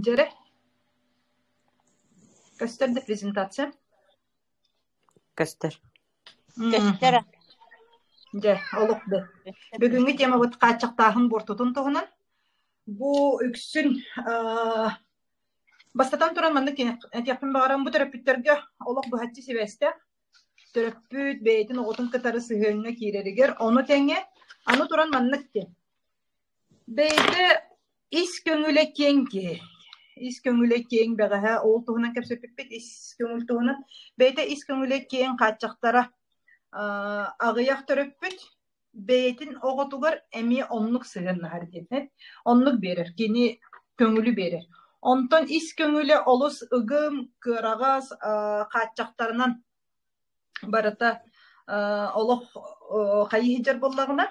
Дьэрэ, көстөр да презентация? Көстөр. Көстөр. Дьэ, олох да. Бүгүҥҥү темабыт хааччахтааһын буортутун туһунан. Бу үксүн бастатан туран маннык этиэхпин баҕарам бу төрөппүттэргэ олох быһаччы сибээстээх. Төрөппүт бэйэтин оҕотун кытары сыһыаҥҥа киирэригэр, ону тэҥэ аны туран маннык диэн. Бэйэтэ ис көҥүлэ киэҥ киһи. Ис көҥүлэ киэҥ бэҕэһээ ол туһунан кэпсэппиппит ис көҥүл туһунан. Бэйэтэ ис көҥүлэ киэҥ хааччахтара аҕыйах төрөппүт бэйэтин оҕотугар эмиэ оннук сыһыаннаһар диэн оннук биэрэр, кини көҥүлү биэрэр. Онтон ис көҥүлэ олус ыгым, кыараҕас хааччахтарынан барыта олох хайыы сылдьар буоллаҕына,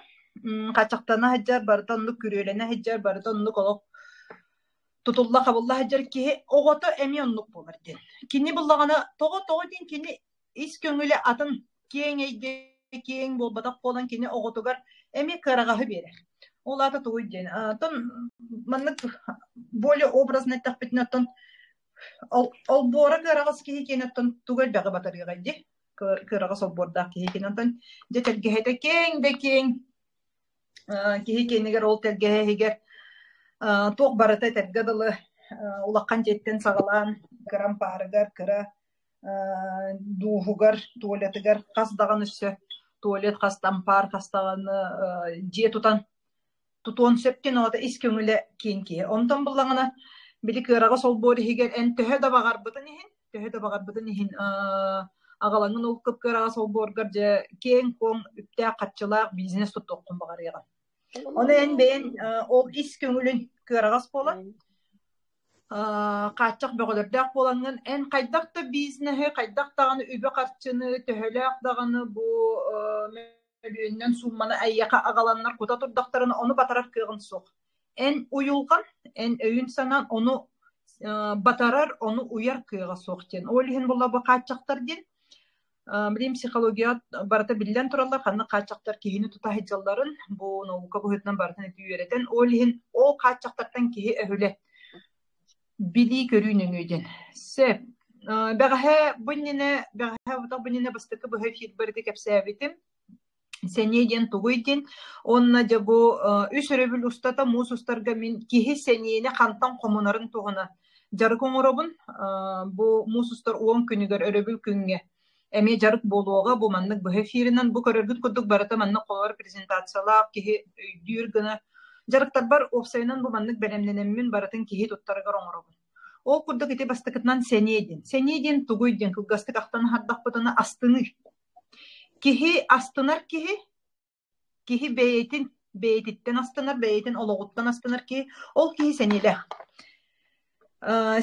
хааччахтана сылдьар, барыта оннук күрүөлэнэ сылдьар, барыта оннук олох тутулла-хабылла сылдьар киһи оҕото эмиэ оннук буолар диэн. Кини буллаҕына тоҕо-тоҕо диэн кини ис көҥүлэ атын киэҥ эйгэ киэҥ буолбатах буолан кини оҕотугар эмиэ кыараҕаһы биэрэр. Ол аата тугуй диэн, оттон маннык более образно эттэхпитинэ оттон олбуора кыараҕас киһи киэнэ оттон тугу элбэҕи батарыаҕай дии кыараҕас олбуордаах киһи киэнэ оттон дьэ тэлгэһэтэ киэҥ да киэҥ киһи киэнигэр ол тэлгэһэ иһигэр туох барыта этэргэ дылы улахан дьиэттэн саҕалаан кыра ампаарыгар кыра дууһугар туалетыгар хас даҕаны өссө туалет хас да ампаар хас даҕаны дьиэ тутан тутуон сөп диэн оҕото ис көҥүлэ киин киһи. Онтон буллаҕына били кыараҕас олбуор иһигэр эн төһө да баҕарбытын иһин, төһө да баҕарбытын иһин аҕалаҥын ол кып-кыараҕас олбуоргар дьэ киэҥ-куоҥ үптээх-харчылаах бизнес туттуоххун баҕарыаҕын. Ону эн бэйэн ол ис көҥүлүн кыараҕас буолан хааччах бөҕөлөрдөөх буолаҥҥын эн хайдах да бизнеһи, хайдах даҕаны үбү-харчыны, төһөлөөх даҕаны бу мөлүйүөнүнэн суумманы эйиэхэ аҕаланнар кута турдахтарына ону батарар кыаҕын суох. Эн уйулҕан, эн өйүн-санаан ону батарар, ону уйар кыаҕа суох диэн. Ол иһин буолла бу хааччахтар диэн. Билим психология барыта биллэн тураллар, ханнык хааччахтар киһини тута сылдьалларын бу наука быһыытынан барытын ити үөрэтэн, ол иһин ол хааччахтартан киһи өһүлэ билии-көрүү нөҥүө диэн. Сөп. Бэҕэһээ бу иннинэ, бэҕэһээ бутах бу иннинэ бастакы быһа эфирбэр ити кэпсээбитим. Сэниэ диэн тугуй диэн. Уонна дьэ бу үс өрөбүл устата муус устарга мин киһи сэниэни хантан хомунарын туһунан дьарык оҥоробун. Бу муус устар 10 күнүгэр өрөбүл күҥҥэ эмиэ дьарык буолуоҕа. Бу маннык быһа эфиринэн бу көрөргүт курдук барыта маннык холобур презентациялаах киһи өйдүүр гына дьарыктарбар уопсайынан бу маннык бэлэмнэнэммин барытын киһи туттарыгар оҥоробун. Ол курдук ити бастакытынан сэниэ диэн. Сэниэ диэн тугуй диэн кылгастык ахтан аһардахпытына астыныы. Киһи астынар киһи Киһи бэйэтин бэйэтиттэн астынар, бэйэтин олоҕуттан астынар киһи, ол киһи сэниэлээх.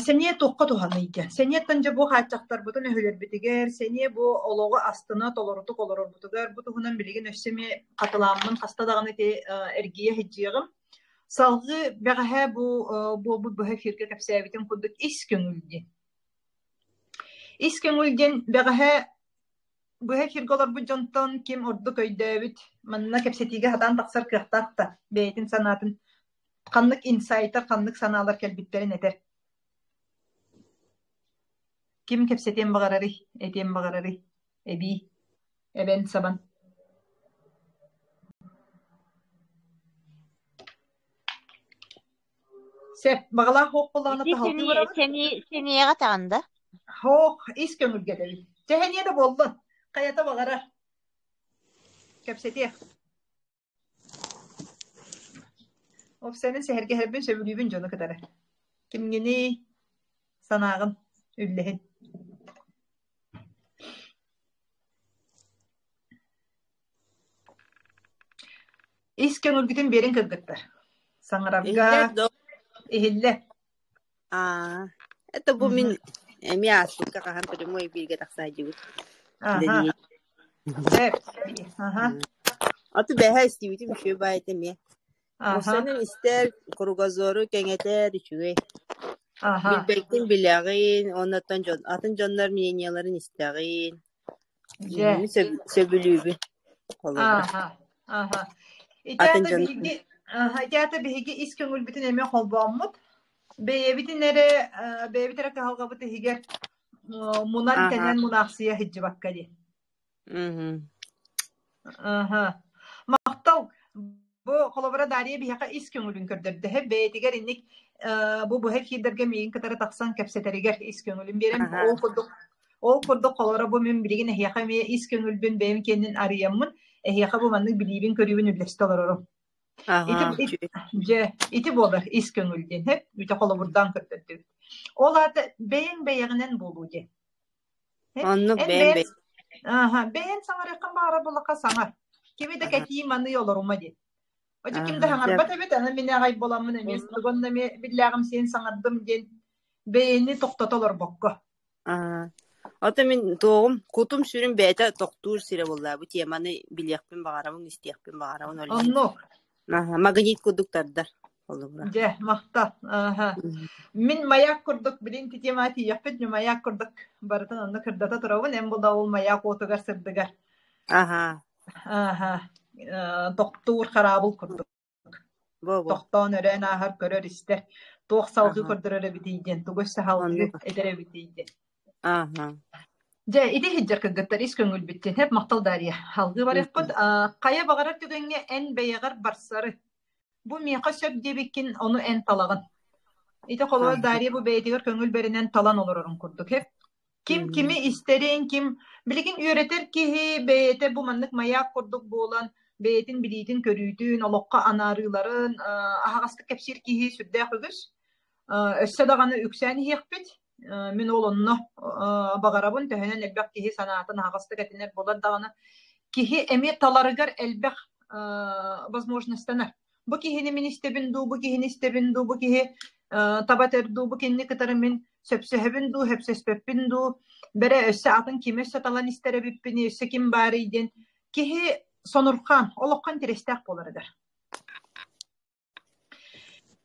Сэниэ туохха туһаный диэн. Сэниэттэн дьэ бу хааччахтарбытын өһүлэрбитигэр, сэниэ бу олоҕу астына толорутук олорорбутугар, бу туһунан билигин өссө эмиэ хатылааммын хаста даҕаны ити эргийэ сылдьыаҕым. Салгыы бэҕэһээ бу буолбут быһа эфиргэ кэпсээбитим курдук ис көҥүл диэн. Ис көҥүл диэн бэҕэһээ Быһа эфиргэ олорбут дьонтон ким ордук өйдөөбүт, манна кэпсэтиигэ сатаан тахсар кыахтаах да, бэйэтин санаатын, ханнык инсайтар, ханнык санаалар кэлбиттэрин этэр. Ким кэпсэтиэн баҕарарый, этиэн баҕарарый? Эбии, эбэн сабан. Сөп, баҕалаах суох буоллаҕына Ити таһалтыы сэниэ, барабыт. сэниэ, сэниэҕэ таҕын да? Һоох, ис көҥүлгэ этэбин. Сэһэниэ да буоллун, хайата баҕарар. Кэпсэтиэх. Опсайынан сэһэргэһэрбин сөбүлүүбүн дьону кытары. Кимҥиний, санааҕын үллэһин. Ис көҥүлгүтүн биэриҥ кыргыттар. Саҥарарга Иһиллэр дуо? иһиллэ. Аа, это бу мин эмиэ ааспыкка хаһан прямой эфиргэ тахсаадьыбыт. Аха. Сөп. Аха. Аты бэһэ истибитим үчүгэй баайыта эмиэ. Аха. Муссанын истэр, кругозору кэҥэтэр үчүгэй. Аха. Билбэккин билэҕин, оннуттан дьон, атын дьоннор мнениеларын истэҕин. Дьэ. Мин сөбүлүүбүн холобура. Ааха, ааха. Ити Атын аата дьон биһиги, ааха, ити аата биһиги ис көҥүлбүтүн эмиэ холбооммут. Бэйэбитин эрэ бэйэбит эрэ кыһалҕабыт иһигэр мунан Аха. тэнэн мунаахсыйа сылдьыбакка диэн. Мгм. Аха. Махтал. Бу холобура Дария биһиэхэ ис көҥүлүн көрдөрдө. Бэйэтигэр инник бу быһа эфирдэргэ миигин кытары тахсан кэпсэтэригэр ис көҥүлүн биэрэн Аха. ол курдук ол курдук холобура бу мин билигин эһиэхэ эмиэ ис көҥүлбүн бэйэм киэнин арыйаммын эһиэхэ бу маннык билиибин көрүүбүн үллэстэ олорорум. Ити, Аха. ити, дьэ, ити буолар ис көҥүл диэн, һэп, бүтэ холобурдаан көрдөрдүбүт. Ол аата бэйэҥ бэйэҕинэн буолуу диэн. Оннук Эн бэйэм бэйэн, бэйэм. аха, бэйэн саҥарыаххын баҕарар буоллахха саҥар. Кими да Аха. кэтии маныы олорума диэн. Очо ким да Аха. саҥарбат эбит, аны мин аҕай буоламмын эмиэ Оннук. тугун эмиэ биллээҕим сиэн саҥардым диэн бэйэни тохтото олорбокко. Аа. Ото мин туоҕум, кутум-сүрүм бэйэтэ тохтуур сирэ буолла. Бу теманы билиэхпин баҕарабын, истиэхпин баҕарабын ол иһин. Оннук. Аха, магнит курдук тардар холобура. Дьэ, махтал. Аха. Мгм. Мин маяк курдук билин титиэмэ тиийэхпит, маяк курдук барытын онно кырдата турабын, эн булда ол маяк уотугар сырдыгар. Аха. Аха. Тохтуур хараабыл курдук. Бо-бо. Тохтоон өрөөн ааһар, көрөр-истэр. Туох салгыы Аха. көрдөрөр эбитий диэн, тугу өссө салгыы Оннук. этэр эбитий диэн. Аха. Дьэ, ити иһирдьэр кыргыттар ис көҥүлбүттэн һэп махтал Дарья. Салгыы барыахпыт. Мгм. Хайа баҕарар түгэҥҥэ эн бэйэҕэр барсары. Бу миэхэ сөп диэбиккин, ону эн талаҕын. Ити холобур Аха. Дарья бу бэйэтигэр көҥүл бэринэн талан олорорун курдук. Һэп Ким кими истэрин, ким билигин үөрэтэр киһи бэйэтэ бу маннык маяк курдук буолан бэйэтин билиитин-көрүүтүн, олоххо анаарыыларын аһаҕастык кэпсиир киһи сүрдээх үгүс. Өссө даҕаны үксээн иһиэхпит. Мин ол онно баҕарабын, төһөнөн элбэх киһи санаатын аһаҕастык этинэр буолар даҕаны, киһи эмиэ таларыгар элбэх возможностанар. Бу киһини мин истэбин дуу, бу киһини истэбин дуу, бу киһи таба этэр дуу, бу кинини кытары мин сөпсөһөбүн дуу, сөпсөспөппүн дуу, бэрэ өссө атын кими өссө талан истэр эбиппиний, өссө ким баарый диэн киһи сонурхаан, олоххо интэриэстээх буоларыгар.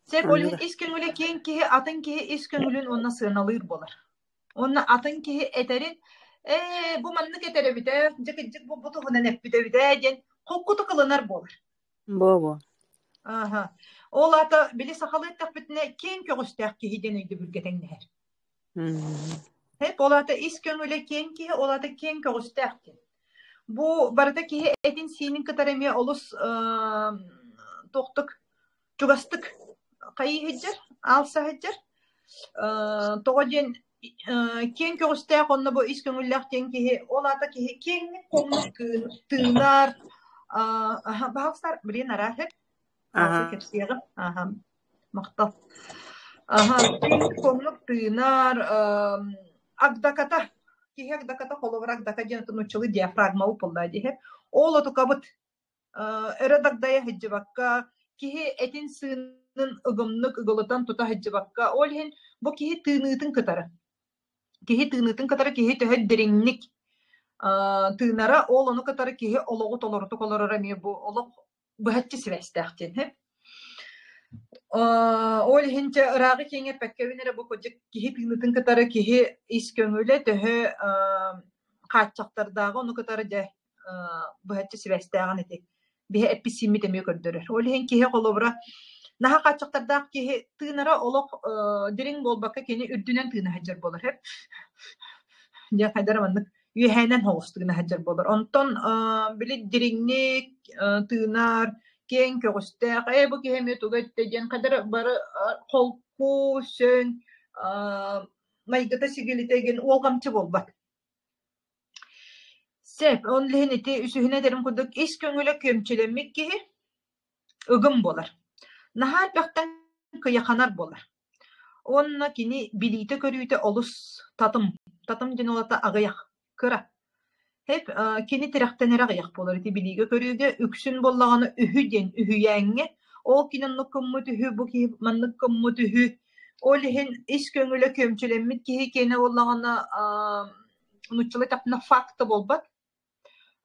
Сеп ол иһин Оннук. ис көҥүлэ киэҥ киһи атын киһи ис көҥүлүн уонна сыаналыыр буолар. Уонна атын киһи этэрин ээ бу маннык этэр эбит ээ, дьэ кырдьык бу бу туһунан эппит эбит ээ диэн холкутук ылынар буолар. Бо-бо. Аха. Ол аата били сахалыы эттэхпитинэ киэҥ көҕүстээх киһи диэн өйдөбүлгэ тэҥнэһэр. Мм. Һэп, ол аата ис көҥүлэ киэҥ киһи, ол аата киэҥ көҕүстээх диэн. Бу барыта киһи этин-сиинин кытары эмиэ олус туохтук чугастык хайыы сылдьар, аалса сылдьар. Тоҕо диэн киэҥ көҕүстээх онно бу ис көҥүллээх диэн киһи, ол аата киһи киэҥник хоммут тыынар, баһаалыстар, блин, арааһы, Аха. кэпсиэҕим, аха, махтал. Аха, киэҥник хоммут тыынар, агдаката, киһи агдаката, холобура агдака диэн нууччалыы диафрагма буолла диэһэ. Ол отукабыт өрө дагдайа сылдьыбакка, киһи этин-сыынын ыгымнык ыгылытан тута сылдьыбакка, ол иһин бу киһи тыыныытын кытары, киһи тыыныытын кытары киһи төһө дириҥник тыынара, ол ону кытары киһи олоҕу толорутук олороро эмиэ бу олох быһаччы сибээстээх диэн сөп. Ол иһин чэ ырааҕы киэҥ эппэккэбин эрэ бу кырдьык киһи тыынытын кытары киһи ис көҥүлэ төһө хааччахтардааҕы ону кытары дьэ быһаччы сибээстээҕин ити биһи эппит-сииммит эмиэ көрдөрөр. Ол иһин киһи холобура наһаа хааччахтардаах киһи тыынара олох дириҥ буолбакка кини үрдүнэн тыына сылдьар буолар сөп. Дьэ хайдара маннык үөһээнэн соҕус тыына сылдьар буолар. Онтон били дириҥник тыынар, киэҥ көҕүстээх, ээ бу киһи эмиэ тугу эттэ диэн хайдара бары холку, сөҥ майгыта-сигилитэ игин уолҕамчы буолбат. Сөп, ол иһин ити үсүһүнэн этэрим курдук ис көҥүлэ күөмчүлэммит киһи ыгым буолар. Наһаа элбэхтэн кыйаханар буолар. Уонна кини билиитэ-көрүүтэ олус татым. Татым диэн ол аата аҕыйах, кыра. Һэп кини тирэхтэнэрэ аҕыйах буолар ити билиигэ-көрүүгэ үксүн буоллаҕына үһү диэн үһүйээҥҥэ ол кини оннук гыммыт үһү, бу киһи маннык гыммыт үһү. Ол иһин ис көҥүлэ күөмчүлэммит киһи киэнэ буоллаҕына нууччалыы эттэхпинэ факта буолбат,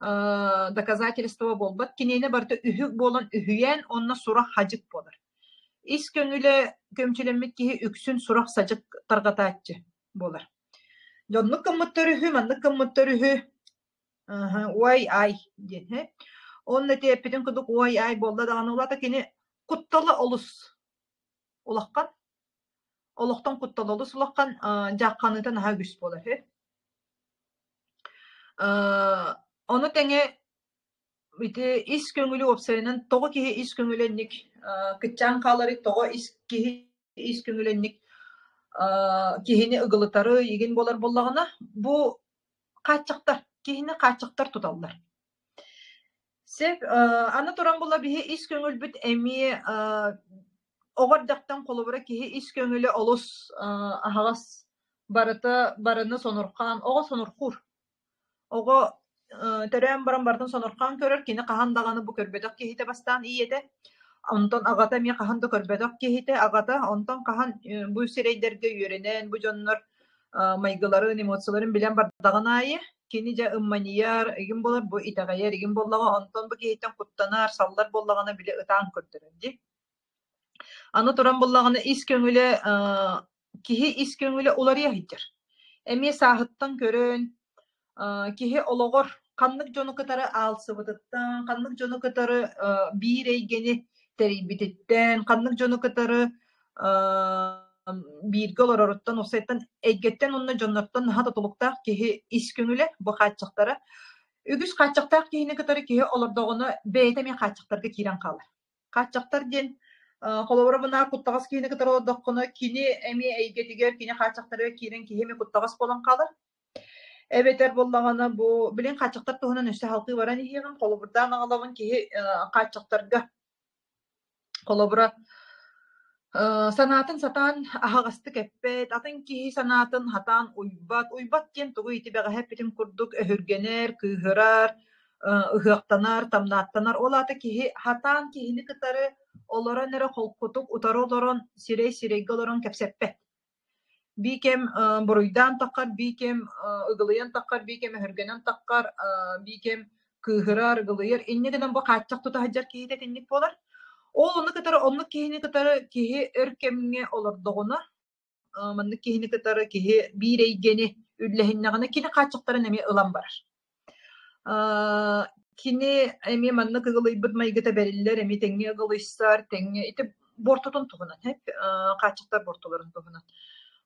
доказательство буолбат. Киниэнэ барыта үһүк буолан үһүйээн уонна сурах-хадьык буолар. Ис көҥүлэ күөмчүлэммит киһи үксүн сурах-садьык тарҕатааччы буолар. Дьоннук гыммыттар үһү, маннык гыммыттар үһү, уай-ай диэн һэ. Онно ити эппитин курдук уай-ай буолла даҕаны, ол аата кини куттала олус улахан. Олохтон куттала олус улахан, дьаахханыыта наһаа үгүс буолар үһү. Ону тэҥэ ити ис көҥүлү уопсайынан тоҕо киһи ис көҥүлэ инник кыччаан хааларый, тоҕо ис киһи ис көҥүлэ инник киһини ыгылытары игин буолар буоллаҕына, бу хааччахтар, киһини хааччахтар туталлар. Сөп, аны туран була биһи ис көҥүлбүт эмиэ оҕо эрдэхтэн холобура киһи ис көҥүлэ олус аһаҕас, барыта барыны сонурхаан, оҕо сонурхуур. Оҕо төрөөн баран барытын сонурхаан көрөр, кини хаһан даҕаны бу көрбөтөх киһитэ бастаан ийэтэ, онтон аҕата эмиэ хаһан да көрбөтөх киһитэ аҕата, онтон хаһан бу сирэйдэргэ үөрэнэн, бу дьоннор майгыларын, эмоцияларын билэн бардаҕын аайы кини дьэ ымманьыйар, игин буолар, бу итэҕэйэр игин буоллаҕа, онтон бу киһиттэн куттанар, саллар буоллаҕына били ытаан көрдөрөр дии. Аны туран буоллаҕына ис көҥүлэ киһи ис көҥүлэ уларыйа сылдьар. Эмиэ сааһыттан көрөн, киһи олоҕор ханнык дьону кытары аалсыбытыттан, ханнык дьону кытары биир эйгэни тэрийбититтэн, ханнык дьону кытары бииргэ олороруттан, уопсайтан эйгэттэн уонна дьоннортон наһаа тутулуктаах киһи ис көҥүлэ, бу хааччахтара. Үгүс хааччахтаах киһини кытары киһи олордоҕуна бэйэтэ эмиэ хааччахтарга киирэн хаалар. Хааччахтар диэн холобура бынаар куттаҕас киһини кытары олордоххуна, кини эмиэ эйгэтигэр, кини хааччахтарыгар киирэн киһи эмиэ куттаҕас буолан хаалар. Эбэтэр буоллаҕына бу билин хааччахтар туһунан өссө халкыы баран иһиэҕим, холобурдаан аҕалабын киһи хааччахтарга холобура санаатын сатаан аһаҕастык эппэт, атын киһи санаатын сатаан уйбат. Уйбат диэн тугуй ити бэҕэһээ эппитим курдук өһүргэнэр, кыыһырар, ыһыахтанар, тамнааттанар. Ол аата киһи сатаан киһини кытары олорон эрэ холкутук утары олорон, сирэй-сирэйгэ олорон кэпсэппэт. Бии кэм буруйдаан таххар, бии кэм ыгылыйан таххар, бии кэм өһүргэнэн таххар, бии кэм кыыһырар, ыгылыйар. Инньэ гынан бу хааччах тута сылдьар киһитэ итинник буолар. Ол ону кытары оннук киһини кытары киһи өр кэмҥэ олордоҕуна, маннык киһини кытары киһи биир эйгэни үллэһиннэҕинэ, кини хааччахтарын эмиэ ылан барар. Кини эмиэ маннык ыгылыйбыт майгыта бэриллэр, эмиэ тэҥҥэ ыгылыйсар, тэҥҥэ ити буортутун туһунан, хааччахтар буортуларын туһунан.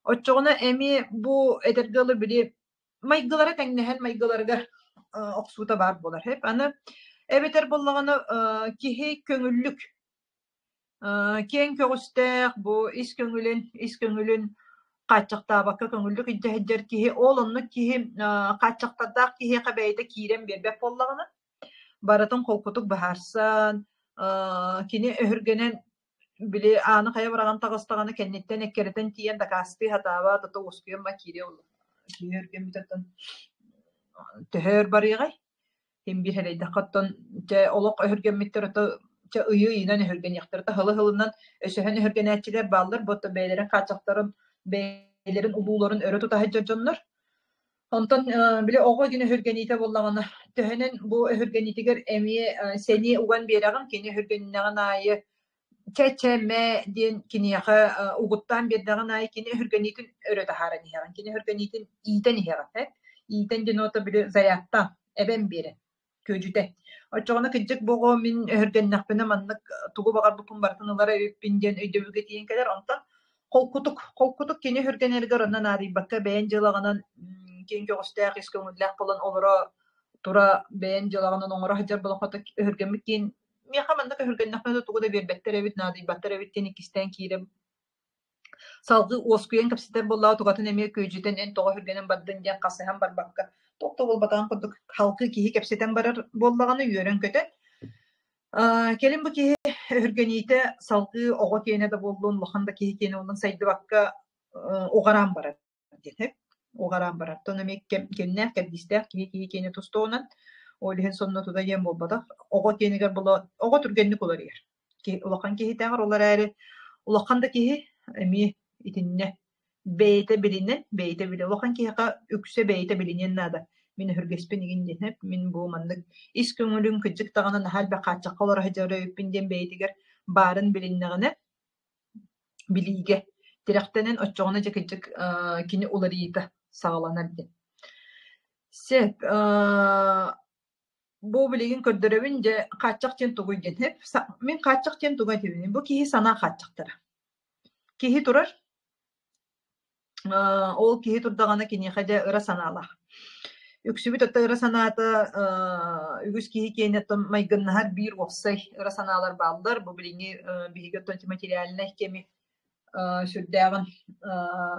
Оччоҕуна эмиэ бу этэргэ дылы били майгылара тэҥнэһэн майгыларыгар охсуута баар буолар. Аны эбэтэр буоллаҕына киһи көҥүллүк Киэҥ көҕүстээх, бу ис көҥүлүн, ис көҥүлүн хааччахтаабакка көҥүллүк илдьэ сылдьар киһи, ол оннук киһи хааччахтардаах киһиэхэ бэйэтэ киирэн биэрбэт буоллаҕына, барытын холкутук быһаарсан, кини өһүргэнэн били ааны хайа быраҕан таҕыстаҕына кэнниттэн эккирэтэн тиийэн дакаастыы сатаабат, ото уоскуйан ба киириэ киһи өһүргэммит оттон төһө өр барыаҕай? Ким биир сэрэйдэххэ оттон чэ олох өһүргэммиттэр ото чэ ыйы ыйынан өһүргэниэхтэрэ һылы-һылынан өсөһөн өһүргэнээччилэр бааллар бу оттон бэйэлэрин хааччахтарын бэйэлэрин улууларын өрө тута сылдьар дьоннор. Онтон били оҕо гин өһүргэниитэ буоллаҕына төһөнөн бу өһүргэниитигэр эмиэ сэниэ уган биэрэҕин кини өһүргэннэҕин аайы чэ-чэ мэ диэн киниэхэ угуттаан биэрдэҕин аайы кини өһүргэниитин өрө таһааран иһэҕин, кини өһүргэниитин иитэн иһэҕин, э? Иитэн диэн уота били зарядтаан, эбэн биэрэн, күөдьүтэн. Оччоҕуна кырдьык бу оҕо мин өһүргэннэхпинэ маннык тугу баҕарбыппын барытын ылар эбиппин диэн өйдөбүлгэ тиийэн кэлэр. Онтон холкутук, холкутук кини өһүргэнэригэр онно наадыйбакка бэйэн дьыалаҕынан киэҥ көҕүстээх, ис көҥүллээх буолан олоро тура бэйэн дьыалаҕынан оҥоро сылдьар буолан өһүргэммит киин Миэхэ маннык өһүргэннэхпинэ да тугу да биэрбэттэр эбит, наадыйбаттар эбит диэн иккистээн киирэн салгыы уоскуйан кэпсэтэр буоллаҕа тугатын эмиэ күөдьүтэн эн тоҕо өһүргэнэн бардыҥ диэн хасыһан барбакка туох да буолбатаҕын курдук халкы киһи кэпсэтэн барар буоллаҕына үөрэн-көтөн кэлин бу киһи өһүргэниитэ салгыы оҕо киэнэ да буоллун, улахан да киһи киэнэ буоллун сайдыбакка уҕараан барар. диэн уҕараан барар. Оттон эмиэ кэмнээх кэрдиистээх киһи киһи киэнэ тустуоҕунан, ол иһин сонно тута диэн буолбатах. Оҕо киэнигэр була оҕо түргэнник уларыйар. Киһи улахан киһитээҕэр ол эрээри улахан да киһи эмиэ итиннэ бэйэтэ билинэн, бэйэтэ билэ. Улахан киһиэхэ үксэ бэйэтэ билиниэн наада. Мин өһүргэспин игин диэн, мин бу маннык ис көҥүлүм кырдьык даҕаны наһаа элбэх хааччахха олоро сылдьар эбиппин диэн бэйэтигэр баарын билиннэҕинэ билиигэ тирэхтэнэн оччоҕуна дьэ кырдьык кини уларыйыыта саҕаланар диэн. Сөп бу билигин көрдөрөбүн дьэ хааччах диэн тугуй диэн. Мин хааччах диэн тугу этэбиний? Бу киһи санаа хааччахтара. Киһи турар. Ол киһи турдаҕына киниэхэ дьэ ыра санаалаах. Үксүбүт оттон ыра санаата үгүс киһи киэнэ оттон майгыннаһар биир уопсай ыра санаалар бааллар. Бу билиҥҥи биһиги оттон материальнай кэми сүрдээҕин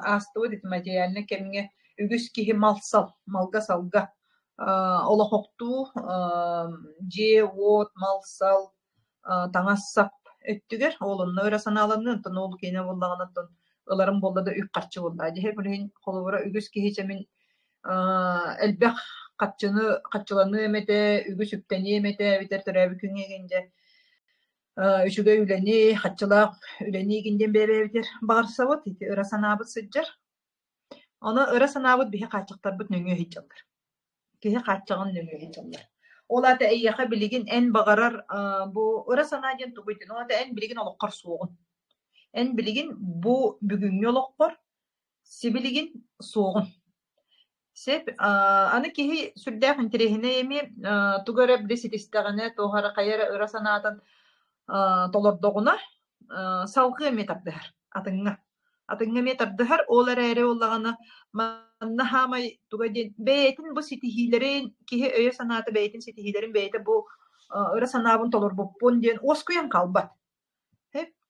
аастыбыт ити материальнай кэмҥэ үгүс киһи мал-сал, малга-салга олохохтуу дьиэ-уот, мал-сал, таҥас-сап өттүгэр ол онно ыра санааланыы, онтон ол киэнэ буоллаҕына оттон ыларым буолла да үп-харчы буоллаҕа дии. Билигин холобура үгүс киһи чэ мин элбэх харчыны харчыланыам этэ, үгүс үптэниэм этэ эбэтэр төрөөбүт күҥҥэ дьэ үчүгэй үлэни, харчылаах үлэни игин диэн бэйэбитигэр баҕарсабыт, ити ыра санаабыт сылдьар. Ону ыра санаабыт биһи хааччахтарбыт нөҥүө сылдьаллар. Киһи хааччаҕын нөҥүө сылдьаллар. Ол аата эйиэхэ билигин эн баҕарар бу ыра санаа диэн тугуй диэн, ол аата эн билигин олоххор суоҕун. Эн билигин бу бүгүҥҥү олоххор сибилигин суоҕун. Сөп. Аны киһи сүрдээх интэриэһинэй эмиэ тугу эрэ били ситистэҕинэ, туох эрэ хайа эрэ ыра санаатын толордоҕуна, салҕыы эмиэ тардыһар атыҥҥа. Атыҥҥа эмиэ тардыһар, ол эрээри буоллаҕына манна хаамай туга диэн бэйэтин бу ситиһиилэрин, киһи өйө-санаата бэйэтин ситиһиилэрин бэйэтэ бу ыра санаабын толорбуппун диэн уоскуйан хаалбат.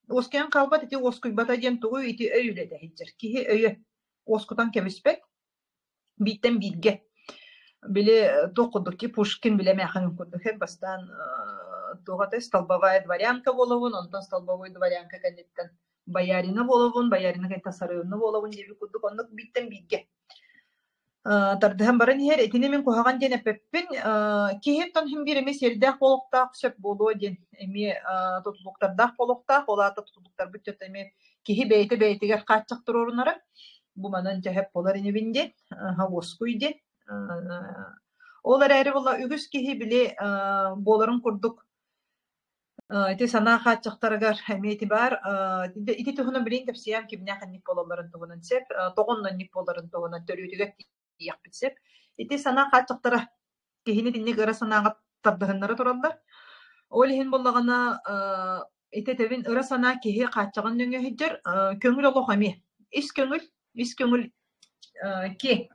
Уоскуйан хаалбат ити уоскуйбата диэн тугуй ити өй үлэтэ сылдьар. Киһи өйө уоскутан кэбиспэт, бииртэн бииргэ. Били туох курдук ки Пушкин билэ эмээххин курдук бастаан туох этэй столбовая дворянка буолабын, онтон столбовой дворянка кэнниттэн боярина буолабын, боярина кэнниттэн сарыынна буолабын диэбит курдук оннук бииртэн бииргэ тардыһан баран иһэр. Итини мин куһаҕан диэн эппэппин. Киһи оттон син биир эмиэ сиэрдээх буолуохтаах, сөп буолуо диэн эмиэ тутулуктардаах буолуохтаах. Ол аата тутулуктарбыт дьоно эмиэ киһи бэйэтэ бэйэтигэр хааччах туруорунара. Бу манан дьэ сөп буолар инибин диэн, уоскуй диэн. Ол эрээри буолла үгүс киһи били буоларын курдук Ити санаа хааччахтарыгар эмиэ ити баар. Ити туһунан билигин кэпсиэм кимнээх инник буолалларын туһунан сөп, тоҕо онно инник буоларын туһунан төрүөтүгэр тиийиэхпит сөп. Ити санаа хааччахтара киһини итинник ыра санааҕа тардыһыннара тураллар. Ол иһин буоллаҕына ити этэбин ыра санаа киһи хааччаҕын нөҥүө сылдьар, көҥүл олох эмиэ. Ис көҥүл, ис көҥүл киэҥ.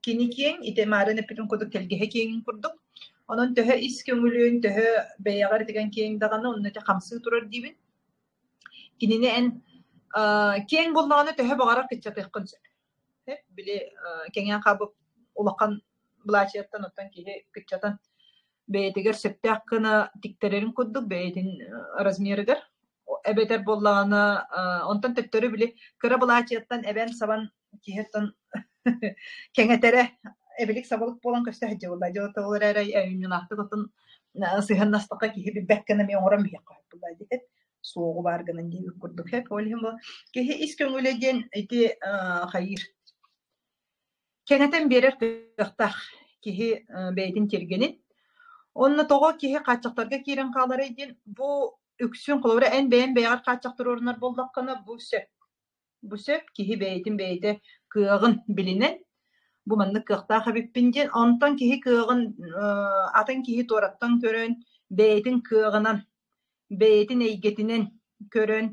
Кини киэҥ, ити маарын эппитим курдук тэлгэһэ киэҥин курдук. Онон төһө ис көҥүлүн, төһө бэйэҕэр итигэн киэҥ даҕаны, онно ити хамсыы турар диибин. Кинини эн киэҥ буоллаҕына төһө баҕарар кыччатыаххын сөп. Били кэҥээн хаалбыт улахан былаачыйаттан оттон киһи кыччатан бэйэтигэр сөптөөх гына тиктэрэрин курдук бэйэтин размерыгар эбэтэр буоллаҕына онтон төттөрү били кыра былаачыйаттан эбэн-сабан киһи оттон кэҥэтэрэ эбилик-сабылык буолан көстө сылдьыбыта. Дьэ ол эрээри айымньылаахтык оттон сыһыаннастахха киһи билбэт гына эмиэ оҥорон биһиэхэ буолла диэт суоҕу баар гынан диэбит курдук. Ол иһин бу киһи ис көҥүлэ диэн ити хайыыр кэҥэтэн биэрэр кыахтаах киһи бэйэтин тиэргэнин. Онно тоҕо киһи хааччахтарга киирэн хааларый диэн бу үксүн холобура эн бэйэҥ бэйэҕэр хааччах туруорунар буоллаххына бу сөп. Бу сөп киһи бэйэтин бэйэтэ кыаҕын билинэн бу маннык кыахтаах эбиппин диэн онтон киһи кыаҕын атын киһи туораттан көрөн бэйэтин кыаҕынан бэйэтин эйгэтинэн көрөн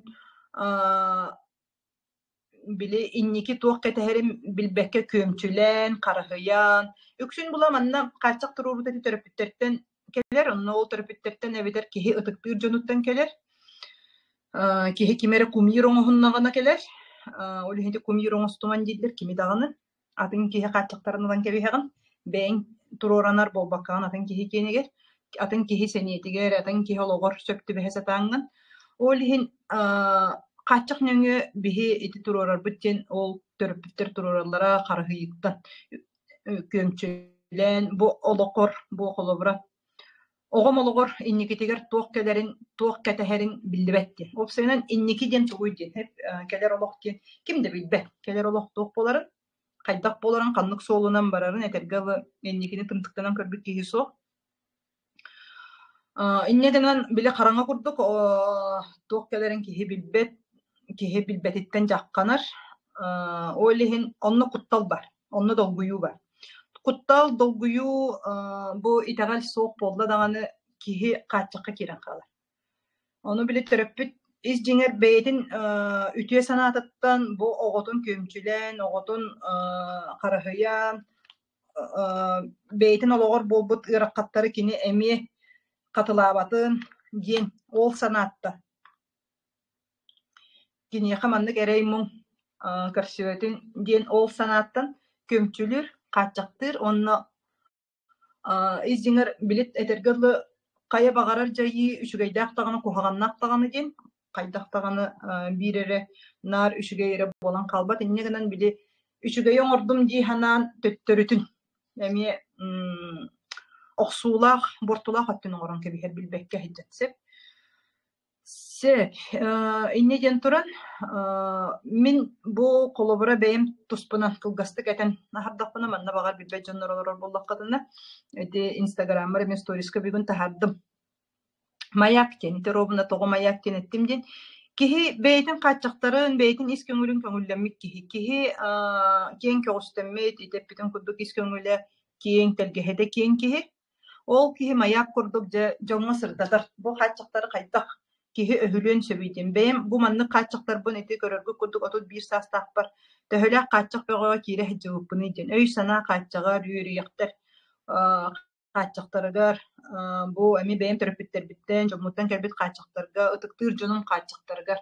били инники туох кэтэһэрин билбэккэ күөмчүлээн, хараһыйан, үксүн була манна хааччах туруорбут ити төрөппүттэртэн кэлэр, онно ол төрөппүттэртэн эбэтэр киһи ытыктыыр дьонуттан кэлэр. Киһи ким эрэ кумир оҥоһуннаҕына кэлэр. Ол иһин ити кумир оҥостуман дииллэр кими даҕаны. Атын киһи хааччахтарын ылан кэбиһэҕин, бэйэҥ туруоранар буолбаккаҕын атын киһи киэнигэр, атын киһи сэниэтигэр, атын киһи олоҕор сөп түбэһэ сатааҥҥын. Ол иһин хааччах нөҥүө биһи ити туруорарбыт диэн ол төрөппүттэр туруораллара харыһыйыыттан күөмчүлээн бу олоххор бу холобура оҕом олоҕор инникитигэр туох кэлэрин, туох кэтэһэрин биллибэт диэн. Уопсайынан инники диэн тугуй диэн, кэлэр олох диэн ким да билбэт. Кэлэр олох туох буоларын, хайдах буоларын, ханнык суолунан барарын этэргэ дылы инникини тымтыктанан көрбүт киһи суох. Инньэ гынан били хараҥа курдук туох кэлэрин киһи билбэт, киһи билбэтиттэн дьахханар. Ол иһин онно куттал бар, онно долгуйуу бар. Куттал, долгуйуу бу итэҕэл суох буолла даҕаны киһи хааччахха киирэн хаалар. Ону били төрөппүт Ис дьиҥэр бэйэтин үтүө санаатыттан бу оҕотун күөмчүлээн, оҕотун харыһыйан, бэйэтин олоҕор буолбут ыарахаттары кини эмиэ хатылаабатын диэн ол санааттан киниэхэ маннык эрэй-муҥ көрсүбэтин диэн ол санааттан күөмчүлүүр, хааччахтыыр уонна Ис дьиҥэр билит этэргэ дылы хайа баҕарар дьайыы үчүгэйдээх даҕаны, куһаҕаннаах даҕаны диэн хайдах даҕаны биир эрэ наар үчүгэй эрэ буолан хаалбат. Инньэ гынан били үчүгэйи оҥордум дии санаан төттөрүтүн эмиэ охсуулаах, буортулаах өттүн оҥорон кэбиһэр билбэккэ сылдьан сөп. Сөп. Инньэ диэн туран, мин бу холобура бэйэм туспунан кылгастык этэн аһардахпына, манна баҕар билбэт дьоннор олорор буоллаххытына, ити Инстаграммар эмиэ сториска бүгүн таһаардым. Маяк диэн, ити ровно тоҕо маяк диэн эттим диэн, киһи бэйэтин хааччахтарын, бэйэтин ис көҥүлүн көҥүллэммит киһи. Киһи киэҥ көҕүстэммит, ити эппитим курдук ис көҥүлэ киэҥ, тэлгэһэтэ киэҥ киһи. Ол киһи маяк курдук дьэ дьоҥҥо сырдатар, бу хааччахтары хайдах киһи өһүлүөн сөбүй диэн. Бэйэм бу маннык хааччахтарбын ити көрөргүт курдук 31 саастаахпар төһөлөөх хааччах бөҕөҕө киирэ сылдьыбыппыный диэн. Өй-санаа хааччаҕар, үөрүйэхтэр хааччахтарыгар, бу эмиэ бэйэм төрөппүттэрбиттэн, дьоммуттан кэлбит хааччахтарга, ытыктыыр дьонум хааччахтарыгар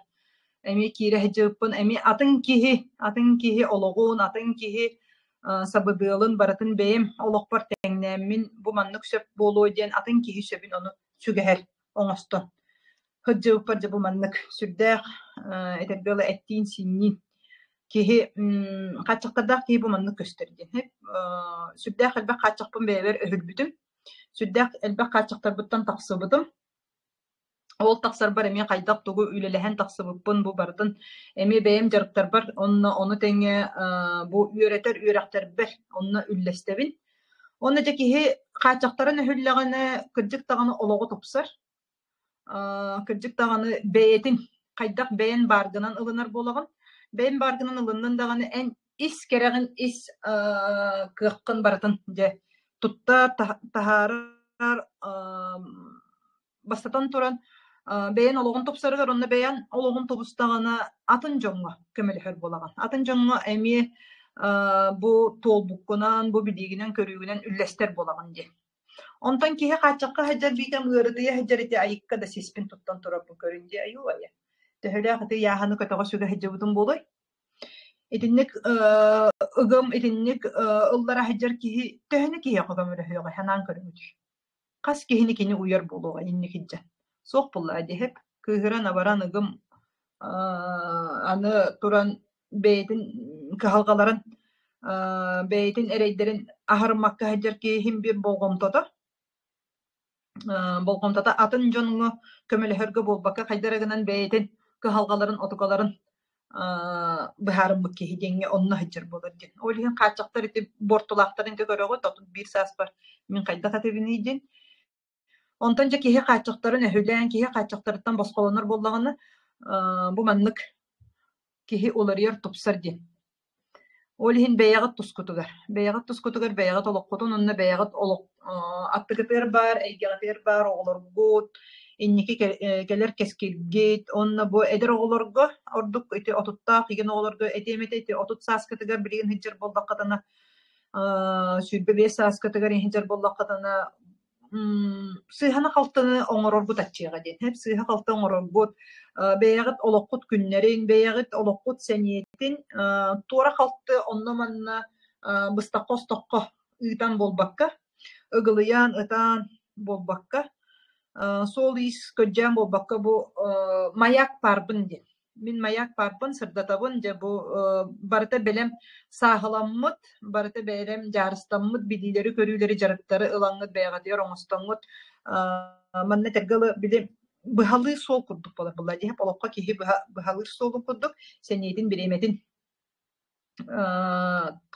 эмиэ киирэ сылдьыбыппын. Эмиэ атын киһи, атын киһи олоҕун, атын киһи сабыдыалын барытын бэйэм олохпор тэҥнээммин бу маннык сөп буолуо диэн атын киһи сөбүн ону сүгэһэр оҥостон сылдьыбыппар дьэ бу маннык сүрдээх этэргэ дылы эттиин-сиинниин киһи хааччахтардаах киһи бу маннык көстөр диэн сүрдээх элбэх хааччахпын бэйэбэр өһүрбүтүм, сүрдээх элбэх хааччахтарбыттан тахсыбытым. Ол тахсарбар эмиэ хайдах тугу үлэлэһэн тахсыбыппын бу барытын эмиэ бэйэм дьарыктарбар онно ону тэҥэ бу үөрэтэр үөрэхтэрбэр онно үллэстэбин. Уонна дьэ киһи хааччахтарын өһүллэҕинэ кырдьык даҕаны олоҕо тупсар, кырдьык даҕаны бэйэтин хайдах бэйэн бааргынан ылынар буолаҕын. Бэйэн бааргынан ылыннын даҕаны эн ис кэрэҕин, ис кыаххын барытын дьэ туттар, таһаарар бастатан туран, бэйэн олоҕун тупсарыгар уонна бэйэн олоҕун тубустаҕына атын дьоҥҥо көмөлөһөр буолаҕын. Атын дьоҥҥо эмиэ бу туолбуккунан, бу билиигинэн-көрүүгүнэн үллэстэр буолаҕын диэн. Онтон киһи хааччахха сылдьар биитэм ыарытыйа сылдьар ити айыкка да сиспин туттан турарбын көрүн дии айуу айа. Төһөлөөх ити ыйааһыны көтөҕө сүгэ сылдьыбытым буолуой? Итинник ыгым, итинник ыллара сылдьар киһи төһөнү киһиэхэ көмөлөһүөҕэй санаан көрүҥүт. Хас киһини кини уйар буолуоҕай инник илдьэн. Суох буоллаҕа дии сөп. Кыыһыран-абаран ыгым аны туран бэйэтин кыһалҕаларын бэйэтин эрэйдэрин аһарыммакка сылдьар киһи биир болҕомтото болҕомтото атын дьоҥҥо көмөлөһөргө буолбакка хайдах эрэ гынан бэйэтин кыһалҕаларын отукаларын быһаарыммыт киһи диэҥҥэ онно сылдьар буолар диэн. Ол иһин хааччахтар ити буортулаахтарын ити көрөҕүт, 31 сааспар мин хайдах этибиний диэн. Онтон дьэ киһи хааччахтарын өһүлээн, киһи хааччахтарыттан босхолонор буоллаҕына, бу маннык киһи уларыйар, тупсар диэн. Ол иһин бэйэҕит тускутугар, бэйэҕит тускутугар бэйэҕит олоххутун уонна бэйэҕит олох аттыгытыгар баар, эйгэҕитигэр баар оҕолоргут, инники кэлэр кэскилгит уонна бу эдэр оҕолорго ордук ити отуттаах игин оҕолорго этиэм этэ ити 30 сааскытыгар билигин сылдьар буоллаххытына 25 сааскытыгар иһдьэр буоллаххытына сыыһаны-халтыны оҥороргут аччыаҕа диэн. Һэп сыыһа-халты оҥороргут, бэйэҕит олоххут күннэрин, бэйэҕит олоххут сэниэтин туора-халты онно-манна быстахха-остоххо ыытан буолбакка, ыгылыйан, ытаан буолбакка, суол-иис көрдьөөн буолбакка бу маяк паарбын диэн. Мин маяк паарбын сырдатабын, дьэ бу барыта бэлэм сааһыламмыт, барыта бэлэм дьаарыстаммыт билиилэри-көрүүлэри, дьарыктары ылаҥҥыт бэйэҕитигэр оҥостоҥҥут манна этэргэ дылы били быһалыы суол курдук буолар буолла дии олоххо киһи быһалыыр суолун курдук сэниэтин бириэмэтин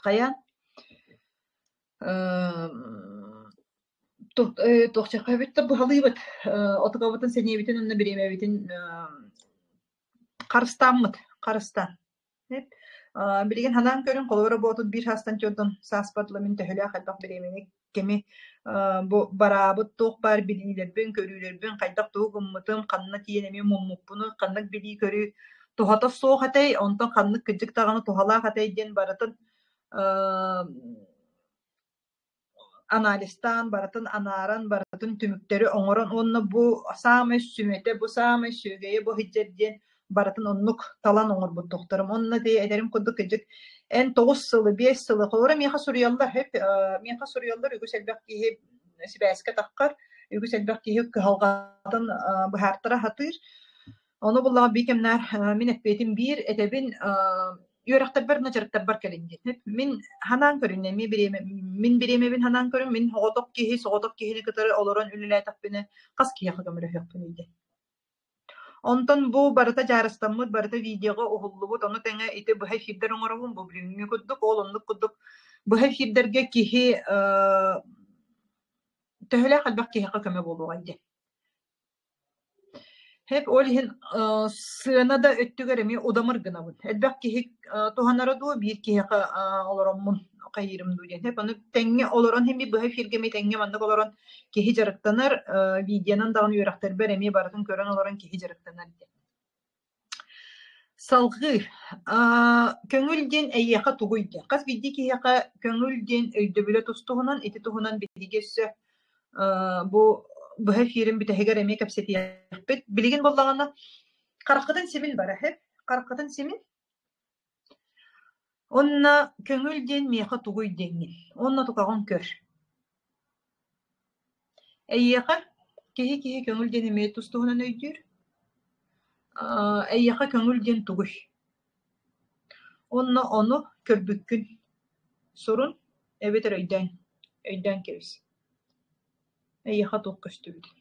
хайаан туохчахха эбит да быһалыыбыт отукабытын сэниэбитин уонна бириэмэбитин харыстааммыт харыстаан билигин санаан көрүҥ холобура буотут биир саастан түөртэн сааспар ыла мин төһөлөөх элбэх бириэмэни кэми бу бараабыт туох баар билиилэрбин, көрүүлэрбин, хайдах тугу гыммытым, ханна тиийэн эмиэ муммуппуну, ханнык билии-көрүү туһата суох этэй, онтон ханнык кырдьык даҕаны туһалаах этэй диэн барытын анализтаан, барытын анааран, барытын түмүктэри оҥорон уонна бу саамай сүмэтэ, бу саамай сүөгэйэ бу сылдьар диэн барытын оннук талан оҥорбут тохторум. Онно ти этэрим курдук кырдьык эн 9 сылы, 5 сылы, холобура миэхэ суруйаллар, миэхэ суруйаллар үгүс элбэх киһи сибээскэ таххар, үгүс элбэх киһи кыһалҕатын быһаартара сатыыр. Ону буллаҕа биир кэмнээр мин эппиэтим биир, этэбин үөрэхтэрбэр уонна дьарыктарбар кэлин диэн. Мин ханаан көрүннэ, эмиэ бириэмэ, мин бириэмэбин ханаан көрүн, мин соҕотох киһи, соҕотох киһини кытары олорон үлэлээтэхпинэ хас киһиэхэ көмөлөһүөхпүнүй диэн. Онтон бу барыта дьаарыстаммыт, барыта видеоҕа уһуллубут, ону тэҥэ ити быһа эфирдэр оҥоробун, бу билиҥҥи курдук, ол оннук курдук быһа эфирдэргэ киһи төһөлөөх элбэх киһиэхэ көмө буолуоҕай диэн. Һэп ол иһин сыана да өттүгэр эмиэ удамыр гынабын. Элбэх киһи туһанара дуу, биир киһиэхэ олороммун хайыырым дуу диэн. Һэп ону тэҥҥэ олорон эмиэ быһа эфиргэ эмиэ тэҥҥэ маннык олорон киһи дьарыктанар, видеонан даҕаны үөрэхтэрбэр эмиэ барытын көрөн олорон киһи дьарыктанар диэн. Салҕыы көҥүл диэн эйиэхэ тугуй диэн. Хас биирдии киһиэхэ көҥүл диэн өйдөбүлэ тус-туһунан, ити туһунан биһиги өссө бу быһа эфирин бүтэһигэр эмиэ кэпсэтиэхпит. Билигин буоллаҕына хараххытын симин бара иһит, хараххытын симин. Уонна көҥүл диэн миэхэ тугуй диэҥҥин, уонна тукаҕын көр. Эйиэхэ киһи-киһи көҥүл диэн эмиэ тус-туһунан өйдүүр. Эйиэхэ көҥүл диэн тугуй? Уонна ону көрбүккүн сурун эбэтэр өйдөөн, өйдөөн кэбис. Эйиэхэ туох көстүбүтүн.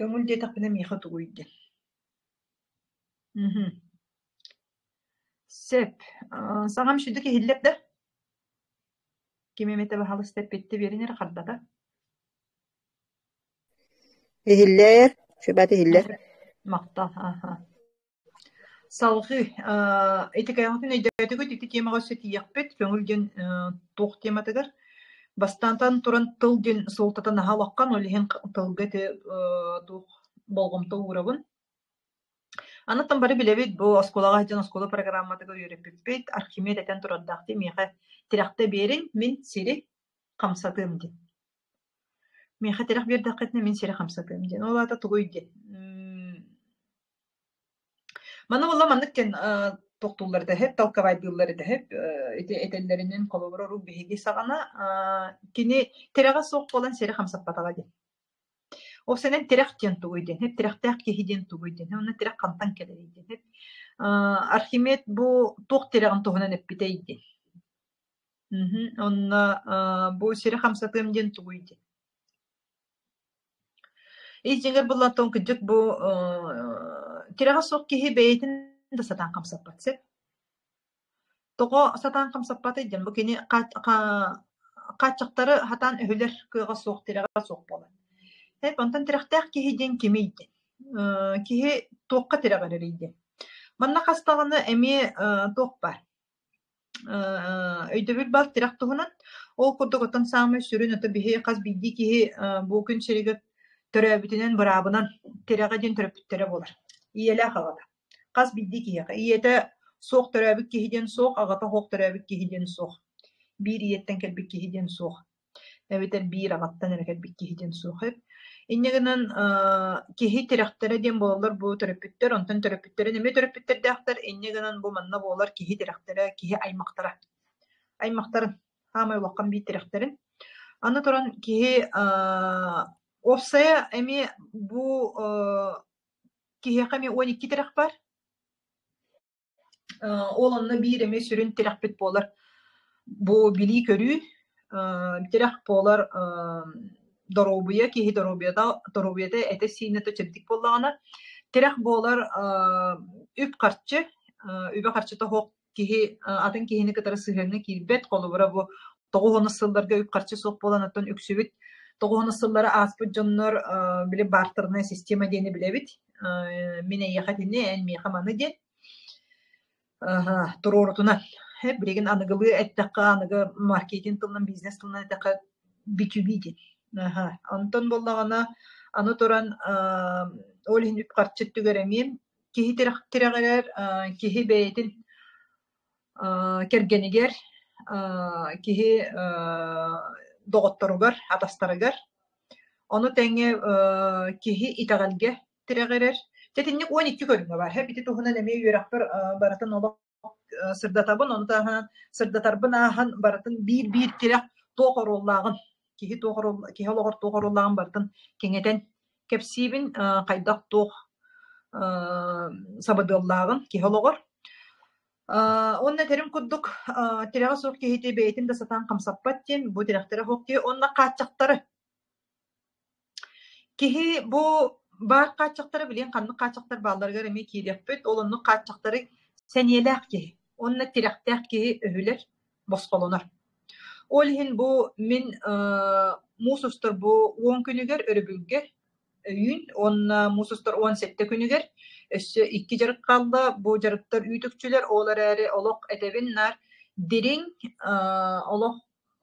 Көҥүл диэтэхпинэ миэхэ тугуй диэн. Мм. Сөп. Саҥам сүдү иһиллэр да? Ким эмэтэ баһаалыста эппиэттэ биэрин эрэ хардата. Иһиллэр, сүбэт иһиллэр. Махтал, аха. Салҕыы ити кэйэҕитин өйдөөтүгүт ити темаҕа өссө тиийиэхпит. Көҥүл диэн туох тематыгар. Бастаантан туран тыл диэн суолтата наһаа улахан, ол иһин тылга ити туох болҕомто уурабын. Анаттан бары билэбит, бу оскуолаҕа сылдьан оскуола программатыгар үөрэппиппит, Архимед этэн турардаах дии, миэхэ тирэхтэ биэриҥ, мин сири хамсатыам диэн. Миэхэ тирэх биэрдэххитинэ мин сири хамсатыам диэн. Ол аата тугуй диэн. Маны буолла маннык диэн тохтууллар этэ толковайдыыллар этэ ити этэллэринэн холобура урут биһиги саҕана кини тирэҕэ суох буолан сири хамсаппатаҕа диэн. Ол сэнэн тирэх диэн тугуй диэн, тирэхтээх киһи диэн тугуй диэн, уонна тирэх хантан кэлэрий диэн. Архимед бу туох тирэҕин туһунан эппитэй диэн. Онно бу сири хамсатыам диэн тугуй диэн. Ис дьиҥэр буллантан кырдьык бу тирэҕэ суох киһи бэйэтин да сатаан хамсаппат сөп. Тоҕо сатаан хамсаппатый диэн бу кини хааччахтары сатаан өһүлэр кыаҕа суох, тирэҕэ суох буолар. Эп онтон тирэхтээх киһи диэн кимий диэн. Киһи туохха тирэҕирэрий диэн. Манна хас даҕаны эмиэ туох баар өйдөбүл баар тирэх туһунан. Ол курдук оттон саамай сүрүн ото биһи хас биирдии киһи бу күн сиригэр төрөөбүтүнэн быраабынан тирэҕэ диэн төрөппүттэрэ буолар. Ийэлээх аҕата. Хас биирдии киһиэхэ. Ийэтэ суох төрөөбүт киһи диэн суох, аҕата суох төрөөбүт киһи диэн суох. Биир ийэттэн кэлбит киһи диэн суох. Эбэтэр биир аҕаттан эрэ кэлбит киһи диэн суох эбит. Инньэ гынан киһи тирэхтэрэ диэн буолаллар бу төрөппүттэр, онтон төрөппүттэрин эмиэ төрөппүттэрдээхтэр, инньэ гынан бу манна буолар киһи тирэхтэрэ, киһи аймахтара. Аймахтарын, хаамай улахан биир тирэхтэрин. Аны туран киһи уопсайа эмиэ бу киһиэхэ эмиэ 12 тирэх баар. Ол онно биир эмиэ сүрүн тирэхпит буолар бу билии-көрүү, тирэх буолар доруобуйа, киһи доруобуйата, доруобуйата этэ-сиинэ да чэбдик буоллаҕына, тирэх буолар үп-харчы, үбэ-харчыта суох киһи атын киһини кытары сыһыаҥҥа киирбэт, холобура бу 90 сылларга үп-харчы суох буолан оттон үксүбүт. Тоҕуһунус сыллары ааспыт дьоннор били бартерная система диэни билэбит. Мин эйиэхэ итини, эн миэхэ маны диэн туруорутунан. Билигин аныгылыы эттэххэ, аныгы маркетинг тылынан, бизнес тылынан эттэххэ B2B диэн. Онтон буоллаҕына, аны туран, ол иһин үп-харчы өттүгэр эмиэ киһи тирэҕирэр, киһи бэйэтин кэргэнигэр, киһи доҕотторугар, атастарыгар. Ону тэҥэ киһи итэҕэлгэ тирэҕирэр. Дьэ итинник 12 көрүҥэ баар. Ити туһунан эмиэ үөрэхпэр барытын олох сырдатабын, ону таһынан сырдатарбын ааһан барытын биир-биир тирэх туох оруоллааҕын, киһи туох оруол, киһи олоҕор туох оруоллааҕын барытын кэҥэтэн кэпсиибин, хайдах туох сабыдыаллааҕын киһи олоҕор. Уонна этэрим курдук, тирэҕэ суох киһити бэйэтин да сатаан хамсаппат диэн, бу тирэхтэрэ суох киһи уонна хааччахтары. Киһи бу баар хааччахтары билигин ханнык хааччахтар баалларыгар эмиэ киириэхпит, ол оннук хааччахтары сэниэлээх киһи уонна тирэхтээх киһи өһүлэр, босхолонор. Ол иһин бу мин муус устар бу 10 күнүгэр өрөбүлгэ өйүүн уонна муус устар 17 күнүгэр өссө икки дьарык хаалла. Бу дьарыктар үүт үкчүлэр, ол эрээри олох этэбин наар дириҥ, олох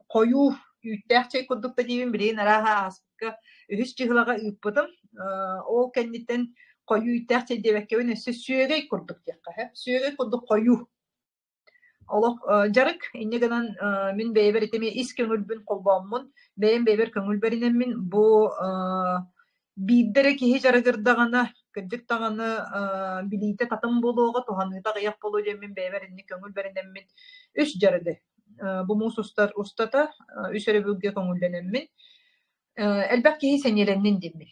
хойуу үүттээх чэй курдук да диибин, билигин арааһа ааспыкка үһүс чыһылаҕа ыыппытым. Ол кэнниттэн хойуу үүттээх чэй диэбэккэбин өссө сүөгэй курдук диэххэ сөп. Сүөгэй курдук хойуу. Олох дьарык, инньэ гынан мин бэйэбэр ити эмиэ ис көҥүлбүн холбооммун, бэйэм бэйэбэр көҥүл бэринэммин бу биирдэ эрэ киһи дьарыгырдаҕына, кырдьык даҕаны билиитэ татым буолуоҕа, туһаныыта аҕыйах буолуо диэммин бэйэбэр инник көҥүл бэринэммин үс дьарыгы бу муус устар устата үс өрөбүлгэ көҥүллэнэммин элбэх киһи сэниэлэннин диэммин.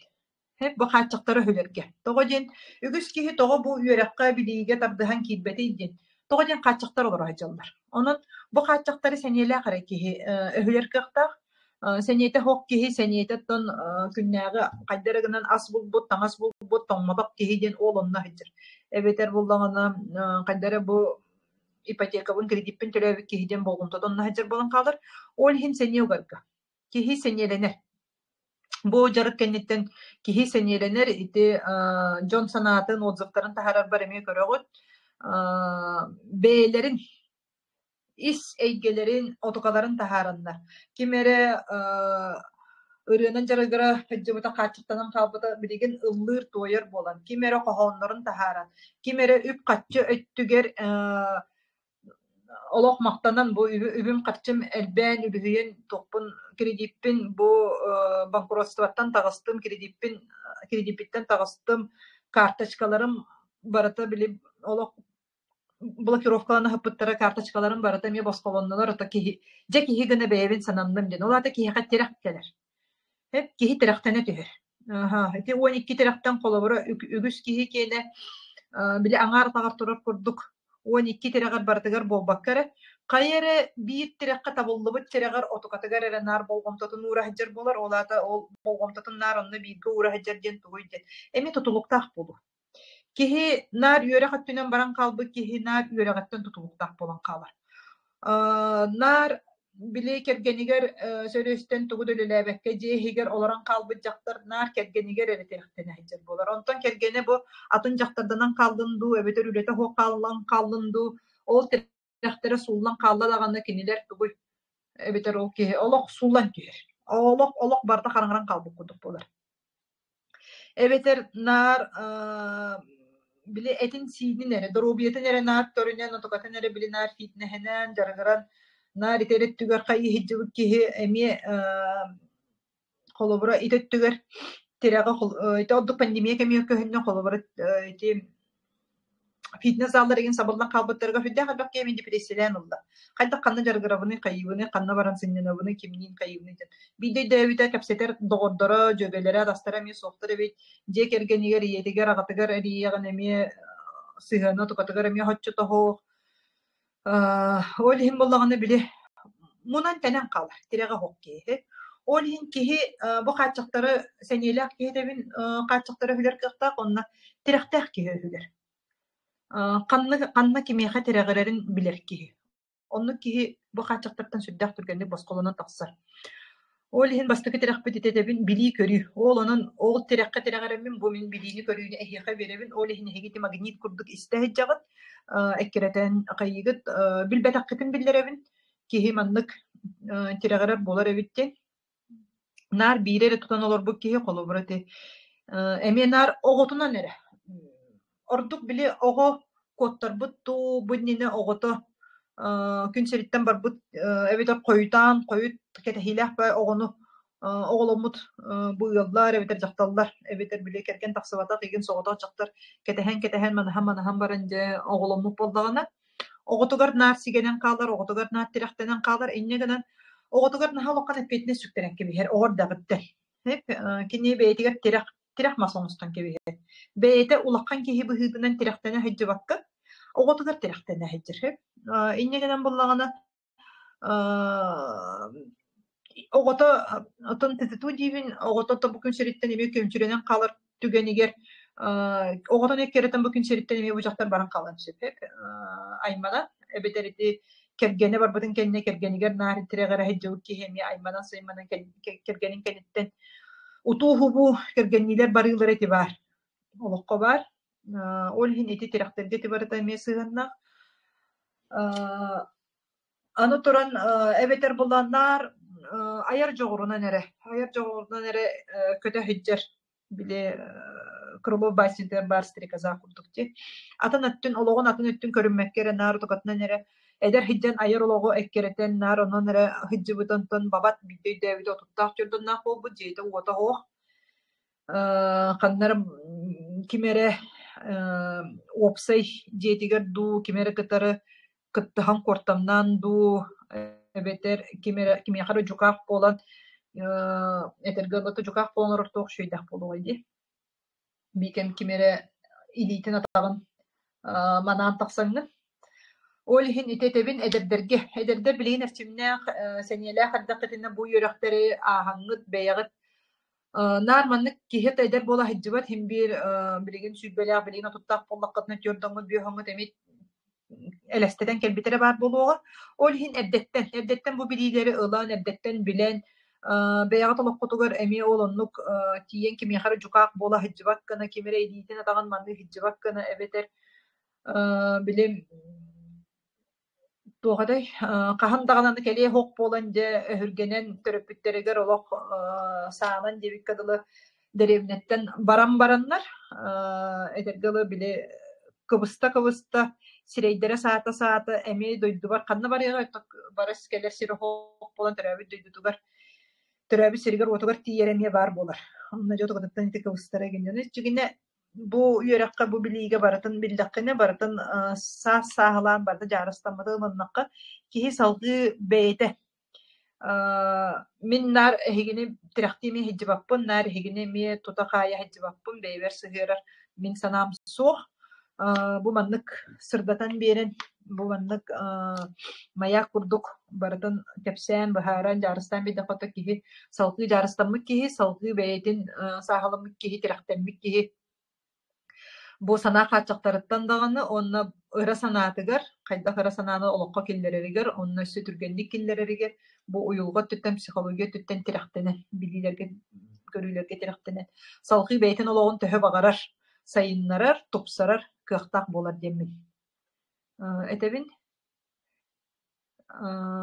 Бу хааччахтары өһүлэргэ. Тоҕо диэн үгүс киһи тоҕо бу үөрэххэ, билиигэ тардыһан киирбэтий диэн. Тоҕо диэн хааччахтар олоро сылдьаллар. Онон бу хааччахтары сэниэлээх эрэ киһи өһүлэр кыахтаах. Сэниэтэ суох киһи сэниэтэ оттон күннээҕи хайда эрэ гынан ас булбут, таҥас булбут, тоҥмотох киһи диэн ол онно сылдьар. Эбэтэр буллаҕына хайда эрэ бу ипотекабын, кредиппин төлөөбүт киһи диэн болҕомтото онно сылдьар буолан хаалар. Ол иһин сэниэ угарга. Киһи сэниэлэнэр. Бу дьарык кэнниттэн киһи сэниэлэнэр, ити дьон санаатын, отзывтарын таһаарарбар эмиэ көрөҕүт. Бэйэлэрин ис эйгэлэрин, отукаларын таһаараннар. Ким эрэ ырыанан дьарыгыра сылдьыбыта, хааччахтанан хаалбыта билигин ыллыыр-туойар буолан, ким эрэ хоһооннорун таһааран, ким эрэ үп-харчы өттүгэр олох махтанан бу үбүм-харчым элбээн, үбүһүйэн туохпун кредиппин бу банкротствоттан таҕыстым, кредиппин кредиппиттэн таҕыстым, карточкаларым барыта били олох блокировкалана сыппыттара, карточкаларым барыта эмиэ босхолоннулар, ото киһи дьэ киһи гына бэйэбин сананным диэн. Ол аата киһиэхэ тирэх кэлэр. Киһи тирэхтэнэ түһэр. Ити 12 тирэхтэн холобура үгүс киһи киэнэ били аҥаар атаҕар турар курдук 12 тирэҕэр барытыгар буолбакка эрэ, хайа эрэ биир тирэххэ табыллыбыт тирэҕэр отукатыгар эрэ наар болҕомтотун уура сылдьар буолар, ол аата ол болҕомтотун наар онно бииргэ уура сылдьар диэн тугуй диэн эмиэ тутулуктаах буолуо. Киһи наар үөрэх өттүнэн баран хаалбыт киһи наар үөрэҕиттэн тутулуктаах буолан хаалар. Наар били кэргэнигэр сөрүөстэн тугу да үлэлээбэккэ дьиэ иһигэр олорон хаалбыт дьахтар наар кэргэнигэр эрэ тирэхтэнэ сылдьар буолар. Онтон кэргэнэ бу атын дьахтарданан хааллын дуу, эбэтэр үлэтэ суох хааллан хааллын дуу, ол тирэхтэрэ сууллан хаалла даҕаны кинилэр тугуй эбэтэр ол киһи олох сууллан түһэр. Олох олох барыта хараҥаран хаалбыт курдук буолар. Эбэтэр наар били этин-сиинин эрэ, доруобуйатын эрэ наар көрүнэн, отукатын эрэ били наар фитнеһинэн дьарыгыран, наар ити эрэ өттүгэр хайыы сылдьыбыт киһи эмиэ холобура ити өттүгэр тирэҕэ ити ордук пандемия кэмигэр көһүннэ холобура ити Фитнес-заллар игин сабыллан хаалбыттарыгар сүрдээх элбэх киһи мин депрессиялээн ылла. Хайдах ханна дьарыгырабыный, хайыыбыный, ханна баран сынньанабыный, кимниин хайыыбыный диэн. Биирдэ өйдөөбүтэ кэпсэтэр доҕордоро, дьүөгэлэрэ, атастара эмиэ суохтар эбит. Дьиэ кэргэнигэр, ийэтигэр, аҕатыгар эрийиэҕин эмиэ сыһыана тукатыгар эмиэ соччото суох. Ол иһин буоллаҕына били мунан-тэнэн хаалар, тирэҕэ суох киһи. Ол иһин киһи бу хааччахтары сэниэлээх киһи этэбин хааччахтары өһүлэр кыахтаах уонна тирэхтээх киһи өһүлэр. Ханна ханна кимиэхэ тирэҕирэрин билэр киһи. Оннук киһи бу хааччахтартан сүрдээх түргэнник босхолонон тахсар. Ол иһин бастакы тирэхпит ити этэбин билии-көрүү. Ол онон ол тирэххэ тирэҕирэммин бу мин билиини-көрүүнү эһиэхэ биэрэбин. Ол иһин эһиги ити магнит курдук истэ сылдьаҕыт, эккирэтэн хайыыгыт, билбэтэххитин биллэрэбин. Киһи маннык тирэҕирэр буолар эбит диэн. Наар биири эрэ тутан олорбут киһи холобура ити эмиэ наар оҕотунан эрэ. Ордук били оҕо куоттарбыт дуу, бу иннинэ оҕото күн сириттэн барбыт эбэтэр хойутаан, хойут кэтэһиилээх баай оҕону оҕоломмут бу ыаллар эбэтэр дьахталлар эбэтэр били кэргэн тахсыбатах игин соҕотох дьахтар кэтэһэн-кэтэһэн манаһан-манаһан баран дьэ оҕоломмут буоллаҕына оҕотугар наар сигэнэн хаалар, оҕотугар наар тирэхтэнэн хаалар, инньэ гынан оҕотугар наһаа улахан эппиэтинэс сүктэрэн кэбиһэр, оҕо эрдэҕиттэн. Кини бэйэтигэр тирэх тирэх мас оҥостон кэбиһэр. Бэйэтэ улахан киһи быһыытынан тирэхтэнэ сылдьыбакка, оҕотугар тирэхтэнэ сылдьар. Инньэ гынан буоллаҕына, оҕото оттон тытытуу диибин, оҕото бу күн сириттэн эмиэ күөмчүлэнэн хаалар түгэнигэр оҕотун эккирэтэн бу күн сириттэн эмиэ бу дьахтар баран хаалан сөп айманан эбэтэр ити кэргэнэ барбытын кэннэ кэргэнигэр наар тирэҕирэ сылдьыбыт киһи эмиэ айманан-сайманан кэргэнин кэнниттэн утуу-субуу кэргэнниилэр барыылара ити баар олоххо баар. Ол иһин ити тирэхтэргэ ити барыта эмиэ сыһыаннаах. Аны туран эбэтэр буланнаар айар дьоҕурунан эрэ, айар дьоҕурунан эрэ көтө сылдьар били Крылов баснятыгар баар стрекоза курдук дии. Атын өттүн, олоҕун атын өттүн көрүммэккэ эрэ наар утукатынан эрэ эдэр сылдьан айар олоҕу эккирэтэн наар онон эрэ сылдьыбыт онтон бабат биирдэ өйдөөбүтэ отуттаах дьордонноох буолбут дьиэтэ-уота суох. Ханна эрэ ким эрэ уопсай дьиэтигэр дуу, ким эрэ кытары кыттыһан куортамнаан дуу, эбэтэр ким эрэ кимиэхэ эрэ дьукаах буолан этэргэ дылы дьукаах буолан олорор туох үчүгэйдээх буолуоҕай дии. Биикэм ким эрэ илиитин атаҕын манаан тахсаҥҥын. Ол иһин ити этэбин эдэрдэргэ. Эдэрдэр билигин эрчимнээх, сэниэлээх эрдэххитинэ бу үөрэхтэри ааһаҥҥыт, бэйэҕит Наар маннык киһи эдэр буола сылдьыбат, син биир билигин сүүрбэлээх, билигин отуттаах буоллаххытына түөрт оҥҥут, биэс оҥҥут эмиэ элэстэтэн кэлбитэ баар буолуоҕа. Ол иһин эрдэттэн, эрдэттэн бу билиилэри ылан, эрдэттэн билэн, бэйэҕит олоххутугар эмиэ ол оннук тиийэн кимиэхэ эрэ дьукаах буола сылдьыбат гына, ким эрэ илиитин-атаҕын маныы сылдьыбат гына эбэтэр били Туох этэй, хаһан даҕаны аны кэлиэ суох буолан дьэ өһүргэнэн төрөппүттэригэр олох саанан диэбиккэ дылы дэриэбинэттэн баран бараннар этэргэ дылы били кыбыста-кыбыста сирэйдэрэ саата-саата эмиэ дойдубар ханна барыаҕай барыс кэлэр сирэ суох буолан төрөөбүт дойдутугар төрөөбүт сиригэр-уотугар тиийэрэ эмиэ баар буолар. Онно дьэ отугутуттан ити кыбыстара гиннэ. Дьигинэ бу үөрэххэ, бу билиигэ барытын биллэххинэ, барытын саас сааһылаан барыта дьаарыстаммыты ылыннахха, киһи салгыы бэйэтэ мин наар эһигини тирэхтии эмиэ сылдьыбаппын, наар эһигини эмиэ тута-хаайа сылдьыбаппын, бэйэбэр сыһыарар мин санаам суох. Бу маннык сырдатан биэрэн, бу маннык маяк курдук барытын кэпсээн, быһааран, дьаарыстаан биэрдэххэ киһи салгыы дьаарыстаммыт киһи, салгыы бэйэтин сааһыламмыт киһи, тирэхтэммит киһи бу санаа хааччахтарыттан даҕаны уонна ыра санаатыгар, хайдах ыра санааны олоххо киллэрэригэр, онно өссө түргэнник киллэрэригэр бу уйулҕа өттүттэн, психология өттүттэн тирэхтэнэн, билиилэргэ, көрүүлэргэ тирэхтэнэн, салгыы бэйэтин олоҕун төһө баҕарар сайыннарар, тупсарар кыахтаах буолар диэммин этэбин.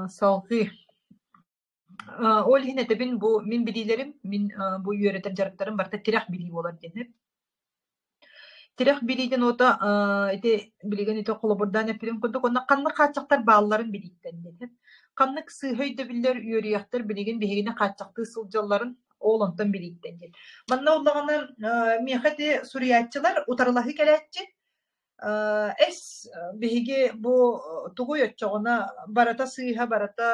Салгыы Ол иһин этэбин бу мин билиилэрим, мин бу үөрэтэр дьарыктарым барыта тирэх билии буолар диэн. Тирэх билиитин уота ити билигин ити холобурдаан эппитим курдук уонна ханнык хааччахтар баалларын билииттэн диэн. Ханнык сыыһа өйдөбүллэр, үөрүйэхтэр билигин биһигини хааччахтыы сылдьалларын ол онтон билииттэн диэн. Манна уллаҕына миэхэ ити суруйааччылар утарылаһыы кэлээччи Эс, биһиги бу тугуй оччоҕуна барыта сыыһа, барыта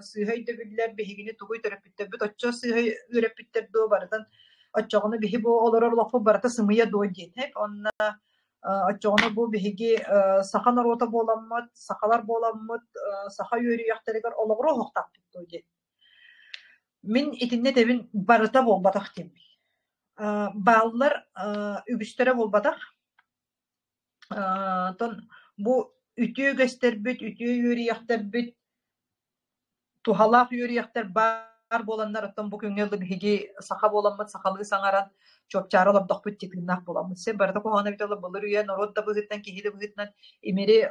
сыыһа өйдөбүллэр, биһигини тугуй төрөппүттэрбит оччо сыыһа үөрэппиттэр дуо барытын оччоҕуна биһи бу олорор олохпут барыта сымыйа дуо диэн Онно оччоҕуна бу биһиги саха норуота буоламмыт, сахалар буоламмыт, саха үөрүйэхтэригэр олоҕуруо суохтаахпыт дуо диэн. Мин итиннэ этэбин барыта буолбатах диэммин. Бааллар үгүстэрэ буолбатах. Оттон бу үтүө үгэстэрбит, үтүө үөрүйэхтэрбит, туһалаах үөрүйэхтэр баар. баар буоланнар, оттон бу күҥҥэ дылы биһиги саха буоламмыт, сахалыы саҥаран, чуопчаара олордохпут дии тыыннаах буоламмыт. Син барыта куһаҕан эбитэ буоллар, былыр үйэ норуот да быһыытынан, киһи да быһыытынан имири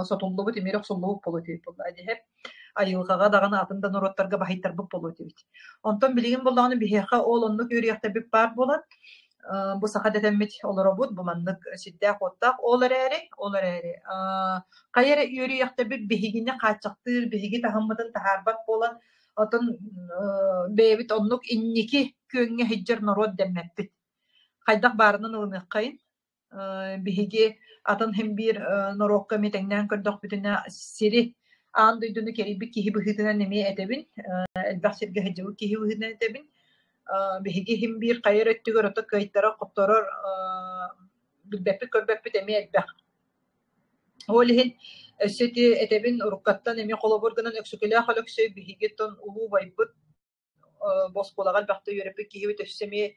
сотуллубут, имири охсуллубут буолуо этибит буоллаҕа дии. Айылҕаҕа даҕаны атын да норуоттарга баһыйтарбыт буолуо этибит. Онтон билигин буоллаҕына биһиэхэ ол оннук үөрүйэхтэрбит баар буолан, бу саха дэтэммит олоробут, бу маннык сирдээх-уоттаах. Ол эрээри, хайа эрэ үөрүйэхтэрбит биһигини хааччахтыыр, биһиги таһыммытын таһаарбат буолан, оттон бэйэбит оннук инники күөҥҥэ сылдьар норуот дэммэппит. Хайдах баарынан ылыныаххайын. Биһиги атын син биир норуокка эмиэ тэҥнээн көрдөхпүтүнэ сири, аан дойдуну кэрийбит киһи быһыытынан эмиэ этэбин, элбэх сиргэ сылдьыбыт киһи быһыытынан этэбин. Биһиги син биир хайа эрэ өттүгэр ото кыайтара-хотторор билбэппит-көрбөппүт эмиэ элбэх. Ол иһин өссө ити этэбин уруккаттан эмиэ холобур гынан Өксөкүлээх Өлөксөй биһиги оттон улуу убайбыт бу оскуолаҕа элбэхтэ үөрэппит киһибит өссө эмиэ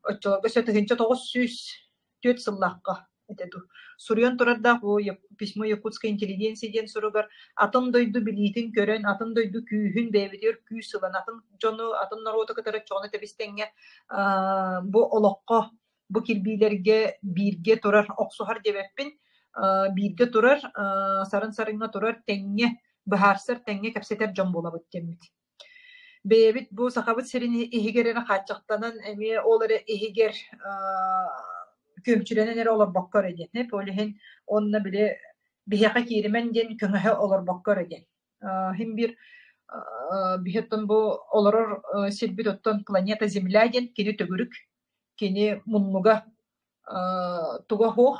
оччолорго өссө 1904 сыллаахха этэ дуу суруйан турардаах бу «Письмо якутской интеллигенции» диэн суругар атын дойду билиитин көрөн, атын дойду күүһүн бэйэбитигэр күүс ылан, атын дьону, атын норуоту кытары чоҕуна тэбис-тэҥҥэ бу олоххо, бу кирбиилэргэ бииргэ турар, охсуһар диэбэппин, бииргэ турар, сарын-сарыҥҥа турар, тэҥҥэ быһаарсар, тэҥҥэ кэпсэтэр дьон буолабыт диэммит. Бэйэбит бу Сахабыт сирин иһигэр эрэ хааччахтанан эмиэ ол эрэ иһигэр күөмчүлэнэн эрэ олорбокко эрэ диэн. Ол иһин уонна били биһиэхэ кииримэн диэн көҥөһө олорбокко эрэ диэн. Иһин биир биһи оттон бу олорор сирбит оттон планета Земля диэн кини төгүрүк, кини муннуга туга суох,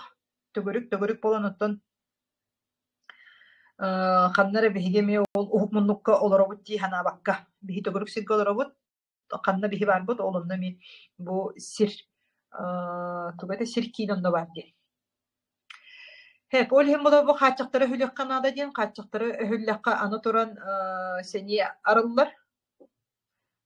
төгүрүк-төгүрүк буолан оттон Ханна эрэ биһиги эмиэ ол уһук муннукка олоробут дии санаабакка, биһи төгүрүк сиргэ олоробут, ханна биһи баарбыт, ол онно эмиэ бу сир туга этэ сир киин онно баар диэн. Ол иһин бу хааччахтары өһүлүөххэ наада диэн, хааччахтары өһүллэххэ аны туран сэниэ арыллар.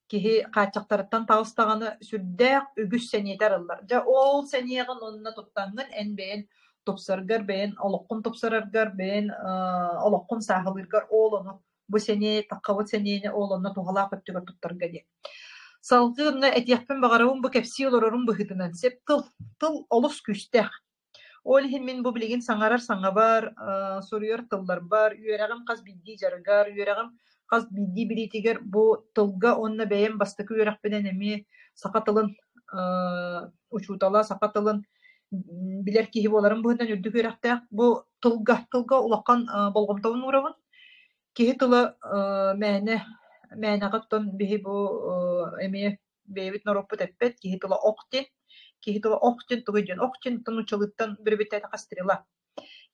Киһи хааччахтарыттан таҕыстаҕына сүрдээх үгүс сэниэтэ арыллар. Дьэ ол сэниэҕин онно туттаҥҥын эн бэйэн тупсаргар, бэйэн олоххун тупсараргар, бэйэн олоххун сааһылыыргар ол ону бу сэниэ таххабыт сэниэни ол онно туһалаах өттүгэр туттарга диэн. Салгыы онно этиэхпин баҕарабын бу кэпсии олорорум быһыытынан сеп тыл тыл олус күүстээх. Ол иһин мин бу билигин саҥарар саҥабар, суруйар тылларбар, үөрэҕим хас биирдии дьарыгар, үөрэҕим хас биирдии билиитигэр бу тылга уонна бэйэм бастакы үөрэхпинэн эмиэ саха тылын учуутала, саха тылын билэр киһи буоларым быһыытынан үрдүк үөрэхтээх бу тылга тылга улахан болҕомтобун уурабын. Киһи тыла мээнэ мээнэҕэ оттон биһи бу эмиэ бэйэбит норуоппут эппэт киһи тыла ох диэн. Киһи тыла ох диэн тугуй диэн? Ох диэн нууччалыыттан бүрүбүттээтэххэ стрела.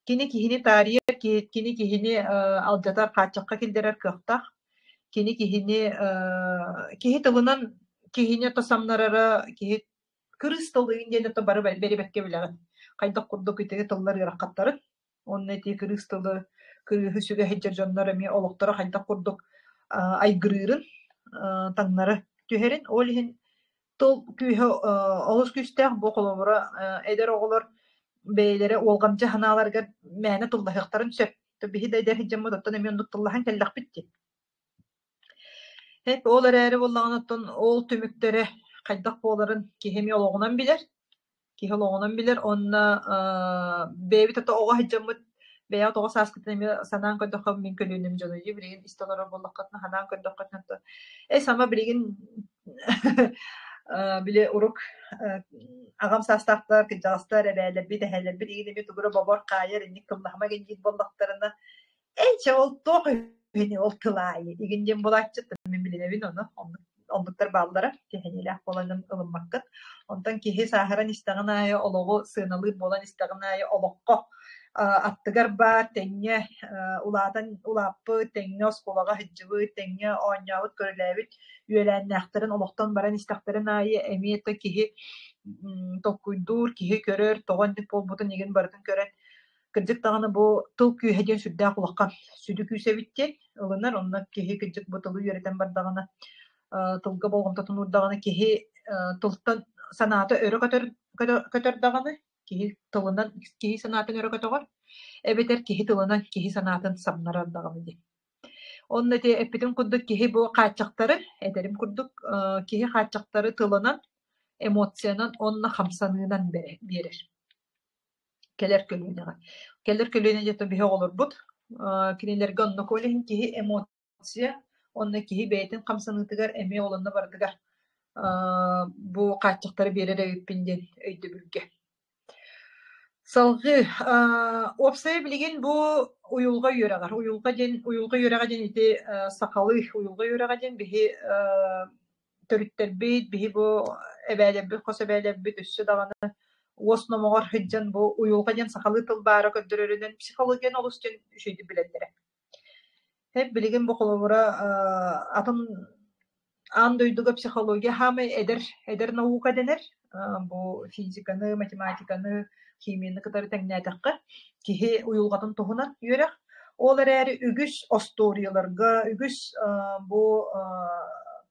Кини киһини таарыйар, кини киһини алдьатар, хааччахха киллэрэр кыахтаах. Кини киһини киһи тылынан киһини то самнарара, киһи кырыыс тылыын диэн то бары бэрибэккэ билэҕин. Хайдах курдук ити тыллар ыарахаттарын. Уонна ити кырыыс тылы, кырыыһы сүгэ сылдьар дьоннор эмиэ олохторо хайдах курдук айгырыырын, таҥнары түһэрин. Ол иһин тыл күүһэ олус күүстээх. Бу холобура эдэр оҕолор бэйэлэрэ уолҕамдьы санааларыгар мээнэ тыллаһыахтарын сөп. Биһи да эдэр сылдьаммыт оттон эмиэ оннук тыллаһан кэллэхпит дии. Эп ол эрээри буоллаҕына оттон ол түмүктэрэ хайдах буоларын киһи эмиэ олоҕунан билэр. Киһи олоҕунан билэр уонна бэйэбит ото оҕо сылдьаммыт бэйэҕит оҕо сааскытын эмиэ санаан көрдөххө мин көлүөнэм дьоно дии билигин истэ олорор буоллаххытына санаан көрдөххүтүнэ то ээ сама билигин били урук аҕам саастаахтар, кырдьаҕастар, эбээлэрбит, эһээлэрбит игин эмиэ тугу эрэ бобор, хаайар, инник тыллаһыма игин диир буоллахтарына ээ чэ ол туох үһүнүй ол тыл аайы игин диэн буолааччы мин билинэбин ону оннук оннуктар бааллара киһиниилээх буолан ылыммаккыт. Онтон киһи сааһыран истэҕин аайы олоҕу сыаналыыр буолан истэҕин аайы олоххо аттыгар баар тэҥҥэ улаатан улааппыт, тэҥҥэ оскуолаҕа сылдьыбыт, тэҥҥэ оонньообут, көрүлээбит үөлээннээхтэрин олохтон баран истэхтэрин аайы эмиэ да киһи толкуйдуур, киһи көрөр, тоҕо инник буолбутун игин барытын көрөн кырдьык даҕаны бу тыл күүһэ диэн сүрдээх улахан сүдү күүс эбит диэн ылынар. Онно киһи кырдьык бу тылы үөрэтэн бардаҕына, тылга болҕомтотун уурдаҕына киһи тылтан санаата өрө көтөр, көтөр даҕаны, киһи тылынан киһи санаатын өрө көтөҕөр, эбэтэр киһи тылынан киһи санаатын самнарар даҕаны диэн. Онно ити эппитим курдук киһи бу хааччахтары, этэрим курдук, киһи хааччахтары тылынан, эмоциянан уонна хамсаныынан биэрэр. Кэлэр көлүөнэҕэ. Кэлэр көлүөнэ диэн биһи оҕолорбут, кинилэргэ оннук ол иһин киһи эмоция уонна киһи бэйэтин хамсаныытыгар эмиэ ол онно барытыгар бу хааччахтары биэрэр эбиппин диэн өйдөбүлгэ. Салҕыы уопсайа билигин бу уйулҕа үөрэҕэр, уйулҕа диэн уйулҕа үөрэҕэ диэн ити сахалыы уйулҕа үөрэҕэ диэн биһи төрүттэрбит, биһи бу эбээлэрбит, хос эбээлэрбит өссө даҕаны уос номоҕор сылдьан бу уйулҕа диэн сахалыы тыл баара көрдөрөрүнэн психологияны олус диэн үчүгэйдик билэллэрэ. Һэп билигин бу холобура атын аан дойдуга психология хаамай эдэр эдэр наука дэнэр. Бу физиканы, математиканы, химияны кытары тэҥнээтэххэ, киһи уйулҕатын туһунан үөрэх. Ол эрээри үгүс остуоруйаларга, үгүс бу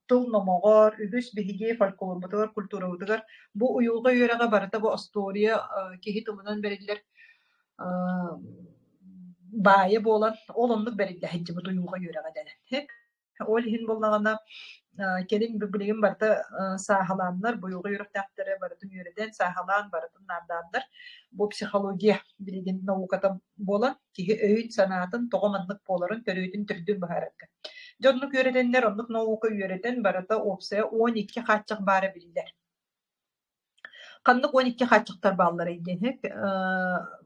тыл номоҕор, үгүс биһиги фольклорбутугар, культурабытыгар бу уйулҕа үөрэҕэ барыта бу остуоруйа киһи тылынан бэриллэр баайа буолан, ол оннук бэриллэ сылдьыбыт уйулҕа үөрэҕэ дэнэр. Ол иһин буоллаҕына, кэлин билигин барыта сааһылааннар, буйулҕа үөрэхтээхтэрэ барытын үөрэтэн, сааһылаан барытын наардааннар, бу психология билигин науката буолан, киһи өйүн-санаатын тоҕо маннык буоларын, төрүөтүн төрдүн быһаарарга. Дьэ оннук үөрэтэннэр, оннук наука үөрэтэн барыта уопсайа 12 хааччах баара биллэр. Ханнык 12 хааччахтар баалларый диэн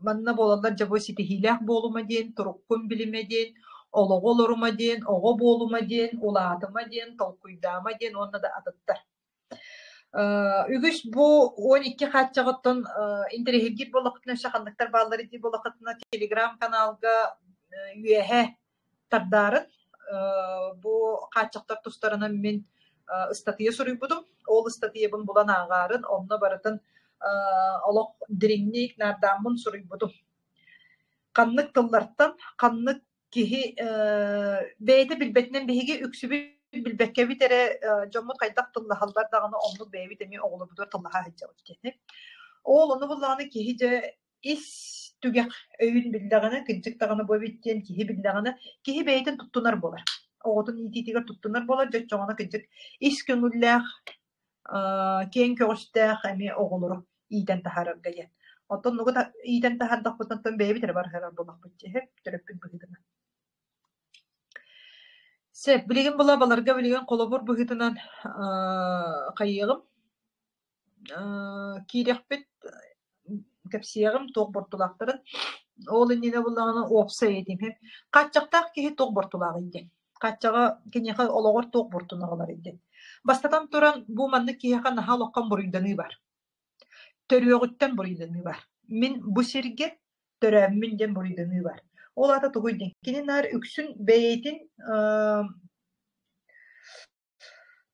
Манна буолаллар дьэ бу ситиһиилээх буолума диэн, туруккун билимэ диэн, олоҕу олорума диэн, оҕо буолума диэн, улаатыма диэн, толкуйдаама диэн уонна да атыттар. Үгүс бу 12 хааччаҕыттан интэриэһиргиир буоллаххытына өссө ханныктар баалларый диир буоллаххытына телеграм-каналга үөһэ тардаарын бу хааччахтар тустарынан мин ыстатыйа суруйбутум. Ол ыстатыйабын булан ааҕаарын, онно барытын олох дириҥник наардааммын суруйбутум. Ханнык тыллартан, ханнык киһи бэйэтэ билбэтинэн биһиги үксүбүт билбэккэбит эрэ дьоммут хайдах тыллаһаллар даҕаны оннук бэйэбит эмиэ оҕолорбутугар тыллаһа сылдьабыт диэн. Ол ону буллаҕына киһи дьэ ис түгэх өйүн биллэҕинэ, кырдьык даҕаны бу эбит диэн киһи биллэҕинэ, киһи бэйэтин туттунар буолар. Оҕотун иитиитигэр туттунар буолар, дьэ оччоҕуна кырдьык ис көҥүллээх, киэҥ көҕүстээх эмиэ оҕолору иитэн таһаарарга диэн. Оттон нугу иитэн таһаардахпытына бэйэбит эрэ барыһырар буоллахпыт дии, төрөппүт быһыытынан. Сөп, билигин була баларга билигин холобур быһыытынан хайыаҕым Киириэхпит, кэпсиэҕим туох буортулаахтарын. Ол иннинэ буоллаҕына уопсай этим Хааччахтаах киһи туох буортулааҕый диэн. Хааччаҕа киниэхэ олоҕор туох буортуну аҕаларый диэн. Бастатан туран, бу маннык киһиэхэ наһаа улахан буруйданыы бар. Төрүөҕүттэн буруйданыы бар. Мин бу сиргэ төрөөммүн диэн буруйданыы бар. Ол аата тугуй диэн. Кини наар үксүн бэйэтин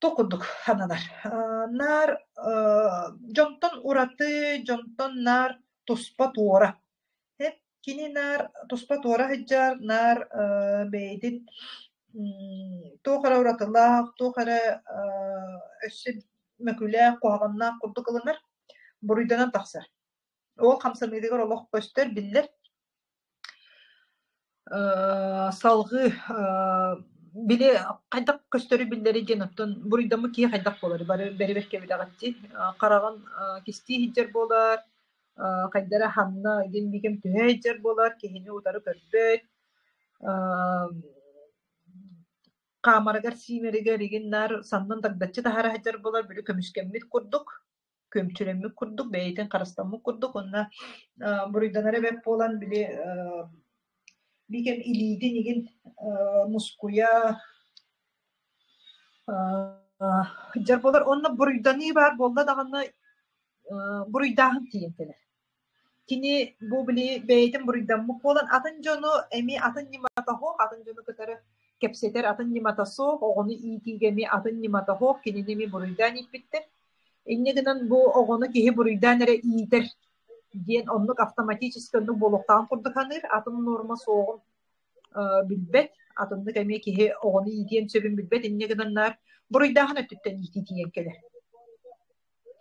Туох курдук сананар. Наар дьонтон ураты, дьонтон наар туспа-туора. Кини наар туспа-туора сылдьар, наар бэйэтин туох эрэ уратылаах, туох эрэ өссө мөкүлээх, куһаҕаннаах курдук ылынар, буруйданан тахсар. Ол хамсаныытыгар олох көстөр, биллэр. Салҕыы били хайдах көстөрү биллэрий диэн оттон буруйдаммыт киһи хайдах буоларый бары бэри-бэркэ билэҕит дии хараҕын кистии сылдьар буолар, хайда эрэ ханна игин-бигин түһэ сылдьар буолар, киһини утары көрбөт, хаамарыгар-сиимэригэр игин наар саннын дагдаччы таһаара сылдьар буолар, били көмүскэммит курдук күөмчүлэммит курдук, бэйэтин харыстаммыт курдук уонна буруйданара бэрт буолан били биир илиитин игин мускуйа сылдьар буолар. Уонна буруйданыы баар буолла даҕаны буруйдааһын тиийэн кэлэр. Кини бу били бэйэтин буруйдаммыт буолан атын дьону эмиэ атын ньымата суох, атын дьону кытары кэпсэтэр атын ньымата суох, оҕону иитиигэ эмиэ атын ньымата суох, кинини эмиэ буруйдаан ииппиттэр. Инньэ гынан бу оҕону киһи буруйдаан эрэ иитэр диэн оннук автоматически оннук буолуохтааҕын курдук саныыр, атын нуорма суоҕун билбэт, атыннык эмиэ киһи оҕону иитиэн сөбүн билбэт, инньэ гынан наар буруйдааһын өттүттэн иитии тиийэн кэлэр.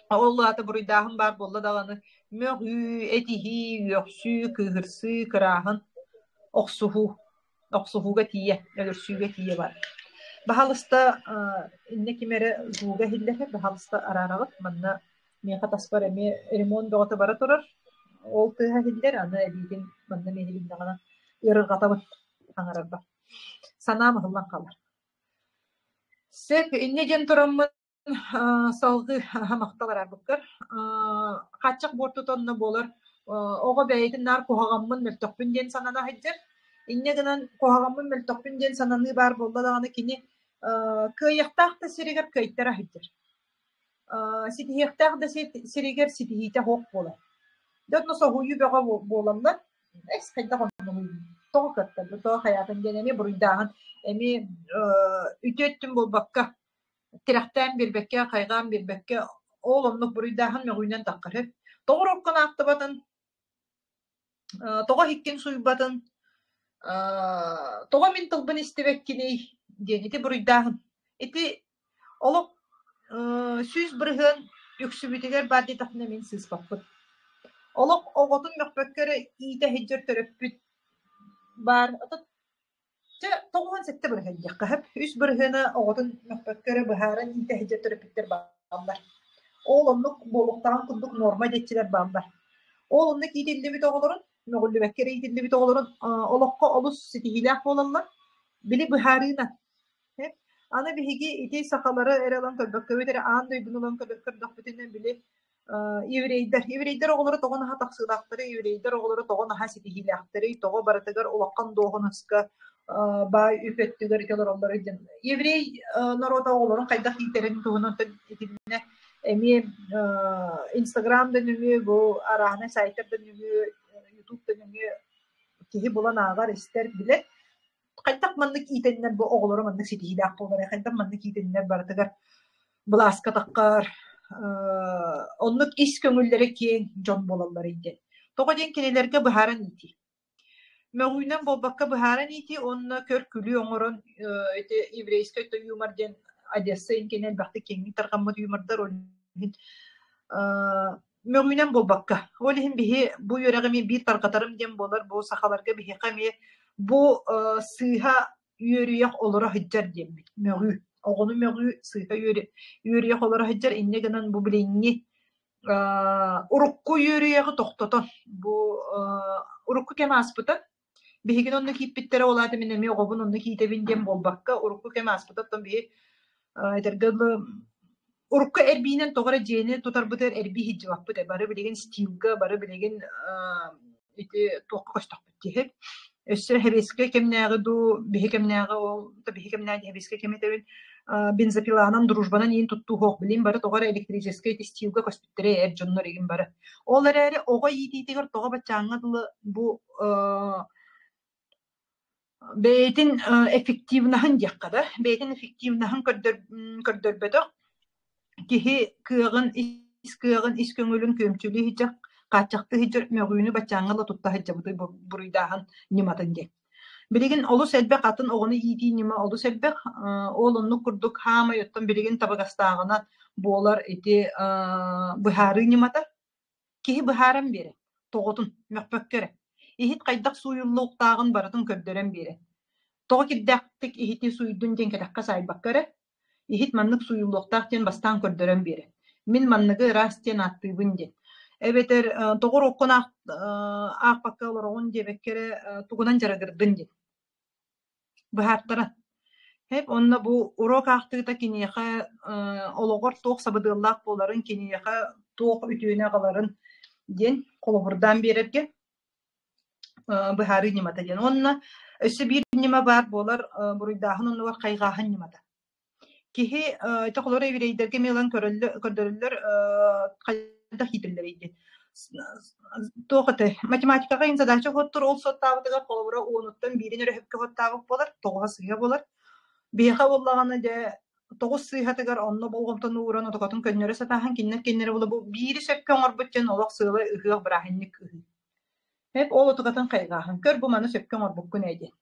Ол аата буруйдааһын баар буолла даҕаны мөҕүү, этиһии, үөхсүү, кыыһырсыы, кырааһын, охсуһуу. Охсуһууга тиийэ, өлөрсүүгэ тиийэ бар. Баһалыста иннэ ким эрэ звуга иһиллэр, баһалыста араараҕыт. Манна миэхэ таспар эмиэ ремонт бөҕөтө бара турар. Ол тыаһа иһиллэр, аны эбиитин манна эмиэ иһилиннэҕинэ ыарырҕатабын хаҥарарбар. Санаам ыһыллан хаалар. Сөп, инньэ диэн тураммын Салгыы махтал араарбыккар. Хааччах буортута онно буолар. Оҕо бэйэтин наар куһаҕаммын, мөлтөхпүн диэн санана сылдьар. Инньэ гынан куһаҕаммын, мөлтөхпүн диэн сананыы баар буолла даҕаны кини кыайыахтаах да сиригэр кыайтара сылдьар. Ситиһиэхтээх да сиригэр ситиһиитэ суох буолар. Дьэ онно соһуйуу бөҕө буолаллар. Эс хайдах оннугуй? Тоҕо кыаттарда, тоҕо хайаатын диэн эмиэ буруйдааһын, эмиэ үтүө өттүн буолбакка тирэхтээн биэрбэккэ, хайҕаан биэрбэккэ, ол оннук буруйдааһын мөҕүүнэн таххар үһү. Тоҕо уруккун аахтыбатын, тоҕо иһиккин сууйбатын, тоҕо мин тылбын истибэккиний диэн ити буруйдааһын. Ити олох 100% үксүбүтүгэр баар диэтэхпинэ мин сыыспаппын. Олох оҕотун мөхпөккө эрэ иитэ сылдьар төрөппүт баар. Чэ, 97 бырыһыан диэххэ сөп. Үс бырыһыана оҕотун мөхпөккө эрэ быһааран иитэ сылдьар төрөппүттэр бааллар. Ол оннук буолуохтааҕын курдук нуорма диэччилэр бааллар. Ол оннук иитиллибит оҕолорун, мөҕүллүбэккэ эрэ иитиллибит оҕолорун олоххо олус ситиһиилээх буолаллар. Били быһаарыынан. Аны биһиги ити сахалары эрэ ылан көрбөккөбүт эрэ аан дойдуну ылан көрдөхпүтүнэ били еврейдэр. Еврейдэр оҕолоро тоҕо наһаа тахсыылаахтарый, еврейдэр оҕолоро тоҕо наһаа ситиһиилээхтэрий, тоҕо барытыгар улахан дуоһунаска баай үп өттүгэр ити олороллоруй диэн. Еврей норуота оҕолорун хайдах иитэрин туһунан итиннэ эмиэ Инстаграм да нөҥүө, бу арааһынай сайтар да нөҥүө, Ютуб да нөҥүө киһи булан ааҕар, истэр, билэр. Хайдах маннык иитэннэр бу оҕолоро маннык ситиһиилээх буоларый, хайдах маннык иитэннэр барытыгар былааска таххар, оннук ис көҥүллэрэ киэҥ дьон буолалларый диэн. Тоҕо диэн кинилэргэ быһааран иитии. Мөҕүүнэн буолбакка быһааран иитии уонна көр-күлүү оҥорон ити еврейскэй то юмор диэн Одесса инкинэ элбэхтик киэҥник тарҕаммыт юмордар ол иһин мөҕүүнэн буолбакка. Ол иһин биһи бу үөрэҕи эмиэ биир тарҕатарым диэн буолар, бу сахаларга биһиэхэ эмиэ бу сыыһа үөрүйэх олоро сылдьар диэммит. Мөҕүү. Оҕону мөҕүү сыыһа үөрүйэх олоро сылдьар. Инньэ гынан бу билиҥҥи урукку үөрүйэҕи тохтотон, бу урукку кэм ааспыта. Биһигини онно кииппиттэрэ, ол аата мин эмиэ оҕобун онно киитэбин диэн буолбакка, урукку кэм ааспыта, оттон биһи этэргэ дылы урукку эрбиинэн тоҕо эрэ дьиэни тутарбытыгар эрбии сылдьыбаппыт ээ, бары билигин стилга, бары билигин ити туохха көстөхпүт дии Өссө сэбиэскэй кэмнээҕи дуу, биһи кэмнээҕи ол биһи кэмнээҕи сэбиэскэй кэм этэбин бензопиланан, дружбанан иин туттуу суох, билин бары тоҕо эрэ электрическэй ити стилга көспүттэрэ эр дьоннор игин бары. Ол эрээри оҕо иитиитигэр тоҕо баччааҥҥа дылы бу бэйэтин эффективноһын диэххэ да, бэйэтин эффективноһын көрдөрбөтөх киһи кыаҕын, ис кыаҕын, ис көҥүлүн күөмчүлүү сылдьар, хааччахтыы сылдьар мөҕүүнү баччааҥҥа ыла тутта сылдьабытый буруйдааһын ньыматын диэн. Билигин олус элбэх атын оҕону иитии ньыма олус элбэх. Ол оннук курдук хаамай оттон билигин табыгастааҕынан буолар ити быһаарыы ньымата. Киһи быһааран биэрэр, тоҕотун, мөхпөккө эрэ. Иһит хайдах сууйуллуохтааҕын барытын көрдөрөн биэрэр. Тоҕо кирдээхтик иһити сууйдун диэн кэтэххэ саайбакка эрэ, иһит маннык сууйуллуохтаах диэн бастаан көрдөрөн биэрэр. Мин манныгы ыраас диэн ааттыыбын диэн. Эбэтэр тоҕо уруккун аахпакка олороҕун диэбэккэ эрэ тугунан дьарыгырдын диэн. Быһаартара. Хэп онно бу уруок аахтыыта киниэхэ олоҕор туох сабыдыаллаах буоларын, киниэхэ туох үтүөнү аҕаларын диэн холобурдаан биэрэргэ быһаарыы ньымата диэн. Уонна өссө биир ньыма баар буолар буруйдааһын оннугар хайҕааһын ньымата. Киһи ити холобура еврейдэргэ эмиэ ылан көрдөрөллөр хайдах иитиллэрий диэн. Туох этэй математикаҕа иһин задача оһоттор ол суоттаабытыгар холобура уонуттан биирин эрэ сөпкө оһоттаабыт буолар, тоҕуһа сыыһа буолар. Биһиэхэ буоллаҕына дьэ тоҕус сыыһатыгар онно болҕомтону ууран отокотун көннөрө сатааһын кинилэр кинилэри була бу биири сөпкө оҥорбут диэн олох сыала ыһыах бырааһынньык ыһыы. Эп ол отукатын хайҕааһын көр бу маны сөпкө оҥорбуккун ээ диэн.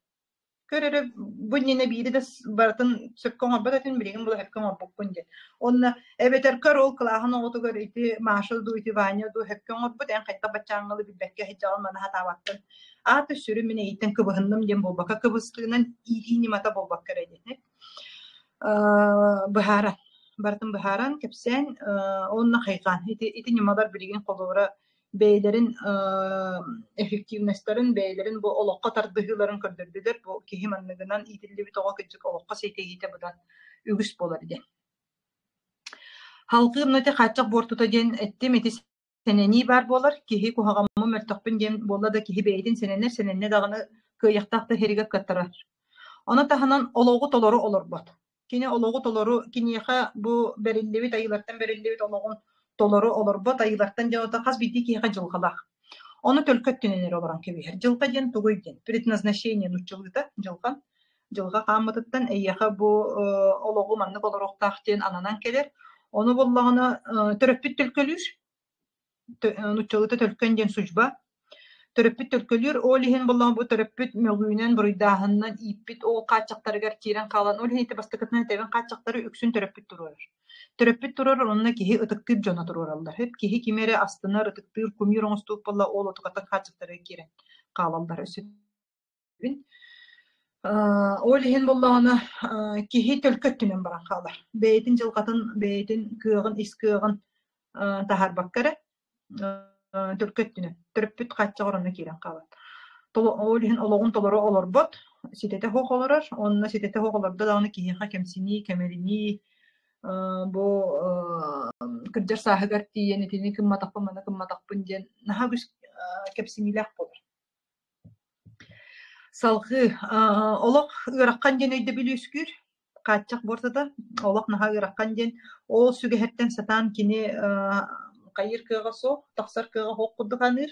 Көр эрэ бу иннинэ биири да барытын сөпкө оҥорбот этим, билигин була сөпкө оҥорбуккун диэн. Уонна эбэтэр көр ол кылааһын оҕотугар ити Маша дуу, ити Ваня дуу сөпкө оҥорбут, эн хайдах баччааҥҥылы билбэккэ сылдьаҕын, маны сатаабаккын. Аата сүрүн мин эйиттэн кыбыһынным диэн буолбакка, кыбыстыынан иитии ньымата буолбакка эрэ диэн. Быһааран, барытын быһааран, кэпсээн уонна хайҕаан. Ити ньымалар билигин холобура бэйэлэрин эффективностарын, бэйэлэрин бу олоххо тардыһыыларын көрдөрдүлэр. Бу киһи манныгынан иитиллибит оҕо кырдьык олоххо ситиһиитэ быдан үгүс буолар диэн. Салгыы ити хааччах буортута диэн эттим, ити сэнэнии баар буолар. Киһи куһаҕаммын, мөлтөхпүн диэн буолла да киһи бэйэтин сэнэнэр, сэнэннэ даҕаны кыайыахтаах да сиригэр кыаттарар. Ону таһынан олоҕу толору олорбот. Кини олоҕу толору, киниэхэ бу бэриллибит, айыылартан бэриллибит олоҕун толору олорбот, айыылартан диэн ото хас биирдии киһиэхэ дьылҕалаах. Ону төлкө өттүнэн эрэ олорон кэбиһэр. Дьылҕа диэн тугуй диэн? Предназначение нууччалыыта дьылҕа. Дьылҕа хааммытыттан эйиэхэ бу олоҕу маннык олоруохтаах диэн ананан кэлэр. Ону буоллаҕына төрөппүт төлкөлүүр, нууччалыыта төлкөн диэн судьба. Төрөппүт төлкөлүүр, ол иһин буоллаҕына бу төрөппүт мөҕүүнэн, буруйдааһынынан ииппит ол хааччахтарыгар киирэн хаалан, ол иһин ити бастакытынан этэбин хааччахтары үксүн төрөппүт туруорар. Төрөппүт туруорар уонна киһи ытыктыыр дьоно туруораллар. Киһи кими эрэ астынар, ытыктыыр, кумир оҥостубут буолла, ол отукаттан хааччахтарыгар киирэн хаалаллар. Өссө Ол иһин буоллаҕына киһи төлкө өттүнэн баран хаалар. Бэйэтин дьылҕатын, бэйэтин кыаҕын, ис кыаҕын таһаарбакка эрэ төлкө өттүнэн төрөппүт хааччаҕар онно киирэн хаалар. Ол иһин олоҕун толору олорбот, ситэтэ суох олорор. Онно ситэтэ суох олордо даҕаны киһиэхэ кэмсинии, кэмиринии бу кырдьар сааһыгар тиийэн итини кымматахпын, маны кымматахпын диэн наһаа үгүс кэпсиниилээх буолар. Салҕыы олох ыарахан диэн өйдөбүл үөскүүр, хааччах буортата, олох наһаа ыарахан диэн, ол сүгэһэртэн сатаан кини хайыыр кыаҕа суох, тахсар кыаҕа суох курдук аныыр.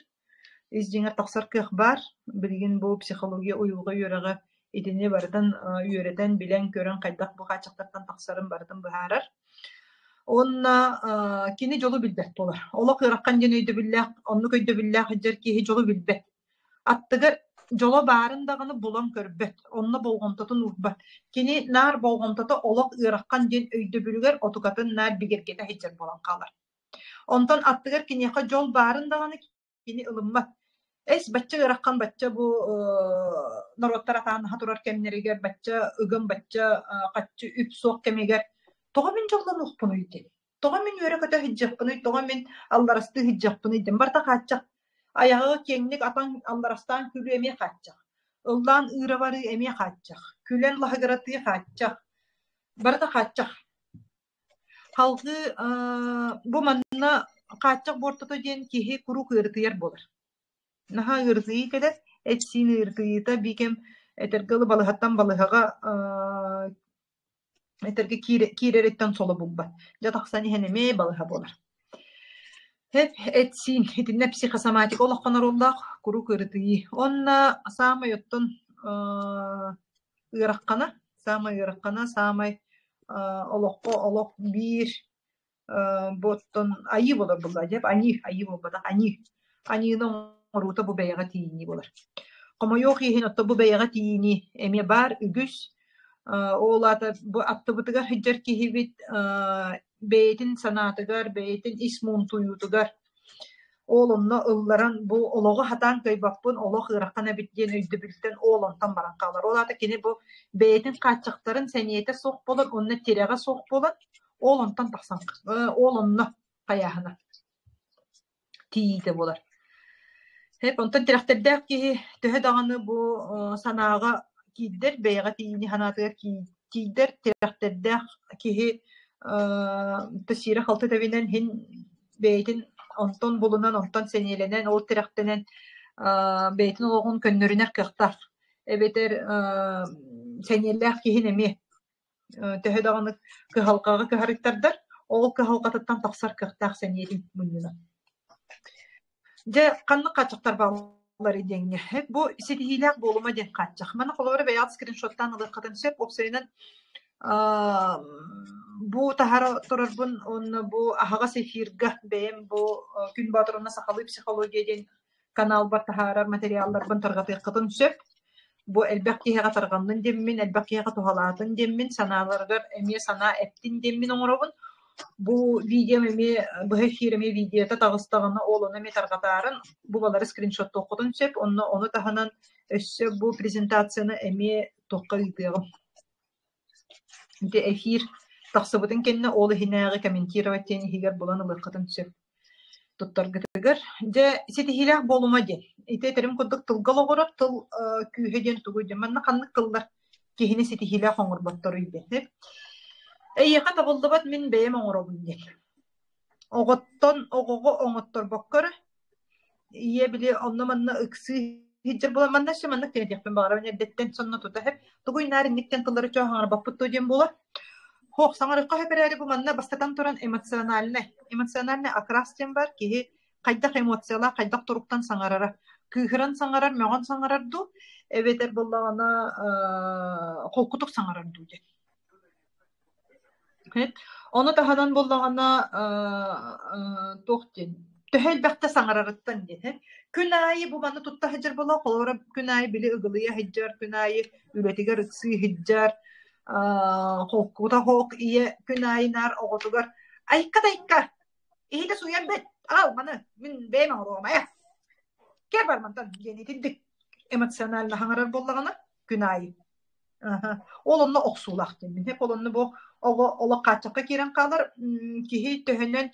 Ис дьиҥэр тахсар кыах баар. Билигин бу психология уйулҕа үөрэҕэ итини барытын үөрэтэн, билэн-көрөн хайдах бу хааччахтартан тахсарын барытын быһаарар. Уонна кини дьолу билбэт буолар. Олох ыарахан диэн өйдөбүллээх, оннук өйдөбүллээх сылдьар киһи дьолу билбэт. Аттыгар дьоло баарын даҕаны булан көрбөт, онно болҕомтотун уурбат. Кини наар болҕомтото олох ыарахан диэн өйдөбүлүгэр отукатын наар бигэргэтэ сылдьар буолан хаалар. Онтон аттыгар киниэхэ дьол баарын даҕаны кини ылыммат. Эс бачча ыарахан бачча бу норуоттар атаанаһа турар кэмнэригэр бачча ыгым бачча хаччы үп суох кэмигэр тоҕо мин дьоллонуохпунуй диэн. Тоҕо мин үөрэ-көтө сылдьыахпыный, тоҕо мин алларастыы сылдьыахпыный диэн. Барыта хааччах. Айаҕы киэҥник атан алларастаан күлүү эмиэ хааччах. Ыллаан ыыра барыы эмиэ хааччах. Күлэн лаһыгыратыы хааччах. Барыта хааччах. Салгыы бу манна хааччах буортута диэн киһи куруук ыарытыйар буолар. Наһаа ыарытыйыы кэлэр, эт-сиин ыарытыйыыта биикэм этэргэ дылы балыһаттан балыһаҕа этэргэ киирэриттэн соло булбат. Дьэ тахсан иһэн эмиэ балыһа буолар. Эт-сиин итиннэ психосоматика олоххо оруоллаах куруук ыарытыйыы. Уонна саамай оттон ыараххана, саамай ыараххана, саамай олоххо олох биир бу оттон айыы буолар буоллаҕа дьэ аньыы, айыы буолбатах аньыы. Аньыыны оҥоруута бу бэйэҕэ тиийинии буолар. Хомойуох иһин оттон бу бэйэҕэ тиийинии эмиэ баар үгүс. Ол аата бу аттыбытыгар сылдьар киһибит бэйэтин санаатыгар, бэйэтин ис муунтуйуутугар Ол онно ылларан бу олоҕу сатаан кыайбаппын, олох ыарахан эбит диэн өйдөбүлтэн ол онтон баран хаалар. Ол аата кини бу бэйэтин хааччахтарын сэниэтэ суох буолан уонна тирэҕэ суох буолан ол онтон тахсан ол онно хайааһына тиийиитэ буолар. Онтон тирэхтэрдээх киһи төһө даҕаны бу санааҕа киирдэр, бэйэҕэ тиийиини санаатыгар тиийдэр, тирэхтэрдээх киһи сиирэ-халты тэбинэн иһин бэйэтин онтон булунан, онтон сэниэлэнэн, ол тирэхтэнэн бэйэтин олоҕун көннөрүнэр кыахтаах. Эбэтэр сэниэлээх киһин эмиэ төһө даҕаны кыһалҕаҕа кыһарыйтардар, ол кыһалҕатыттан тахсар кыахтаах сэниэтин мунньунан. Дьэ, ханнык хааччахтар бааллар диэҥҥэ. Бу ситиһиилээх буолума диэн хааччах. Маны холобура бэйэҕит скриншоттаан ылыаххытын сөп. Уопсайынан бу таһара турарбын уонна бу аһаҕас эфирга бэйэм бу Күн Боотур уонна сахалыы психология диэн каналбар таһаарар материалларбын тарҕатыаххытын сөп. Бу элбэх киһиэхэ тарҕаннын диэммин, элбэх киһиэхэ туһалаатын диэммин, санааларыгар эмиэ санаа эптин диэммин оҥоробун. Бу видеом эмиэ быһа эфир эмиэ видеота таҕыстаҕына ол ону эмиэ тарҕатаарын бу балары скриншоттуоххутун сөп. Онно ону таһынан өссө бу презентацияны эмиэ туохха ыытыаҕым. Ити эфир тахсыбытын кэннэ ол иһинээҕи комментировать диэн иһигэр булан ылыаххытын сөп туттаргытыгар. Дьэ, ситиһиилээх буолума диэн. Ити этэрим курдук тылга олоҕурар тыл күүһэ диэн тугуй диэн. Манна ханнык тыллар киһини ситиһиилээх оҥорботторуй диэн. Эйиэхэ табыллыбат мин бэйэм оҥоробун диэн. Оҕоттон оҕоҕо оҥотторбокко эрэ ийэ били онно-манна ыксыы сылдьар буолан манна өссө маннык тиэрдиэхпин баҕарабын эрдэттэн сонно тута иһэр тугуй наар инниктэн тыллары чоо хаҥарбаппыт дуо диэн буолар. Һуох саҥарыахха сөп эрээри бу манна бастатан туран эмоциональнай эмоциональный окрас диэн баар киһи хайдах эмоциялаах хайдах туруктан саҥарара кыыһыран саҥарар мөҕөн саҥарар дуу эбэтэр буоллаҕына холкутук саҥарар дуу диэн. Ону таһынан буоллаҕына туох диэн төһө элбэхтэ саҥарарыттан диэн күн аайы бу маны тутта сылдьар буолан холобура күн аайы били ыгылыйа сылдьар күн аайы үлэтигэр ыксыы сылдьар холкута хоок ийэ күн аайы наар оҕотугар айка-тайка иһитэ сууйан бэт аҕал маны мин бэйэм оҥоруом айа кэр бар мантан диэн итинник эмоционально саҥарар буоллаҕына күн аайы Ол онно охсуулаах диэммин. Ол онно бу оҕо олох хааччахха киирэн хаалар. Киһи төһөнөн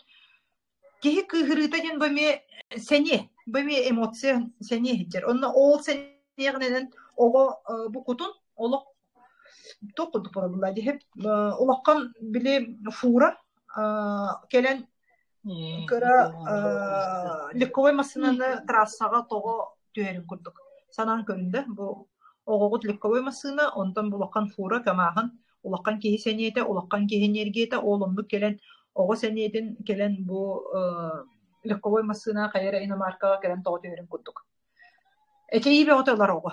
киһи кыыһырыыта диэн бу эмиэ сэниэ, бу эмиэ эмоция сэниэ иһдьэр. Онно ол сэниэҕинэн оҕо бу кутун олох туох курдук буолла диһип улахан били фура кэлэн кыра легковой массыынаны трассаҕа тоҕо түһэрин курдук санаан көрүндэ бу оҕоҕут легковой массыына онтон бу улахан фура камааһын улахан киһи сэниэтэ улахан киһи энергията ол оннук кэлэн оҕо сэниэтин кэлэн бу легковой массыына хайа эрэ иномаркаҕа кэлэн тоҕо түһэрин курдук эчэйии бөҕөтө ылар оҕо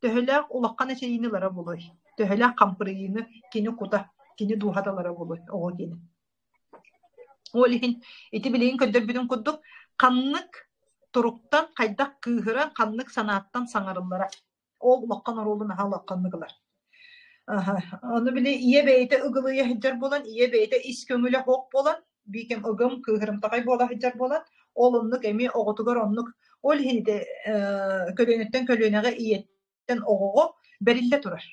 төһөлөөх улахан эчэйиини ылара буолуой төһөлөөх хампырыйыыны кини кута кини дууһата ылара буолуой оҕо диэни Ол иһин ити билигин көрдөрбүтүм курдук ханнык туруктан хайдах кыыһыран, ханнык санааттан саҥарыллара ол улахан оруолу наһаа улаханнык ылар. Ону били ийэ бэйэтэ ыгылыйа сылдьар буолан, ийэ бэйэтэ ис көҥүлэ суох буолан, биикэм ыгым, кыыһырымтаҕай буола сылдьар буолан, ол оннук эмиэ оҕотугар оннук. Ол иһин ити көлүөнэттэн көлүөнэҕэ ийэттэн оҕоҕо бэриллэ турар.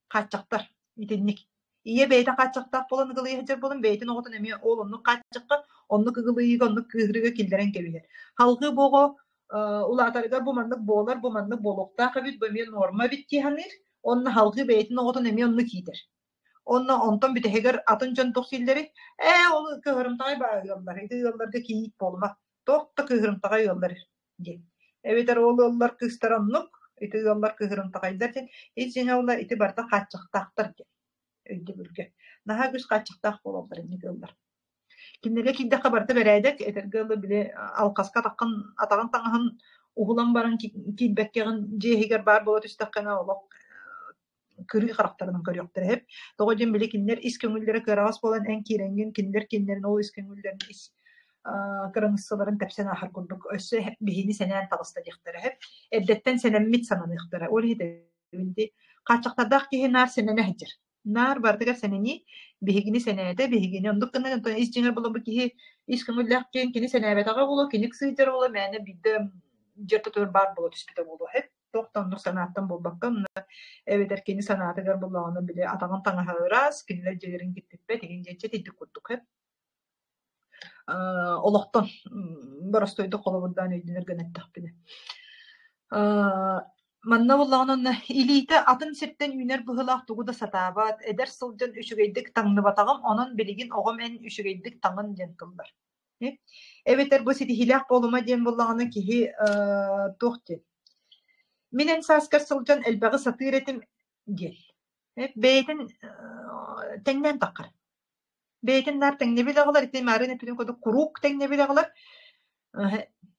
Хааччахтар итинник. Ийэ бэйэтэ хааччахтаах буолан ыгылыйа сылдьар буолан, бэйэтин оҕотун эмиэ ол оннук хааччахха, оннук ыгылыйыыга, оннук кыыһырыыга киллэрэн кэбиһэр. Салгыы бу оҕо улаатарыгар бу маннык буолар, бу маннык буолуохтаах эбит, бу эмиэ нуорма эбит дии саныыр. Уонна салгыы бэйэтин оҕотун эмиэ оннук иитэр. Уонна онтон бүтэһигэр атын дьон туох дииллэрий? Ээ, ол кыыһырымтаҕай баа ыаллар, ити ыалларга кийиит буолума, туох да кыыһырымтаҕай ыаллар диэн. Эбэтэр ол ыаллар кыыстара оннук, ити ыаллар кыыһырымтаҕайдар диэн, ис дьиҥэ ула ити барыта хааччахтаахтар диэн өйдөбүлгэ. Наһаа үгүс хааччахтаах буолаллар инник ыаллар. Кинилэргэ киирдэххэ барыта бэрээдэк, этэргэ дылы били алҕаска атаххын атаҕын таҥаһын уһулан баран киирбэккэҕин дьиэ иһигэр баар буола түстэххинэ олох кырыы харахтарынан көрүөхтэрэ сөп. Тоҕо диэн били кинилэр ис көҥүллэрэ кыараҕас буолан эн киирэҥҥин кинилэр кинилэрин ол ис көҥүллэрин ис кыраныыссаларын тэпсэн ааһар курдук өссө биһини сэнээн таҕыста диэхтэрэ сөп. Эрдэттэн сэнэммит сананыахтара. Ол иһин хааччахтардаах киһи наар сэнэнэ сылдьар. Наар барытыгар сэнэнии, биһигини сэнээтэ, биһигини оннук гынан онтон ис дьиҥэр буолан бу киһи ис көҥүллээх диэн кини сэнээбэтэҕэ буолуо, кини сылдьар буолуо, мээнэ биирдэ дьиэ ортотугар баар буола түспүтэ буолуо сөп. Туох да оннук санааттан буолбакка, онно эбэтэр кини санаатыгар буллаҕына били атаҕын таҥаһа ыраас, кинилэр дьиэлэрин киртиппэт игин диэн итинник курдук сөп. Олохтон боростуойдук холобурдаан өйдөнөр гына эттэхпинэ. Манна буоллаҕына онно илиитэ атын сиртэн үүнэр быһыылаах тугу да сатаабат, эдэр сылдьан үчүгэйдик таҥныбатаҕым, онон билигин оҕом эн үчүгэйдик таҥын диэн тыллар. Эбэтэр бу ситиһиилээх буолума диэн буоллаҕына киһи туох диэн мин эн сааскар сылдьан элбэҕи сатыыр этим диэн. Бэйэтин тэҥнээн таххар. Бэйэтин наар тэҥнэбил аҕалар, ити маарыын эппитим курдук куруук тэҥнэбил аҕалар.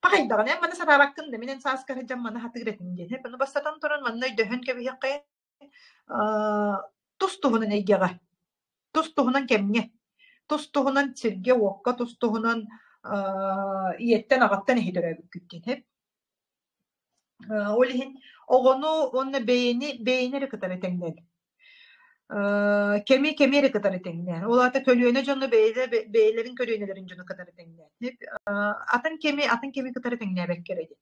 Пахайдаҕына эн маны сатаабаккын да, мин эн сааскар сылдьан маны сатыыр этим диэн. Ону бастатан туран манна өйдөһөн кэбиһиэххэ тус-туһунан эйгэҕэ, тус-туһунан кэмҥэ, тус-туһунан сиргэ-уокка, тус-туһунан ийэттэн-аҕаттан эһи төрөөбүккүт диэн. Ол иһин оҕону уонна бэйэни бэйэни эрэ кытары тэҥнэн. Кэми кэми эрэ кытары тэҥнээн. Ол аата көлүөнэ дьону бэйэлэ бэйэлэрин көлүөнэлэрин дьону кытары тэҥнээн. Атын кэми атын кэми кытары тэҥнээбэккэ эрэ диэн.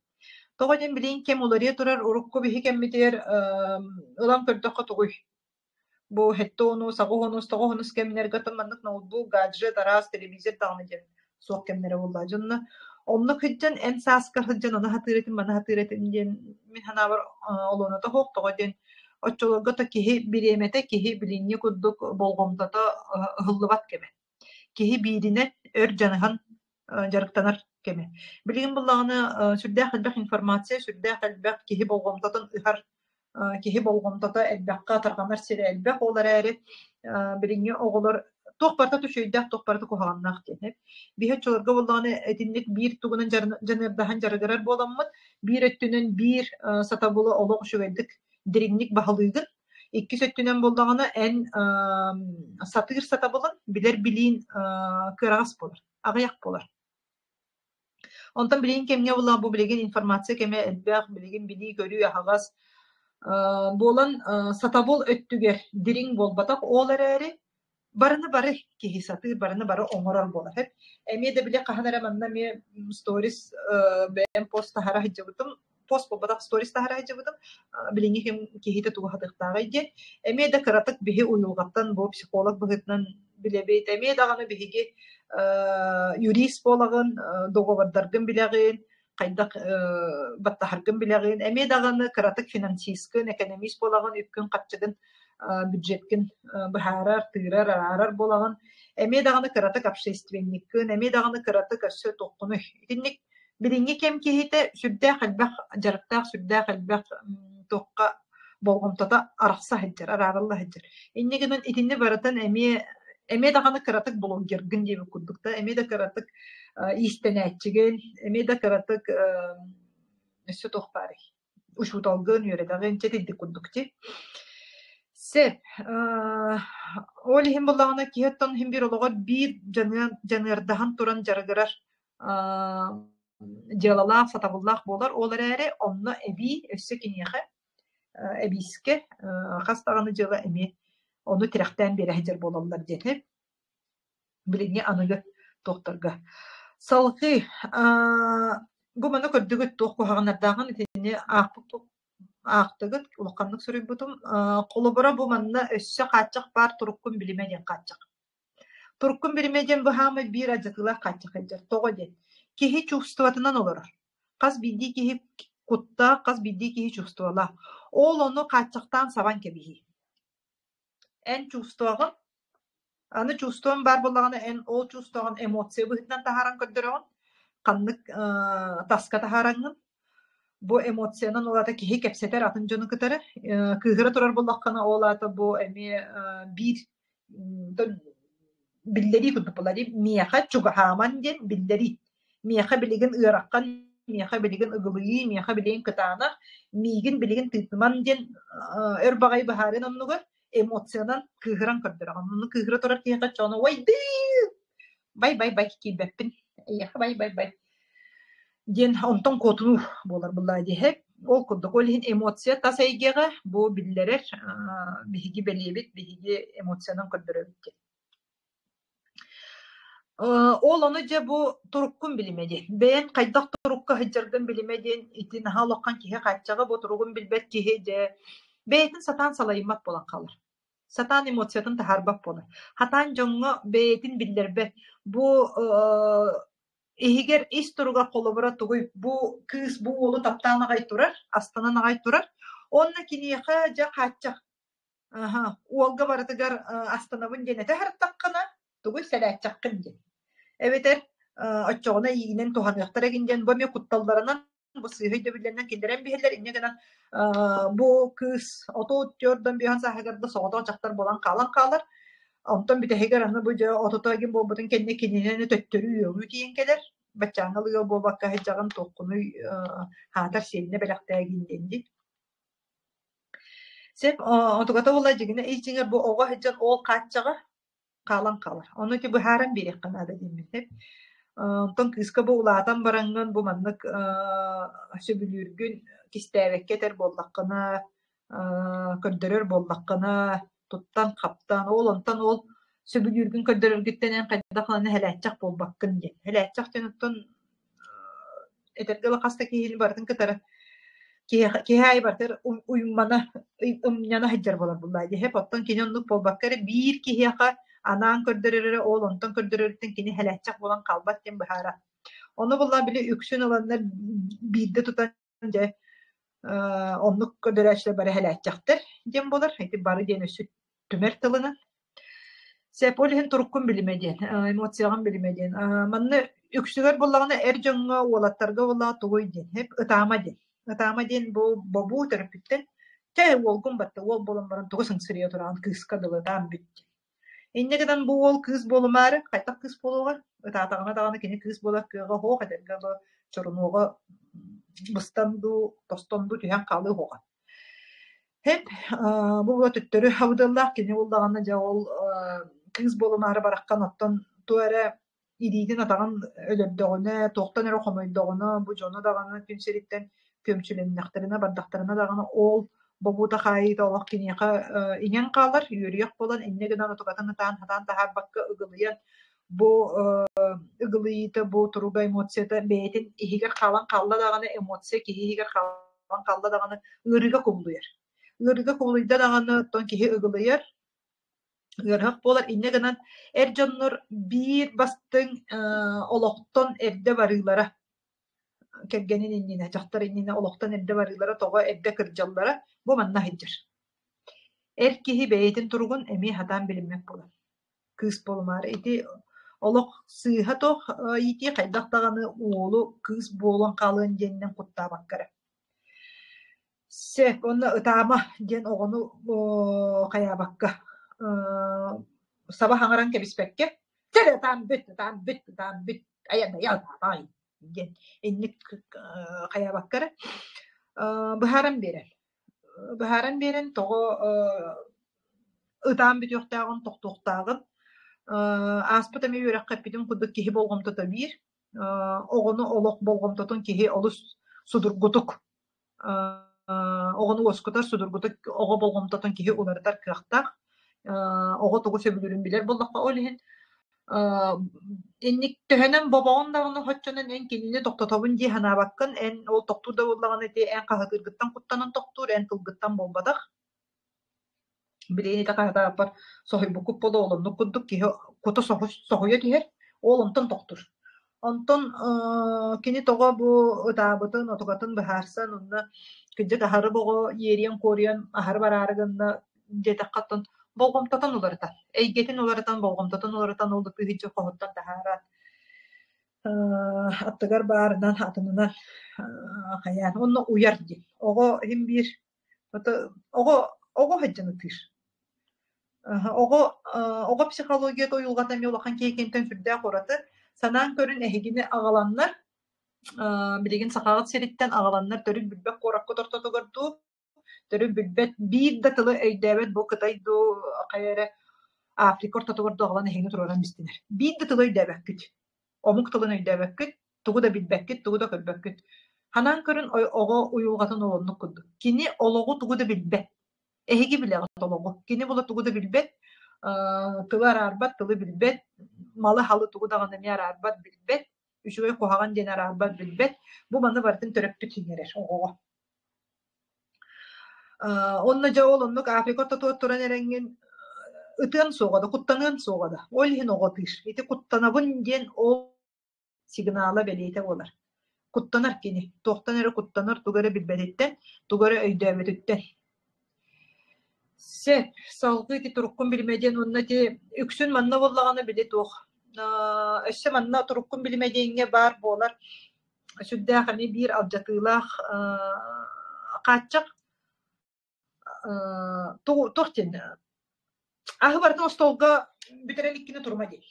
Тоҕо диэн билигин кэм уларыйа турар, урукку биһи кэммитигэр ылан көрдөххө тугуй? Бу сэттэ уонус, аҕыс уонус, тоҕус уонус кэмнэргэ оттон маннык ноутбук, гаджет, араас телевизор даҕаны диэн суох кэмнэрэ буолла. Дьонно оннук сылдьан эн сааскар сылдьан ону сатыыр этим, маны сатыыр этим диэн мин санаабар олуоната суох. Тоҕо диэн оччолорго то киһи бириэмэтэ, киһи билиҥҥи курдук болҕомтото ыһыллыбат кэмэ. Киһи бииринэн өр дьаныһан дьарыктанар кэмэ. Билигин буоллаҕына сүрдээх элбэх информация, сүрдээх элбэх киһи болҕомтотун ыһар, киһи болҕомтото элбэххэ тарҕанар сирэ элбэх. Ол эрээри билиҥҥи оҕолор туох барыта үчүгэйдээх, туох барыта куһаҕаннаах диэн. Биһи оччолорго буоллаҕына итинник биир тугунан дьаныардаһан дьарыгырар буоламмыт, биир өттүнэн биир сатабылы олох үчүгэйдик дириҥник баһылыыгын, Иккис өттүнэн буоллаҕына, эн сатыыр сатабылын, билэр билиин кыараҕас буолар, аҕыйах буолар. Онтон билигин кэмҥэ буолла бу билигин информация кэмэ элбэх, билигин билии-көрүү аһаҕас буолан сатабыл өттүгэр дириҥ буолбатах, ол эрээри барыны бары киһи сатыыр, барыны бары оҥорор буолар. Эмиэ да били хаһан эрэ манна эмиэ сторис бэйэм пост таһара сылдьыбытым, пост буолбатах сторис таһара сылдьыбытым, билиҥҥи кэм киһитэ тугу сатыахтааҕый диэн. Эмиэ да кыратык биһи уйулҕаттан бу психолог быһыытынан билэбит, эмиэ даҕаны биһиги юрист буолаҕын, договордаргын билэҕин, хайдах баттаһаргын билэҕин, эмиэ даҕаны кыратык финансисткын, экономист буолаҕын, үпкүн-харчыгын, бюджеткин быһаарар, тыырар, араарар буолаҕын, эмиэ даҕаны кыратык общественниккын, эмиэ даҕаны кыратык өссө туоххунуй. Итинник билиҥҥи кэм киһитэ сүрдээх элбэх дьарыктаах, сүрдээх элбэх туохха болҕомтото арахса сылдьар, араарылла сылдьар. Инньэ гынан итинни барытын эмиэ эмиэ даҕаны кыратык блогергын диэбит курдук да, эмиэ да кыратык иистэнээччигин, эмиэ да кыратык өссө туох баарый учууталгын, үөрэтэҕин, чэ итинник курдук дии. Сөп. Ол иһин буоллаҕына киһи оттон иһин биир олоҕор биир дьаныардаһан туран дьарыгырар дьыалалаах, сатабыллаах буолар. Ол эрээри онно эбии өссө киниэхэ эбиискэ хас даҕаны дьыала эмиэ ону тирэхтээн биэрэ сылдьар буолаллар диэн билиҥҥи аныгы туохтарга. Салгыы бу маны көрдүгүт туох куһаҕаннардааҕын итини аахпыт аахтыгыт улаханнык суруйбутум. Холобура бу манна өссө хааччах баар туруккун билимэ диэн хааччах. Туруккун билимэ диэн быһаамай биир алдьатыылаах хааччах сылдьар. Тоҕо диэн киһи чувствотынан олорор. Хас биирдии киһи куттаах, хас биирдии киһи чувстволаах. Ол ону хааччахтаан сабан кэбиһии. Эн чувствоҕын, аны чувствоҥ баар буоллаҕына, эн ол чувствоҕын эмоция быһыытынан таһааран көрдөрөҕүн, ханнык таска таһаараҥҥын. Бу эмоциянан ол аата киһи кэпсэтэр атын дьону кытары. Кыыһыра турар буоллаххына, ол аата бу эмиэ биир биллэрии курдук буолар дии. Миэхэ чугаһааман диэн биллэрии. Миэхэ билигин ыарахан, миэхэ билигин ыгылыйыы, миэхэ билигин кытаанах, миигин билигин тыытыман диэн өр баҕайы быһаарыан оннугар эмоциянан кыыһыран көрдөрөҕүн. Онно кыыһыра турар киһиэхэ чоно уойдыы бай бай бай киирбэппин эйиэхэ бай бай бай диэн онтон куотунуу буолар буоллаа диэһэ. Ол курдук ол иһин эмоция тас эйгэҕэ бу биллэрэр биһиги бэлиэбит, биһиги эмоциянан көрдөрөбүт диэн. Ол ону дьэ бу туруккун билимэ диэн. Бэйэҥ хайдах турукка сылдьаргын билимэ диэн ити наһаа улахан киһи хааччаҕа бу туругун билбэт киһи дьэ бэйэтин сатаан салайыммат буолан хаалар. Сатаан эмоциятын таһаарбат буолар. Хатаан дьоҥҥо бэйэтин биллэрбэт. Бу иһигэр ис туругар холобура тугуй бу кыыс бу уолу таптаан аҕай турар, астынан аҕай турар. Уонна киниэхэ дьэ хааччах Аһа, уолга барытыгар астынабын диэн этэ сырыттаххына, тугуй сэлээччэххин диэн. Эбэтэр оччоҕуна эйиигинэн туһаныахтара игин диэн бу эмиэ кутталларынан бу сыыһа өйдөбүллэринэн киллэрэн биһэллэр. Инньэ гынан бу кыыс 34 сааһыгар да соҕотох дьахтар буолан хаалан хаалар. Онтон бүтэһигэр аны бу дьэ отута игин буолбутун кэннэ кинини төттөрү үөҕүү тиийэн кэлэр. Баччааҥҥа ыал буолбакка сылдьаҕын туоххунуй хаатар сиэннэ бэлэхтээгин диэн дии. Сөп, онтуката буолла дьиҥинэ ис дьиҥэр бу оҕо сылдьан ол хааччаҕа хаалан хаалар. Ону ити быһааран биэриэххэ наада диэммин сөп. Онтон кыыска бу улаатан бараҥҥын бу маннык сөбүлүүргүн кистээбэккэ этэр буоллаххына, көрдөрөр буоллаххына, Туттан-хаптан, ол онтон ол сөбүлүүргүн көрдөрөргүттэн эн хайдах ылан эһэлээччэх буолбаккын диэн. Эһэлээччэх диэн оттон этэргэ дылы хас да киһини барытын кытары киһи аайы барытыгар уймана ымньана сылдьар буолар буоллаа дии. Оттон кини оннук буолбакка эрэ биир киһиэхэ анаан көрдөрөр эрэ ол онтон көрдөрөрүттэн кини эһэлээччэх буолан хаалбат диэн быһаарар. Ону буоллаҕа били үксүн ыланнар биирдэ тутан дьэ оннук көрдөрөөччүлэр бары эһэлээччэхтэр диэн буолар. Ити бары диэн өссө түмэр тылынан. Сөп, ол иһин туруккун билимэ диэн, эмоцияҕын билимэ диэн. Манна үксүгэр буоллаҕына эр дьоҥҥо, уолаттарга буоллаҕа тугуй диэн, ытаама диэн. Ытаама диэн бу бобуу төрөппүттэн чэ уолгун батта уол буолан баран тугу сыҥсырыйа тураҕын кыыска дылы ытаан бүт диэн. Инньэ гынан бу уол кыыс буолумаары, хайдах кыыс буолуоҕай? Ытаатаҕына даҕаны кини кыыс буолар кыаҕа суох, этэргэ дылы чорунуоҕа быстан дуу, тостон дуу түһэн хаалыа суоҕа. Һэп бу төттөрү абыдыаллаах кини буоллаҕына дьэ ол кыыс буолумаары бараххан оттон туох эрэ илиитин-атаҕын өлөрдөҕүнэ, туохтан эрэ хомойдоҕуна, бу дьоно даҕаны күн сириттэн күөмчүлэннэхтэринэ, бардахтарына даҕаны ол бобуута-хаайыыта олох киниэхэ иҥэн хаалар, үөрүйэх буолан инньэ гынан отугатын ытаан сатаан таһаарбакка ыгылыйан бу ыгылыйыыта, бу туруга эмоцията бэйэтин иһигэр хаалан хаалла даҕаны эмоция киһи иһигэр хаалан хаалла даҕаны ыарыыга кубулуйар. Ыарыыга кубулуйда даҕаны оттон киһи ыгылыйар, ыарыһах буолар. Инньэ гынан эр дьоннор биир бастыҥ олохтон эрдэ барыылара кэргэнин иннинэ, дьахтар иннинэ олохтон эрдэ барыылара, тоҕо эрдэ кырдьаллара бу манна сылдьар. Эр киһи бэйэтин туругун эмиэ сатаан билиммэт буолар. Кыыс буолумаары. Ити олох сыыһа туох иитии хайдах даҕаны уолу кыыс буолан хаалыан диэнинэн куттаабакка эрэ. Сөп, уонна ытаама диэн оҕону хайаабакка саба хаҥаран кэбиспэккэ, чэ эрэ ытаан бүт, ытаан бүт, ытаан бүт, айан айан диэн инник хайаабакка эрэ быһааран биэрэр. Быһааран биэрэн тоҕо ытаан бүтүөхтээҕин, тохтуохтааҕын ааспыт эмиэ үөрэххэ эппитим курдук киһи болҕомтото биир. Оҕону олох болҕомтотун киһи олус судургутук оҕону уоскутар, судургутук оҕо болҕомтотун киһи уларытар кыахтаах. Оҕо тугу сөбүлүүрүн билэр буоллахха, ол иһин инник төһөнөн бобоҕун даҕаны соччонон эн кинини тохтотобун дии санаабаккын, эн ол тохтуур да буоллаҕына ити эн хаһытыыргыттан куттанан тохтуур, эн тылгыттан буолбатах. Билигин ити хаһытааппар соһуйбуккут буолуо, ол оннук курдук киһи кута соһуйа түһэр, ол онтон тохтуур. Онтон кини тоҕо бу ытаабытын, отугатын быһаарсан, онно кырдьык аһары боҕо иэриэн-куоруйан аһары бараары гынна диэтэххэ оттон болҕомтотун уларытан, эйгэтин уларытан, болҕомтотун уларытан ол да кыыһы хоһуттан таһааран аттыгар баарынан, атынынан хайаан уонна уйар диэн. Оҕо иһин биир оҕо оҕо сылдьан ытыыр. Оҕо оҕо психологията уйулҕата эмиэ улахан киһи киһиттэн сүрдээх ураты. Санаан көрүн эһигини аҕаланнар, билигин Сахаҕыт сириттэн аҕаланнар төрүт билбэт куораккыт ортотугар дуу, төрүт билбэт биир да тылы өйдөөбөт бу Кытай дуу, хайа эрэ Африка ортотугар дуу аҕалан эһигини туруоран истинэр. Биир да тылы өйдөөбөккүт. Омук тылын өйдөөбөккүт, тугу да билбэккит, тугу да көрбөккүт. Ханаан көрүн оҕо уйулҕатын олоннук курдук. Кини олоҕу тугу да билбэт. Эһиги билэҕит олоҕу. Кини була тугу да билбэт, тылы араарбат, тылы билбэт, малы-халы тугу даҕаны эмиэ араарбат, билбэт, үчүгэй куһаҕан диэн араарбат, билбэт. Бу маны барытын төрөппүт иҥэрэр оҕоҕо. Онно дьэ ол оннук Африка ортотугар туран эрэҥҥин ытыан суоҕа да, куттаныан суоҕа да. Ол иһин оҕо ытыыр. Ити куттанабын диэн ол сигнала бэлиэтэ буолар. Куттанар кини. Туохтан эрэ куттанар, тугу эрэ билбэтиттэн, тугу эрэ өйдөөбөтүттэн. Сөп, салгыы ити туруккун билимэ диэн уонна ити үксүн манна буоллаҕына били туох өссө манна туруккун билимэ диэҥҥэ баар буолар сүрдээх эмиэ биир алдьатыылаах хааччах туох диэн аһы барытын остуолга бүтэрэн иккини турума диэн.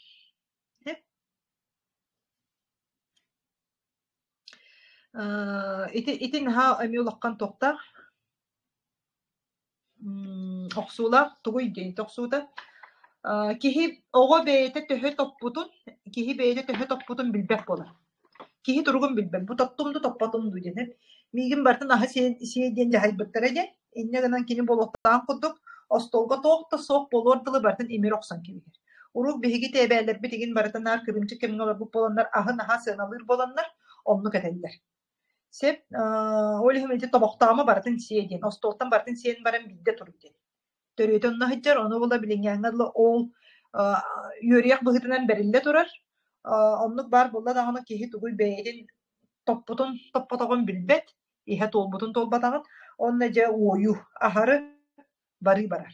Ити ити наһаа эмиэ улахан туохтаах охсуулаах тугуй диэн охсуута киһи оҕо бэйэтэ төһө топпутун киһи бэйэтэ төһө топпутун билбэт буолар. Киһи туругун билбэт. Бу тоттум дуу, топпотум дуу диэн. Миигин барытын аһы сиэ, сиэ диэн дьаһайбыттара диэн. Инньэ гынан кини буолуохтааҕын курдук. Остуолга туох да суох буолуор дылы барытын имири охсон кэбиһэр. Урут биһиги тээбээлэрбит игин барыта наар кырыымчык кэмҥэ олорбут буоланнар, аһын аһа сыаналыыр буоланнар, оннук этэллэр. Сөп, ол иһин ити тобохтоомо барытын сиэ диэн, остуолтан барытын сиэн баран биирдэ тур диэн. Төрүөтэ онно сылдьар, ону була билиҥҥээҥҥэ дылы ол үөрүйэх быһыытынан бэриллэ турар. Оннук баар буолла даҕаны киһи тугуй бэйэтин топпутун топпотоҕун билбэт, иһэ туолбутун туолбатаҕын, уонна дьэ уойуу, аһары барыы барар.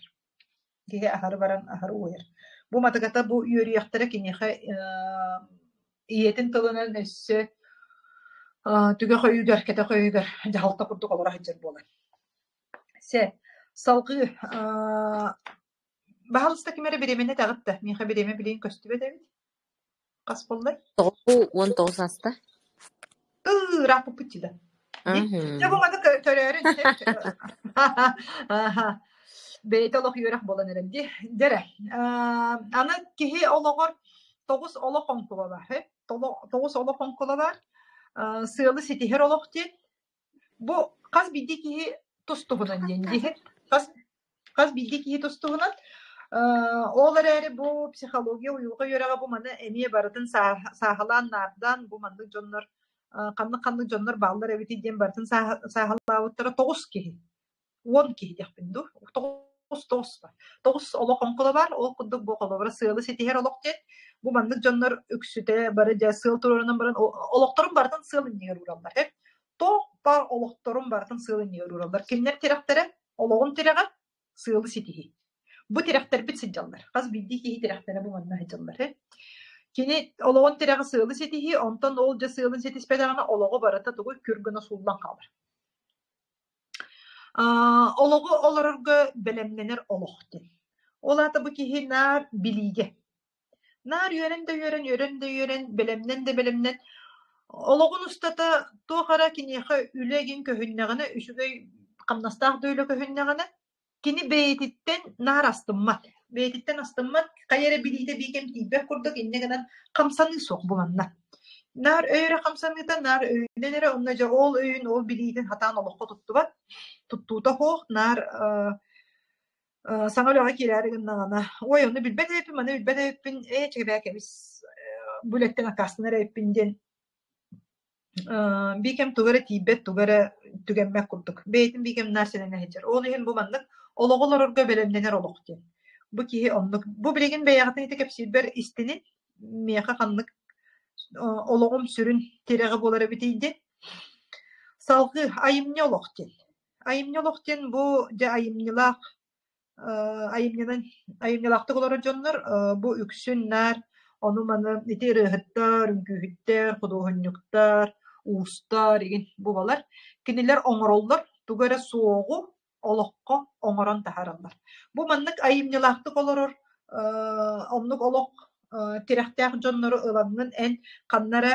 Киһи аһары баран аһары уойар. Бу матыгата бу үөрүйэхтэрэ киниэхэ ийэтин тылынан өссө түгэх өйүгэр, кэтэх өйүгэр дьаһалта курдук олоро сылдьар буолар. Сэ, салгыы баһаалыста ким эрэ бириэмэни этэҕит да, миэхэ бириэмэ билигин көстүбэт эбит. Хас буоллай? 9:19 ааста. Ырааппыппыт дии да. Дьэ бу маны көрөөрүн бэйэтэ олох үөрэх буолан эрэр дии. Дьэрэ, аны киһи олоҕор тоҕус олох оҥкула баар. Тоҕус олох оҥкула баар. Сыалы ситиһэр олох диэн. Бу хас биирдии киһи тус-туһунан диэн дии. Хас хас биирдии киһи тус-туһунан. Ол эрээри бу психология уйулҕа үөрэҕэ бу маны эмиэ барытын сааһылаан наардаан бу маннык дьоннор ханнык-ханнык дьоннор бааллар эбитий диэн барытын сааһылаабыттара тоҕус киһи. 10 киһи диэхпин дуу, тоҕус тоҕус тоҕус олох оҥкула баар, ол курдук бу холобура сыалы ситиһэр олох диэн бу маннык дьоннор үксүтэ бары дьэ сыал туруорунан баран олохторун барытын сыал иннигэр уураллар һэ туох баар олохторун барытын сыал иннигэр уураллар. Кинилэр тирэхтэрэ олоҕун тирэҕэ сыалы ситиһии. Бу тирэхтэрбит сылдьаллар. Хас биирдии киһи тирэхтэрэ бу манна сылдьаллар. Кини олоҕун тирэҕэ сыалы ситиһии, онтон ол дьэ сыалын ситиспэтэҕинэ олоҕо барыта тугуй күр гына сууллан хаалар. Олоҕу олорорго бэлэмнэнэр олох диэн. Ол аата бу киһи наар билиигэ. Наар үөрэн да үөрэн, үөрэн да үөрэн, бэлэмнэн да бэлэмнэн олоҕун устата туох эрэ киниэхэ үлэ игин көһүннэҕинэ, үчүгэй хамнастаах да үлэ көһүннэҕинэ, Кини бэйэтиттэн наар астыммат, бэйэтиттэн астыммат, хайа эрэ билиитэ биикэм тиийбэт курдук инньэ гынан хамсаныы суох буланна. Наар өй эрэ хамсаныыта, наар өйүнэн эрэ онно дьэ ол өйүн, ол билиитин сатаан олоххо туттубат, туттуута суох, наар саҥа үлэҕэ киирээри гыннаҕына, ой, ону билбэт эбиппин, маны билбэт эбиппин, ээ, чэбээ кэбис, бу үлэттэн аккаастанар эбиппин диэн Биикэм тугу эрэ тиийбэт, тугу эрэ түгэммэт курдук. Бэйэтин биикэм наар сэнэнэ сылдьар. Ол иһин бу маннык олоҕу олорорго бэлэмнэнэр олох диэн. Бу киһи оннук. Бу билигин бэйэҕитин ити кэпсиирбэр истинин, миэхэ ханнык олоҕум сүрүн тирэҕэ буолар эбитий диэн. Салгыы айымньы олох диэн. Айымньы олох диэн бу дьэ айымньылаах айымньынан айымньылаахтык олорор дьоннор бу үксүн наар ону-маны ити ырыаһыттар, үҥкүүһүттэр, худуоһунньуктар, уустар игин бу балар. Кинилэр оҥороллор, тугу эрэ суоҕу олоххо оҥорон таһаараллар. Бу маннык айымньылаахтык олорор оннук олох тирэхтээх дьоннору ылаҥҥын эн ханна эрэ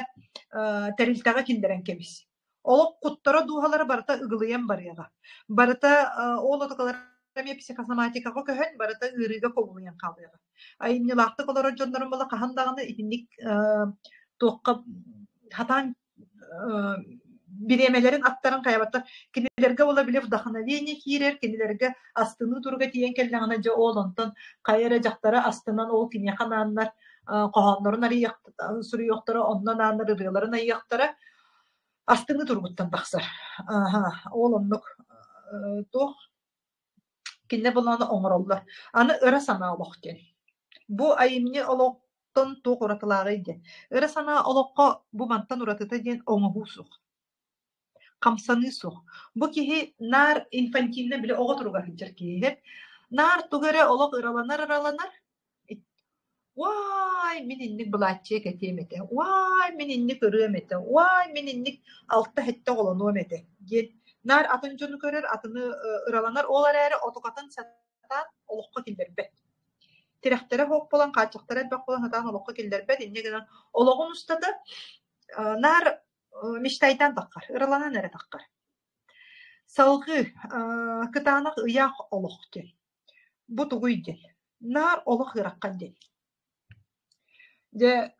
тэрилтэҕэ киллэрэн кэбис. Олох куттара дууһалара барыта ыгылыйан барыаҕа. Барыта ол отокалар эмиэ психосоматикаҕа көһөн, барыта ыарыыга кубулуйан хаалыаҕа. Айымньылаахтык олорор дьоннорум буола хаһан даҕаны итинник туохха сатаан бириэмэлэрин аттаран хайабаттар. Кинилэргэ буола били вдохновение киирэр, кинилэргэ астыныы туруга тиийэн кэллэҕинэ дьэ ол онтон хайа эрэ дьахтара астынан ол киниэхэ анааннар хоһооннорун суруйуохтара, онно анааннар ырыаларын айыахтара. Астыҥы туругуттан тахсар. Ааһа, ол оннук туох кинилэр буоллаҕына оҥороллор. Аны ыра санаа олох диэн. Бу айымньы олохтон туох уратылааҕый диэн. Ыра санаа олоххо бу мантан уратыта диэн оҥоһуу суох. Хамсаныы суох. Бу киһи наар инфантильно били оҕо туругар сылдьар киһи. Наар тугу эрэ олох ыраланар-ыраланар, Уаай, мин инник былааччыйа кэтиэм этэ, уаай, мин инник ырыам этэ, уаай, мин инник алта-сэттэ оҕолонуом этэ диэн наар атын дьону көрөр, атыны ыраланар, ол эрээри отукатын сатаан олоххо киллэрбэт. Тирэхтэрэ суох буолан, хааччахтара элбэх буолан сатаан олоххо киллэрбэт, инньэ гынан олоҕун устата наар мечтайдаан таххар, ыраланан эрэ таххар. Салҕыы кытаанах ыйаах олох диэн. Бу тугуй диэн Наар олох ыарахан диэн. Дьэ,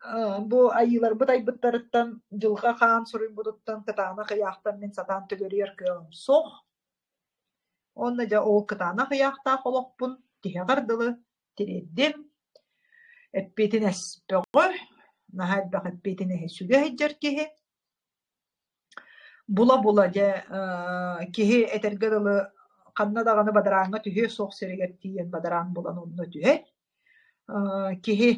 бу айыыларбыт айбыттарыттан, Дьылҕа Хаан суруйбутуттан кытаанах ыйаахтан мин сатаан төлөрүйэр кыаҕым суох. Уонна дьэ ол кытаанах ыйаахтаах олохпун тиһэҕэр дылы тириэрдим. Эппиэтинэс бөҕө, наһаа элбэх эппиэтинэһи сүгэ сылдьар киһи. Була-була дьэ киһи этэргэ дылы ханна даҕаны бадарааҥҥа түһүө суох сиригэр тиийэн бадараан булан онно түһэр. Киһи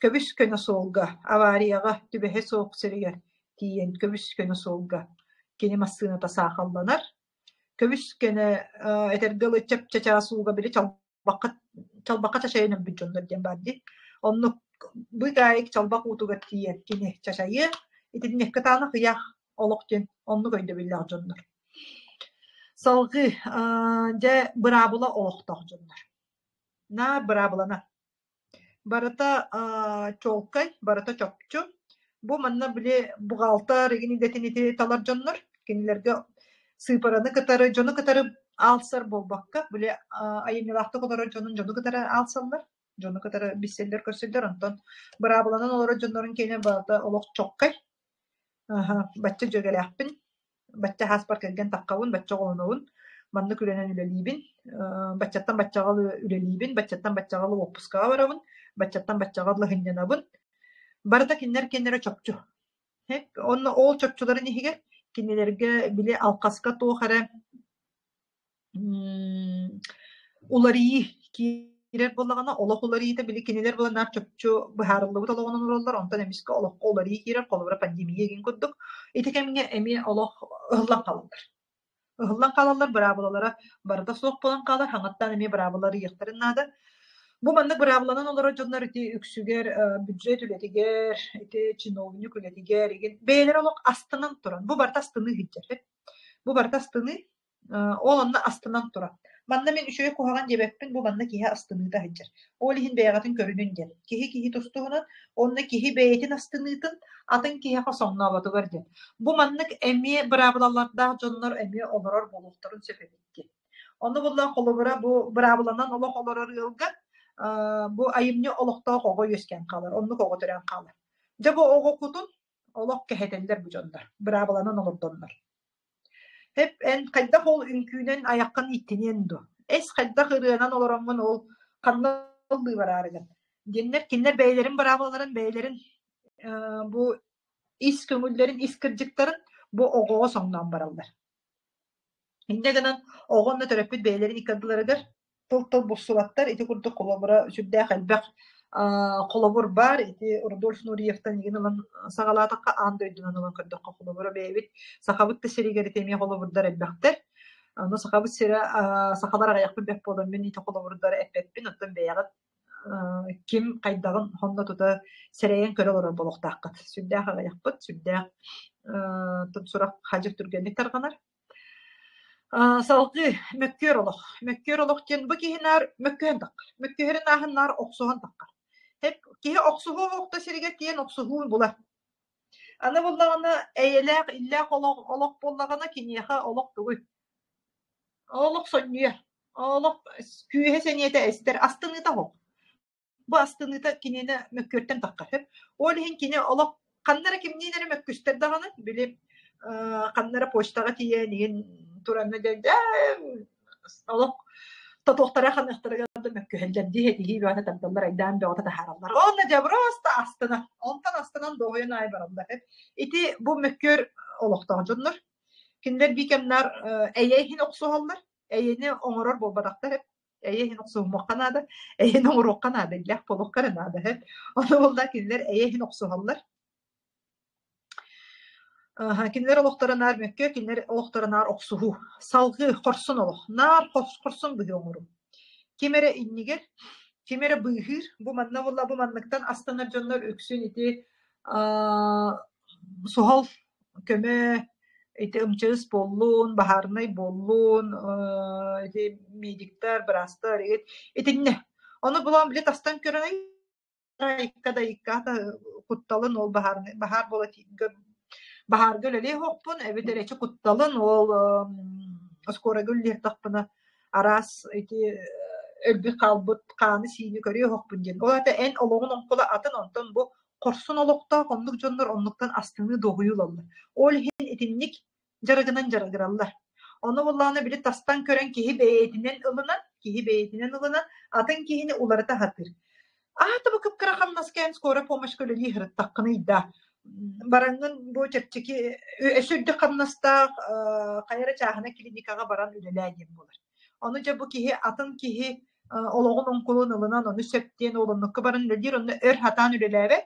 көбүс-көнө суолга, аварияҕа түбэһэ суох сиригэр тиийэн көбүс-көнө суолга кини массыыната саахалланар. Көбүс-көнө этэргэ дылы чап-чачаас ууга били чалбахха чалбахха чачайан өлбүт дьоннор диэн баар дии. Оннук быыкаайык чалбах уутугар тиийэн кини чачайыа, итинник кытаанах ыйаах олох диэн оннук өйдөбүллээх дьоннор. Салгыы дьэ быраабыла олохтоох дьоннор. Наар быраабылана. Барыта чуолкай, барыта чопчу. Бу манна били бухгалтер игин идэтин ити талар дьоннор, кинилэргэ сыыпараны кытары, дьону кытары аалсар буолбакка, били айымньылаахтык олорор дьонун дьону кытары аалсаллар, дьону кытары билсэллэр-көрсөллөр, онтон быраабыланан олорор дьоннорун киэнэ барыта олох чоккай. Аһа, бачча дьүөгэлээхпин, бачча ааспар кэргэн таххабын, бачча оҕолонобун, маннык үлэнэн үлэлиибин, баччаттан баччаҕа үлэлиибин, баччаттан баччаҕа уоппускаҕа барабын, баччаттан баччаҕа сынньанабын. Барыта кинилэр кинилэрэ чопчу. Онно ол чопчуларын иһигэр кинилэргэ били алхаска туох эрэ уларыйыы киирэр буоллаҕына, олох уларыйыыта били кинилэр буолан наар чопчу быһаарыллыбыт олоҕунан олороллор, онтон эмискэ олоххо уларыйыы киирэр, холобура пандемия игин курдук. Ити кэмҥэ эмиэ олох ыһыллан хаалаллар. Ыһыллан хаалаллар, быраабылалара барыта суох буолан хаалар, хаҥаттан эмиэ быраабылалар ыйыахтарын наада. Бу маннык быраабыланан олорор дьоннор ити үксүгэр бюджет үлэтигэр, ити чиновник үлэтигэр игин бэйэлэрэ олох астынан туран, бу барыта астыныы сылдьар. Бу барыта астыныы, Ол онно астынан турар. Манна мин үчүгэй куһаҕан диэбэппин, бу манна киһи астыныыта сылдьар. Ол иһин бэйэҕитин көрүнүн диэн. Киһи киһи тус-туһунан, онно киһи бэйэтин астыныытын атын киһиэхэ соҥнооботугар диэн. Бу маннык эмиэ быраабылалардаах дьоннор эмиэ олорор буолуохтарын сөп эбит диэн. Ону булла холобура бу быраабыланан олох олорор ыалга бу айымньы олохтоох оҕо үөскээн хаалар, оннук оҕо төрөөн хаалар. Дьэ бу оҕо кутун олох кэһэтэллэр бу дьоннор, быраабыланан олордоннор. Эп эн хайдах ол үҥкүүнэн айаххын ииттиниэн дуо? Эс хайдах ырыанан олороҥҥун ол ханна ыллыы бараарыгын? Диэннэр кинилэр бэйэлэрин быраабылаларын бэйэлэрин бу ис көҥүллэрин, ис кырдьыктарын бу оҕоҕо соҥноон бараллар. Инньэ гынан оҕо уонна төрөппүт бэйэлэрин икки ардыларыгар тыл-тыл булсубаттар. Ити курдук холобура сүрдээх элбэх холобур баар. Ити Рудольф Нуриевтан игин ылан саҕалаатахха, аан дойдунан ылан көрдөххө холобура бэйэбит Сахабыт да сиригэр ити эмиэ холобурдар элбэхтэр. Аны Сахабыт сирэ сахалар аҕыйахпыт бэрт буолан мин ити холобурдары эппэппин, оттон бэйэҕит ким хайдаҕын онно тута сэрэйэн көрө олорор буолуохтааххыт. Сүрдээх аҕыйахпыт, сүрдээх сурах хадьыр түргэнник тарҕанар. Салгыы мөккүөр олох. Мөккүөр олох диэн бу киһи наар мөккүһэн таххар. Мөккүһэрин ааһын наар охсуһан таххар. Киһи охсуһуу охто сиригэр тиийэн охсуһуун булар. Аны буллаҕына эйэлээх, иллээх олох, олох буоллаҕына киниэхэ олох тугуй? Олох сонньуйар, олох күүһэ-сэниэтэ эстэр, астыныыта оһох. Бу астыныыта кинини мөккүөртэн таххар сөп. Ол иһин кини олох ханна эрэ кимниин эрэ мөккүстэр даҕаны, били ханна эрэ почтаҕа тиийэн иһин туранна дьэ олох тотуохтара ханыахтарыгар да мөккүһэллэр дии этиһии бөҕөтө тардаллар, айдаан бөҕөтө таһаараллар. Онно дьэ просто астына. Онтон астынан дуоһуйан аайы бараллар. Ити бу мөккүөр олохтоох дьоннор. Кинилэр биир кэмнэр эйэ иһин охсуһаллар, эйэни оҥорор буолбатахтар эйэ иһин охсуһумуохха наада, эйэни оҥоруохха наада, иллээх буолуохха эрэ наада. Ону буолла кинилэр эйэ иһин охсуһаллар. Кинилэр олохторо наар мөккүө, кинилэр олохторо наар охсуһуу. Салгыы хорсун олох. Наар хорсун быһыы оҥоруу. Ким эрэ иннигэр, ким эрэ быыһыыр. Бу манна буолла, бу манныктан астанар дьоннор үксүн ити суһал көмө ити МЧС буоллун, баһаарынай буоллун, ити медиктэр, быраастар итиннэ. Ону булан били тастан көрөн икка да икката кутталын ол баһаарынай баһаар буола баһаарга үлэлиэх уохпун эбэтэр эчи кутталын ол скорайга үлэлиэхтэхпинэ араас ити өлбүт хаалбыт хааны-сиини көрүөх уохпун диэн. Ол аата эн олоҕун оҥкула атын, онтон бу хорсун олохтоох оннук дьоннор оннуктан астыныы дуоһуйуу ылаллар. Ол иһин итинник дьарыгынан дьарыгыраллар. Ону буоллаҕына били тастан көрөн киһи бэйэтинэн ылынан, киһи бэйэтинэн ылынан атын киһини уларыта сатыыр. Аата бу кып-кыра хамнаска эн скорая помощька үлэлии сырыттаххыный да, бараҥҥын бу чэпчэки өссө үрдүк хамнастаах хайа эрэ чааһынай клиникаҕа баран үлэлээ диэн буолар. Ону дьэ бу киһи атын киһи олоҕун оҥкулун ылынан ону сөп диэн уолуннукка баран үлэлиир, онно өр сатаан үлэлээбэт,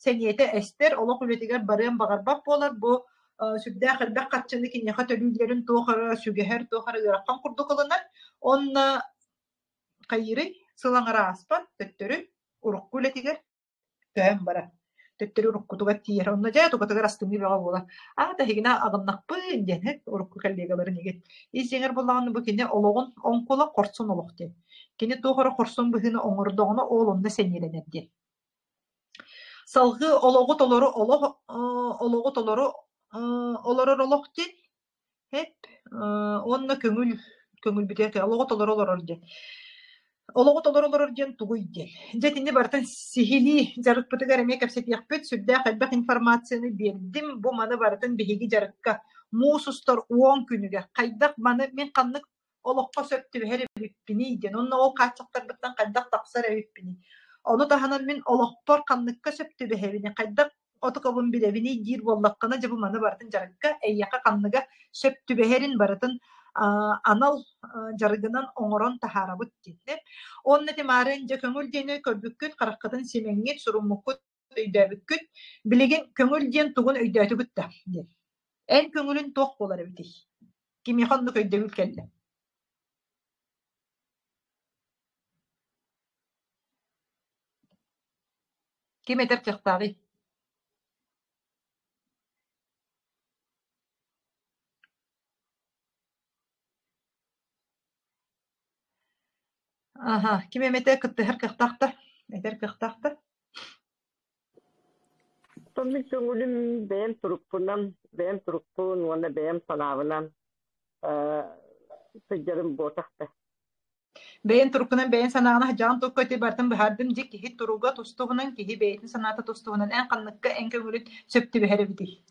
сэниэтэ эстэр, олох үлэтигэр барыан баҕарбат буолар, бу сүрдээх элбэх харчыны киниэхэ төлүүллэрин туох эрэ сүгэһэр, туох эрэ ыарахан курдук ылынар. Уонна хайыырый, сыл аҥара ааспат, төттөрү урукку үлэтигэр көһөн барар. Төттөрү уруккутугар тиийэр. Онно дьэ тукатыгар астыныы бөҕө буолар. Аата эһигини аҕыннахпын диэн урукку коллегаларын игит. Ис дьиҥэр буоллаҕына бу кини олоҕун оҥкула хорсун олох диэн. Кини туох эрэ хорсун быһыыны оҥордоҕуна ол онно сэниэлэнэр диэн. Салгыы олоҕу толору олох олоҕу толору олорор олох диэн Эп уонна көҥүл көҥүлбүтүгэр олоҕу толору олорор диэн. Олоҕу толору олорор диэн тугуй диэн. Дьэ итини барытын сиһилии дьарыкпытыгар эмиэ кэпсэтиэхпит. Сүрдээх элбэх информацияны биэрдим. Бу маны барытын биһиги дьарыкка муус устар уон күнүгэр хайдах маны мин ханнык олоххо сөп түбэһэр эбиппиний диэн уонна ол хааччахтарбыттан хайдах тахсар эбиппиний. Ону таһынан мин олохпор ханныкка сөп түбэһэбиний, хайдах отукабын билэбиний диир буоллаххына, дьэ бу маны барытын дьарыкка эйиэхэ ханныга сөп түбэһэрин барытын анал дьарыгынан оҥорон таһаарабыт диэтэ. Уонна тимаарын дьэ көҥүл диэни көрбүккүт, хараххытын симэҥҥит, суруммуккут, өйдөөбүккүт. Билигин көҥүл диэн тугун өйдөөтүгүт да диэн. Эн көҥүлүн туох буолар эбитий? Кимиэхэ оннук өйдөбүл кэллэ? Ким этэр кыахтааҕый? Аһа, ким эмэтэ кыттыһар кыахтаах да, этэр кыахтаах да? Оттон мин көҥүлүм бэйэм турукпунан, бэйэм турукпун уонна бэйэм санаабынан э, сылдьарым буотах да. Бэйэн туруккунан бэйэн санааҕын садьаҕын тукка ити барытын быһаардым дьэ киһи туруга тустуһунан, киһи бэйэтин санаата тустуһунан эн ханныкка эн көҥүлүн сөп түбэһэр эбитий?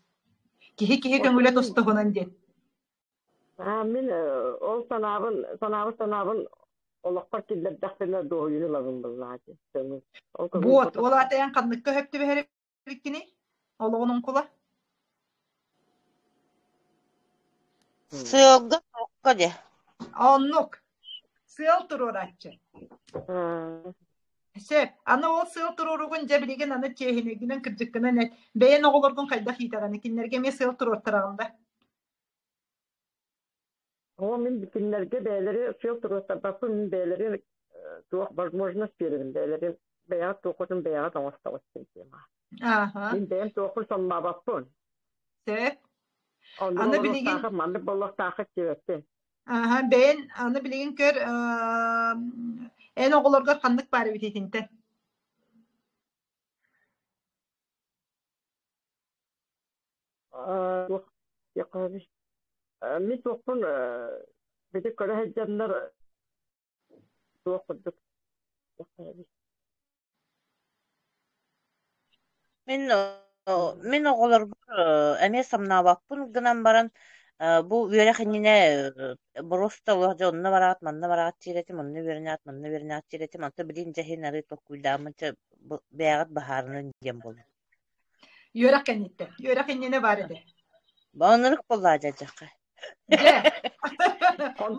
Киһи киһи Оттон көҥүлэ мин тустуһунан диэн. мин ол санаабын, санаабыт санаабын олохпор киллэрдэхпинэ дуоһуйууну ылабын быллаачы көҥүл. Ол көҥүл Вот, буотах ол аата эн ханныкка сөп түбэһэр эбиккиний? Олоҕун оҥкула? Сыалга сорукка дьэ. Оннук. Сыал туруорааччы. Сөп. Аны ол сыал туруоругун дьэ билигин аны чиэһинэйгинэн кырдьыккынан эт. Бэйэн оҕолоргун хайдах иитэҕиний? Кинилэргэ эмиэ сыал туруортараҕын да? Оо, мин кинилэргэ бэйэлэри сыал туруортарбаппын, мин бэйэлэри туох возможность биэрэбин, бэйэлэри бэйэҕит туоххутун бэйэҕит оҥостоҕут диэн тема. Мин бэйэм туохпун самнаабаппын. Сөп. Оннук Аны билигин олоруохтаахыт, маннык буолуохтаахыт диэбэппин. Аха, бэйэн аны билигин көр эн оҕолоргор ханнык баар эбит итинтэн? Туох диэххэ Мин туохпун бити көрө сылдьаннар туох курдук Мин мин оҕолорбор эмиэ самнаабаппын гынан баран бу үөрэх иннинэ боруоста олох дьэ онно бараат, манна бараат диир этим, онно үөрэнээт, манна үөрэнээт диир этим. Онтон билигин дьэ иһин арыый толкуйдааммын чэ бэйэҕит быһаарынан диэн буолла. Үөрэх кэнниттэн. Үөрэх иннинэ баар этэ. Оннук буоллаа дьадьахха. Дьэ,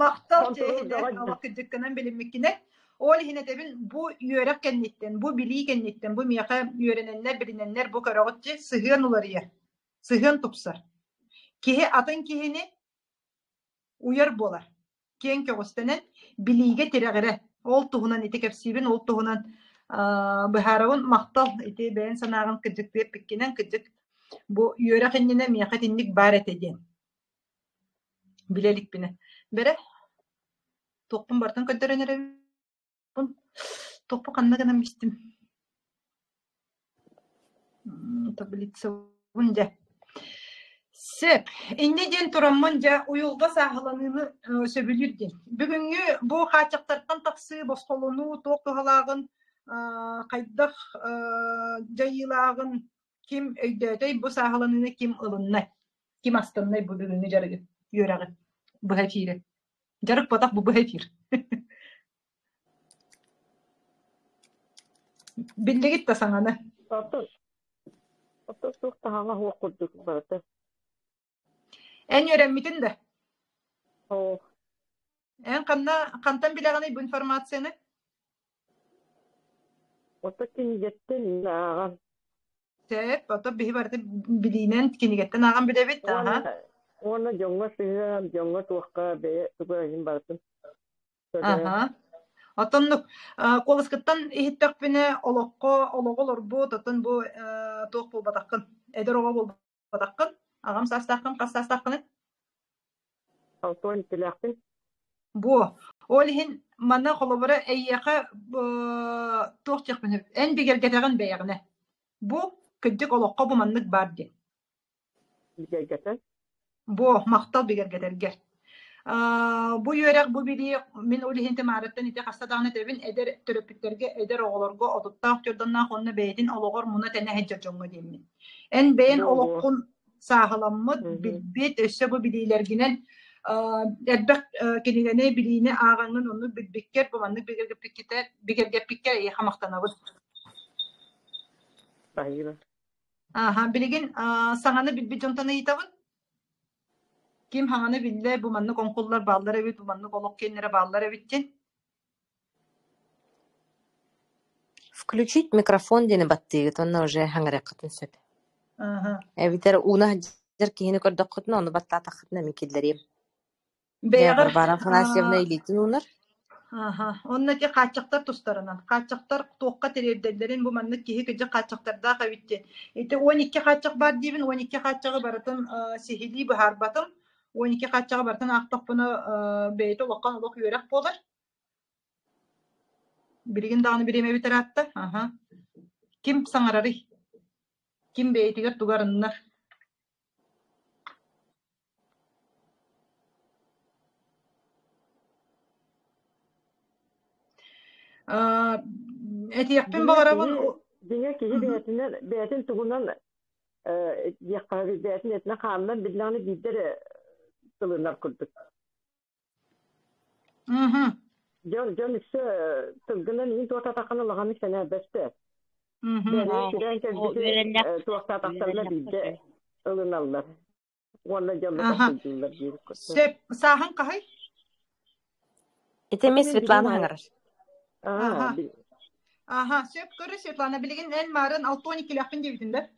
махтал чиэһинэ, олох кырдьыккынан билиммиккинэн. Ол иһин этэбин, бу үөрэх кэнниттэн, бу билии кэнниттэн, бу миэхэ үөрэнэннэр, билинэннэр, бу көрөҕүт дьэ, сыһыан уларыйар, сыһыан тупсар. Киһи атын киһини уйар буолар. Киэҥ көҕүстэнэн, билиигэ тирэҕирэ. Ол туһунан ити кэпсиибин, ол туһунан быһаарабын. Махтал, ити бэйэн санааҕын кырдьыктыы эппиккинэн, кырдьык бу үөрэх иннинэ миэхэ итинник баар этэ диэн. Билэ иликпинэ. Бэрэ, туохпун барытын көрдөрөн эрэбин. Туохпун ханна гынан бистим. Таблицабын дьэ. Сөп. Инньэ диэн тураммын дьэ уйулҕа сааһыланыыны сөбүлүүр диэн. Бүгүҥҥү бу хааччахтартан тахсыы, босхолонуу туох туһалааҕын, хайдах дьайыылааҕын ким өйдөөтөй, бу сааһыланыыны ким ылыннай, ким астыннай бу бүгүҥҥү дьарыгы, үөрэҕи? Быһа эфири. Дьарык ботах бу быһа эфир. Биллигит да саҥаны. Оттон оттон туох таһаҕа суох курдук барыта. Эн үөрэммитин да? Оо, Эн ханна хантан билэҕиний бу информацияны? Оттон кинигэттэн ааҕан. Сөп, ото биһи барыта билиинэн кинигэттэн ааҕан билэбит. Уонна, уонна дьоҥҥо сыһыан, дьоҥҥо туохха бэйэ тугу иһин барытын көрө. Аха. Оттоннук куоласкыттан иһиттэхпинэ олоххо олоҕу олорбут, оттон бу туох буолбатаххын, эдэр оҕо буолбатаххын, аҕам саастааххын, хас саастааххыный? Алтуон иккилээхпин. Буо. Ол иһин манна холобура эйиэхэ туох диэхпин эн бигэргэтэҕин бэйэҕинэ. Бу кырдьык олоххо бу маннык баар диэн. Бигэргэтэн. Буо, махтал бигэргэтэргэр. Бу үөрэх, бу билии мин ол иһин Тамараттан ити хаста даҕаны этэбин, эдэр төрөппүттэргэ, эдэр оҕолорго отуттаах дьордонноох уонна бэйэтин олоҕор муна-тэнэ сылдьар дьоҥҥо диэммин. Эн бэйэн Буо-буо. олоххун сааһыламмыт, билбит, өссө бу билиилэргинэн элбэх кинигэни, билиини ааҕаҥҥын оннук билбиккэр, бу маннык бигэргэппиккитэ, бигэргэппиккэр эйиэхэ махтанабын. Спасибо. Ааһа, билигин саҥаны билбит дьонтон ыйытабын. Ким хаҥаны биллэ, бу маннык оҥкуллар бааллар эбит, бу маннык олох киэннэрэ бааллар эбит диэн. Включить микрофон диэни баттыыгыт уонна уже хаҥырыаххытын сөп. Ааһа. Эбэтэр ууна сылдьар киһини көрдөххүтүнэ, ону баттаатаххытына мин киллэриэм. Дьэ, Бэйэҕэр Варвара Афанасьевна илиитин уунар. Аха. Онно ити хааччахтар тустарынан. Хааччахтар туохха тириэрдэллэрин бу маннык киһи кыдьык хааччахтардаах эбит диэн. Ити 12 хааччах баар диибин, 12 хааччаҕы барытын сиһилии быһаарбатым. 12 хааччаҕы барытын аахтахпына бэйэтэ улахан олох үөрэх буолар. Билигин даҕаны бириэмэбит ыраатта. Аха. Ким саҥарарый? Ким бэйэтигэр тугу арыннар? Этиэхпин Дьиҥэ баҕарабын киһи, дьиҥэ киһи бэйэтинэн, бэйэтин тугунан диэххэ бэйэтин этинэн-хаанынан биллэҕинэ биирдэ эрэ тылынар курдук. Дьон, дьон үксэ тылгынан иин туотатаххына улаханнык сэнээрбэттэр. Бэйэлэрэ күрээн кэлбити туохтаатахтарына биирдэ ылыналлар. Уонна дьонно толкуйдууллар диир курдук. Сөп. Сааһыҥ хаһый? Ити эмиэ Мин Светлана билигин хаҥарар. Аа, Аха. Аха, сөп көрө Светлана. Билигин эн маарын 62-лээхпин диэбитин да?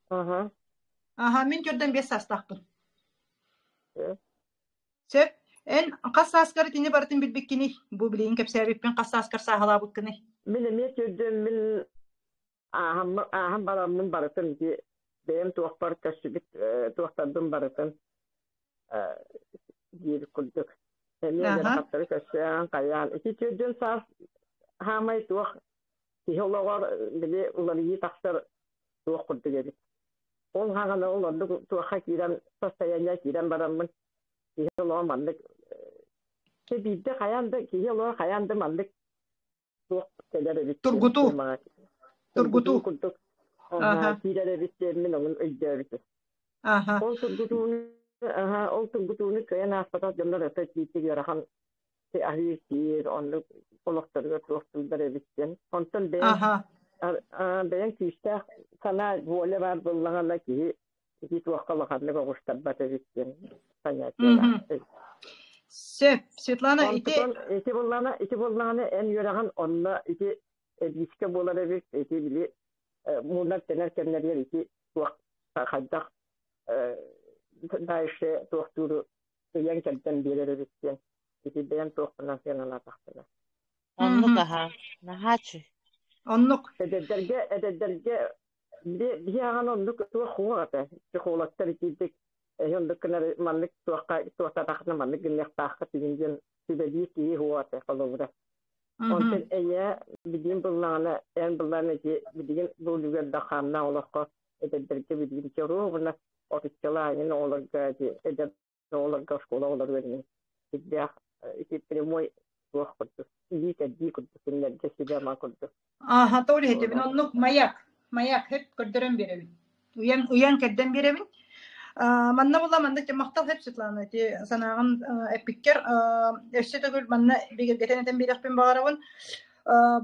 Аха. Аха, мин төрдөн 5 саастаахпын. Сөп. Эн хас сааскар итини барытын билбиккиний? Бу билигин кэпсээбиппин хас сааскар сааһылаабыккыный? Мин эмиэ төрдүөн мин ааһан, ааһан бараммын барытын ити бэйэм туохпар көрсүбүт туохтарбын барытын диир курдук. Эмиэ ыарахаттары көрсөн, хайаан. Ити төрдүөн саас хаамай туох киһи олоҕор били уларыйыы тахсар туох курдук эбит. Ол хаҕана ол ордук туохха киирэн состояние киирэн бараммын киһи олоҕо маннык биирдэ хайаан да киһи олоҕо хайаан да маннык туох кэлэр эбит Тургутуу. Тургутуу курдук киирэр эбит диэммин ону өйдөөбүтүм. Ол тургутууну ол тургутууну кыайан ааспатах дьоннор өтө тиийдик ыарахан аһыы сиир оннук олохторугар туох тыллар эбит диэн. Онтон бэйэҥ бэйэҥ күүстээх санаа воля баар буоллаҕына киһи ити туохха улаханнык оҕустарбат эбит диэн понятиелаах. Сөп, Светлана, ити... Ити буоллаҕына, ити буоллаҕына эн үөрэҕин онно ити эбиискэ буолар эбит, ити били мунар-тэнэр кэмнэригэр ити туох хайдах дальше туохтууру ыйан кэлтэн биэрэр эбит диэн ити бэйэм туохпунан сыаналаатахпына. Оннук аһа, наһаа үчүгэй. Оннук. Эдэрдэргэ, эдэрдэргэ биһи аҕан оннук туох хуох этэ. Психологтар итиитик эһи оннук гынар маннык туохха туохтатахына маннык гыныахтаахха тигин диэн сүбэлиир киһи хуох этэ холобура. Онтон эйэ билигин буллаҕына эн буллаҕына ити билигин бу үлүгэр да хааннаах олоххо эдэрдэргэ билигин чоруобуна отуччалаайын оҕолорго ити эдэр оҕолорго оскуола оҕолоругар сирдээх ити прямой туох курдук илии-кэрдии курдук кинилэргэ сүбэ-ама курдук Ааха, тоҕо иһитэбин оннук маяк, маяк хэп көрдөрөн биэрэбин. Уйан, уйан кэрдэн биэрэбин. Манна була маннык махтал хэп Светлана ити санааҕын эппиккэр өссө төгүл манна бигэргэтэн этэн биэриэхпин баҕарабын.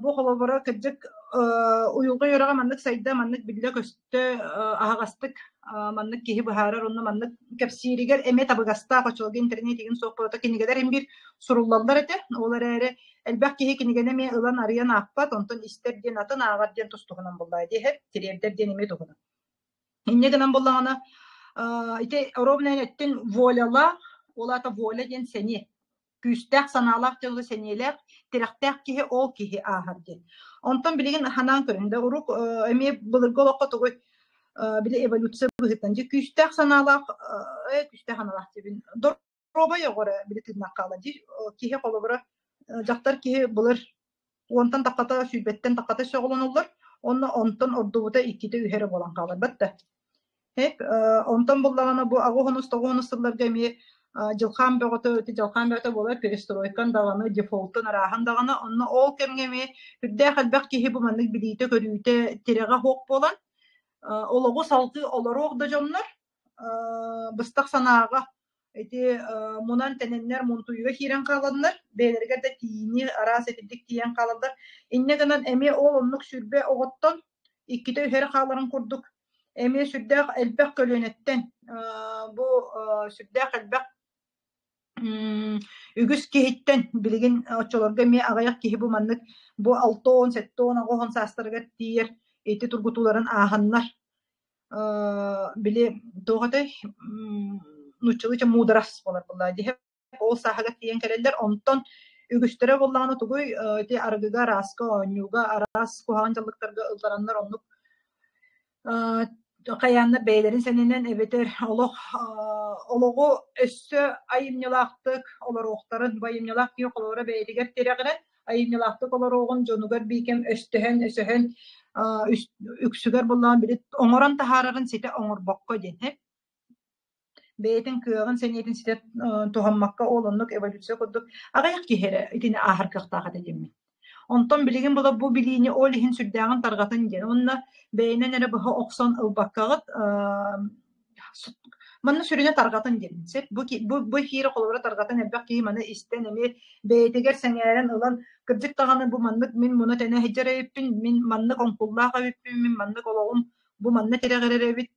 Бу холобура кырдьык уйулҕа үөрэҕэ маннык сайда, маннык биллэ-көстө аһаҕастык маннык киһи быһаарар онно маннык кэпсииригэр эмиэ табыгастаах оччолорго интернет игин суох буолта кинигэлэр ин биир суруллаллар этэ. Ол эрээри элбэх киһи кинигэни эмиэ ылан арыйан аахпат, онтон истэр диэн атын, ааҕар диэн тус-туһунан буоллаҕа дии, тириэрдэр диэн эмиэ туһунан. Инньэ гынан буоллаҕына, ити оруобуна өттүн волялаах, ол аата воля диэн сэниэ, күүстээх санаалаах дьылы сэниэлээх, тирэхтээх киһи ол киһи ааһар диэн. Онтон билигин ханаан көрүн да урук эмиэ былыргы олоххо тугуй били эволюция быһыытынан дьэ күүстээх санаалаах күүстээх санаалаах диэбин доруобай оҕо эрэ били тыыннаах хаалар дии киһи холобура дьахтар киһи былыр уонтан таххата сүүрбэттэн таххата сөҕөлөнөллөр уонна онтон ордубута иккитэ үһэ эрэ буолан хаалар батта Эп онтон буллаҕына бу аҕыс тоҕуһунус сылларга эмиэ дьылхаан бөҕөтө ити дьалхаан бөҕөтө буолар перестройкан даҕаны дефолтун арааһын даҕаны онно ол кэмҥэ эмиэ үрдээх элбэх киһи бу маннык билиитэ-көрүүтэ тирэҕэ суох буолан олоҕу салгыы олоруох да дьоннор быстах санааҕа ити мунан тэнэннэр мунтуйга киирэн хааланнар бэйэлэригэр да тиийинии араас итинник тиийэн хаалаллар инньэ гынан эмиэ ол оннук 20 оҕоттон иккитэ үһэ эрэ хааларын курдук эмиэ сүрдээх элбэх көлүөнэттэн бу сүрдээх элбэх үгүс киһиттэн билигин оччолорго эмиэ аҕыйах киһи бу маннык бу 60, 70, 80 саастарыгар тиийэр ити тургутууларын ааһаннар били туох этэй нууччалыы чэ муударас буолар буоллаа дии ол сааһыгар тиийэн кэлэллэр онтон үгүстэрэ буоллаҕына тугуй ити арыгыга арааска оонньууга араас куһаҕан дьаллыктарга ыллараннар оннук хайааннар бэйэлэрин сэнэнэн эбэтэр олох олоҕу өссө айымньылаахтык олоруохтарын бу айымньылаах киһи холобура бэйэтигэр тирэҕирэн айымньылаахтык олоруоҕун дьонугар биикэм өстөһөн өсөһөн үксүгэр буоллаҕын били оҥорон таһаарарын ситэ оҥорбокко диэн бэйэтин кыаҕын сэниэтин ситэ туһаммакка ол оннук эволюция курдук аҕыйах киһи эрэ итини ааһар кыахтаах этэ диэммин. Онтон билигин була бу билиини ол иһин сүрдээҕин тарҕатын диэн уонна бэйэнэн эрэ быһа охсон ылбаккаҕыт манна сүрүнэ тарҕатын диэн сөп бу бу эфири холобура тарҕатан элбэх киһи маны истэн эмиэ бэйэтигэр сэҥээрэн ылан кырдьык даҕаны бу маннык мин муна тэнэ сылдьар эбиппин мин маннык оҥкуллаах эбиппин мин маннык олоҕум бу манна тирэҕирэр эбит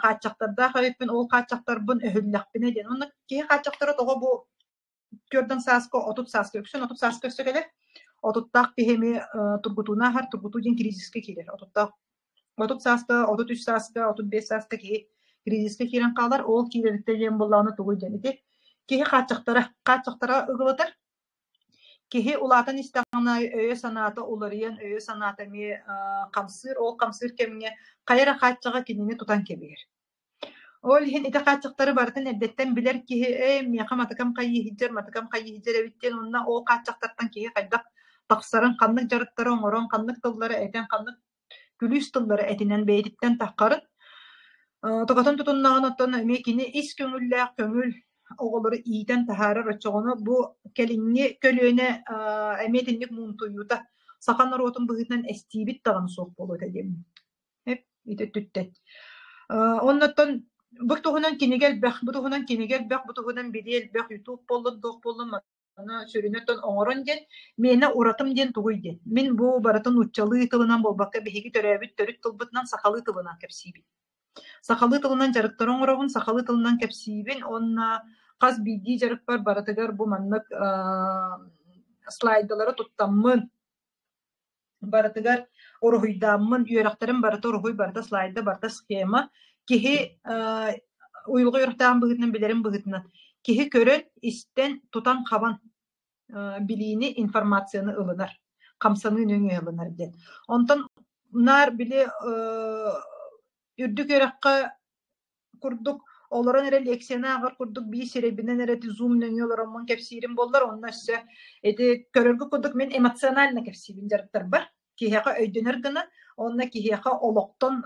хааччахтардаах эбиппин ол хааччахтарбын өһүллэхпинэ диэн уонна киһи хааччахтара тоҕо бу 40 сааска 30 сааска үксүн 30 сааска өссө кэлэр отуттаах киһи эмиэ тургутууну ааһар тургутуу диэн кризискэ киирэр отуттаах 30 сааска 33 сааска 35 сааска киһи кризискэ киирэн хаалар ол киирэриттэн диэн буоллаҕына тугуй диэн ити киһи хааччахтара хааччахтара ыгылытар Киһи улаатан истэҕинэ өйө-санаата уларыйан, өйө-санаата эмиэ хамсыыр, ол хамсыыр кэмҥэ хайа эрэ хааччаҕа кинини тутан кэбиһэр. Ол иһин ити хааччахтары барытын эрдэттэн билэр киһи ээ миэхэ матыкам хайыы сылдьар, матыкам хайыы сылдьар эбит диэн уонна ол хааччахтартан киһи хайдах тахсарын, ханнык дьарыктары оҥорон, ханнык тыллары этэн, ханнык күлүүс тыллары этинэн бэйэтиттэн таххарын токотон тутуннаҕына оттон эмиэ кини ис көҥүллээх көҥүл оҕолору иитэн таһаарар оччоҕуна бу кэлиҥҥи көлүөнэ эмиэ итинник муунтуйуута саха норуотун быһыытынан эстиибит даҕаны суох буолуо этэ диэн ити өттүттэн оннуттан бу туһунан кинигэ элбэх бу туһунан кинигэ элбэх бу туһунан билии элбэх ютуб буоллун туох буоллун Аны сүрүнэ оттон оҥорон диэн, миэнэ уратым диэн тугуй диэн. Мин бу барытын нууччалыы тылынан буолбакка, биһиги төрөөбүт төрүт тылбытынан сахалыы тылынан кэпсиибин. Сахалыы тылынан дьарыктары оҥоробун, сахалыы тылынан кэпсиибин уонна хас биирдии дьарыкпар барытыгар бу маннык слайдалары туттаммын, барытыгар уруһуйдааммын, үөрэхтэрим барыта уруһуй, барыта слайда, барыта схема. Киһи уйулҕа үөрэхтээҕин быһыытынан билэрин быһыытынан киһи көрөн, истэн, тутан-хабан билиини, информацияны ылынар, хамсаныы нөҥүө ылынар диэн. Онтон наар били үрдүк үөрэххэ курдук олорон эрэ лекцияны ааҕар курдук биир сирэйбинэн эрэ ити зум нөҥүө олороммун кэпсиирим буоллар онно өссө ити көрөргө курдук мин эмоционально кэпсиибин дьарыктарбар киһиэхэ өйдөнөр гына уонна киһиэхэ олохтон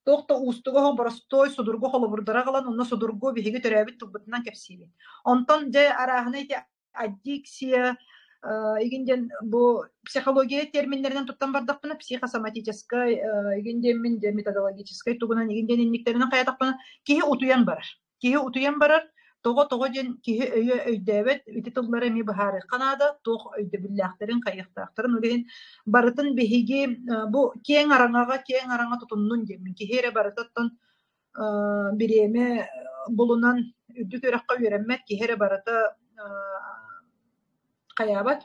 туох да уустуга боростуой судургу холобурдары аҕалан онно судургу биһиги төрөөбүт тылбытынан кэпсиибин онтон дьэ арааһына ити аддикция. Игин диэн бу психология терминнэринэн туттан бардахпына психосоматическай игин диэммин методологическай тугунан игин диэн инниктэринэн хайатахпына киһи утуйан барар. Киһи утуйан барар, тоҕо-тоҕо диэн киһи өйө өйдөөбөт, ити тыллары эмиэ быһаарыахха наада, туох өйдөбүллээхтэрин, хайыахтаахтарын. Ол иһин барытын биһиги бу киэҥ араҥаҕа киэҥ араҥа тутуннун диэммин киһи эрэ барытыттан бириэмэ булунан үрдүк үөрэххэ үөрэммэт киһи эрэ барыта хайаабат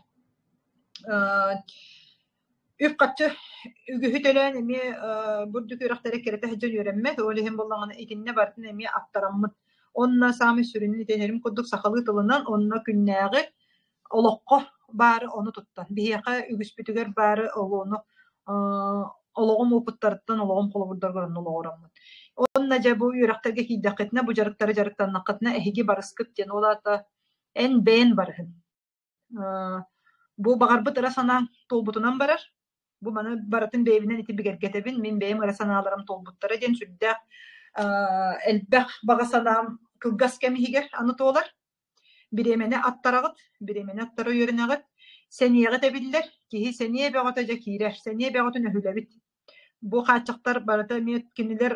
Үп-харчы үгүһү төлөөн эмиэ бурдук үөрэхтэрэ кэрэтэ сылдьан үөрэммэт, ол иһин буоллаҕына итиннэ барытын эмиэ аттараммыт. Онно саамай сүрүнүн этинэрим курдук сахалыы тылынан онно күннээҕи олоххо баары ону туттан. Биһиэхэ үгүспүтүгэр баары олуону олоҕум уопуттарыттан, олоҕум холобурдарыгар онно олоҕураммын. Онно дьэ бу үөрэхтэргэ киирдэххитинэ, бу дьарыктары дьарыктаннаххытына эһиги барыскыт диэн, ол аата эн бэйэн барыһын. Бу баҕарбыт ыра санааҥ туолбутунан барар. Бу маны барытын бэйэбинэн ити бигэргэтэбин. Мин бэйэм ыра санааларым туолбуттара диэн сүрдээх элбэх баҕа санаам кылгас кэм иһигэр аны туолар. Бириэмэни аттараҕыт, бириэмэни аттара үөрэнэҕит. Сэниэҕит эбиллэр, киһи сэниэ бөҕөтө дьэ киирэр, сэниэ бөҕөтүн өһүлэбит. Бу хааччахтар барыта эмиэ кинилэр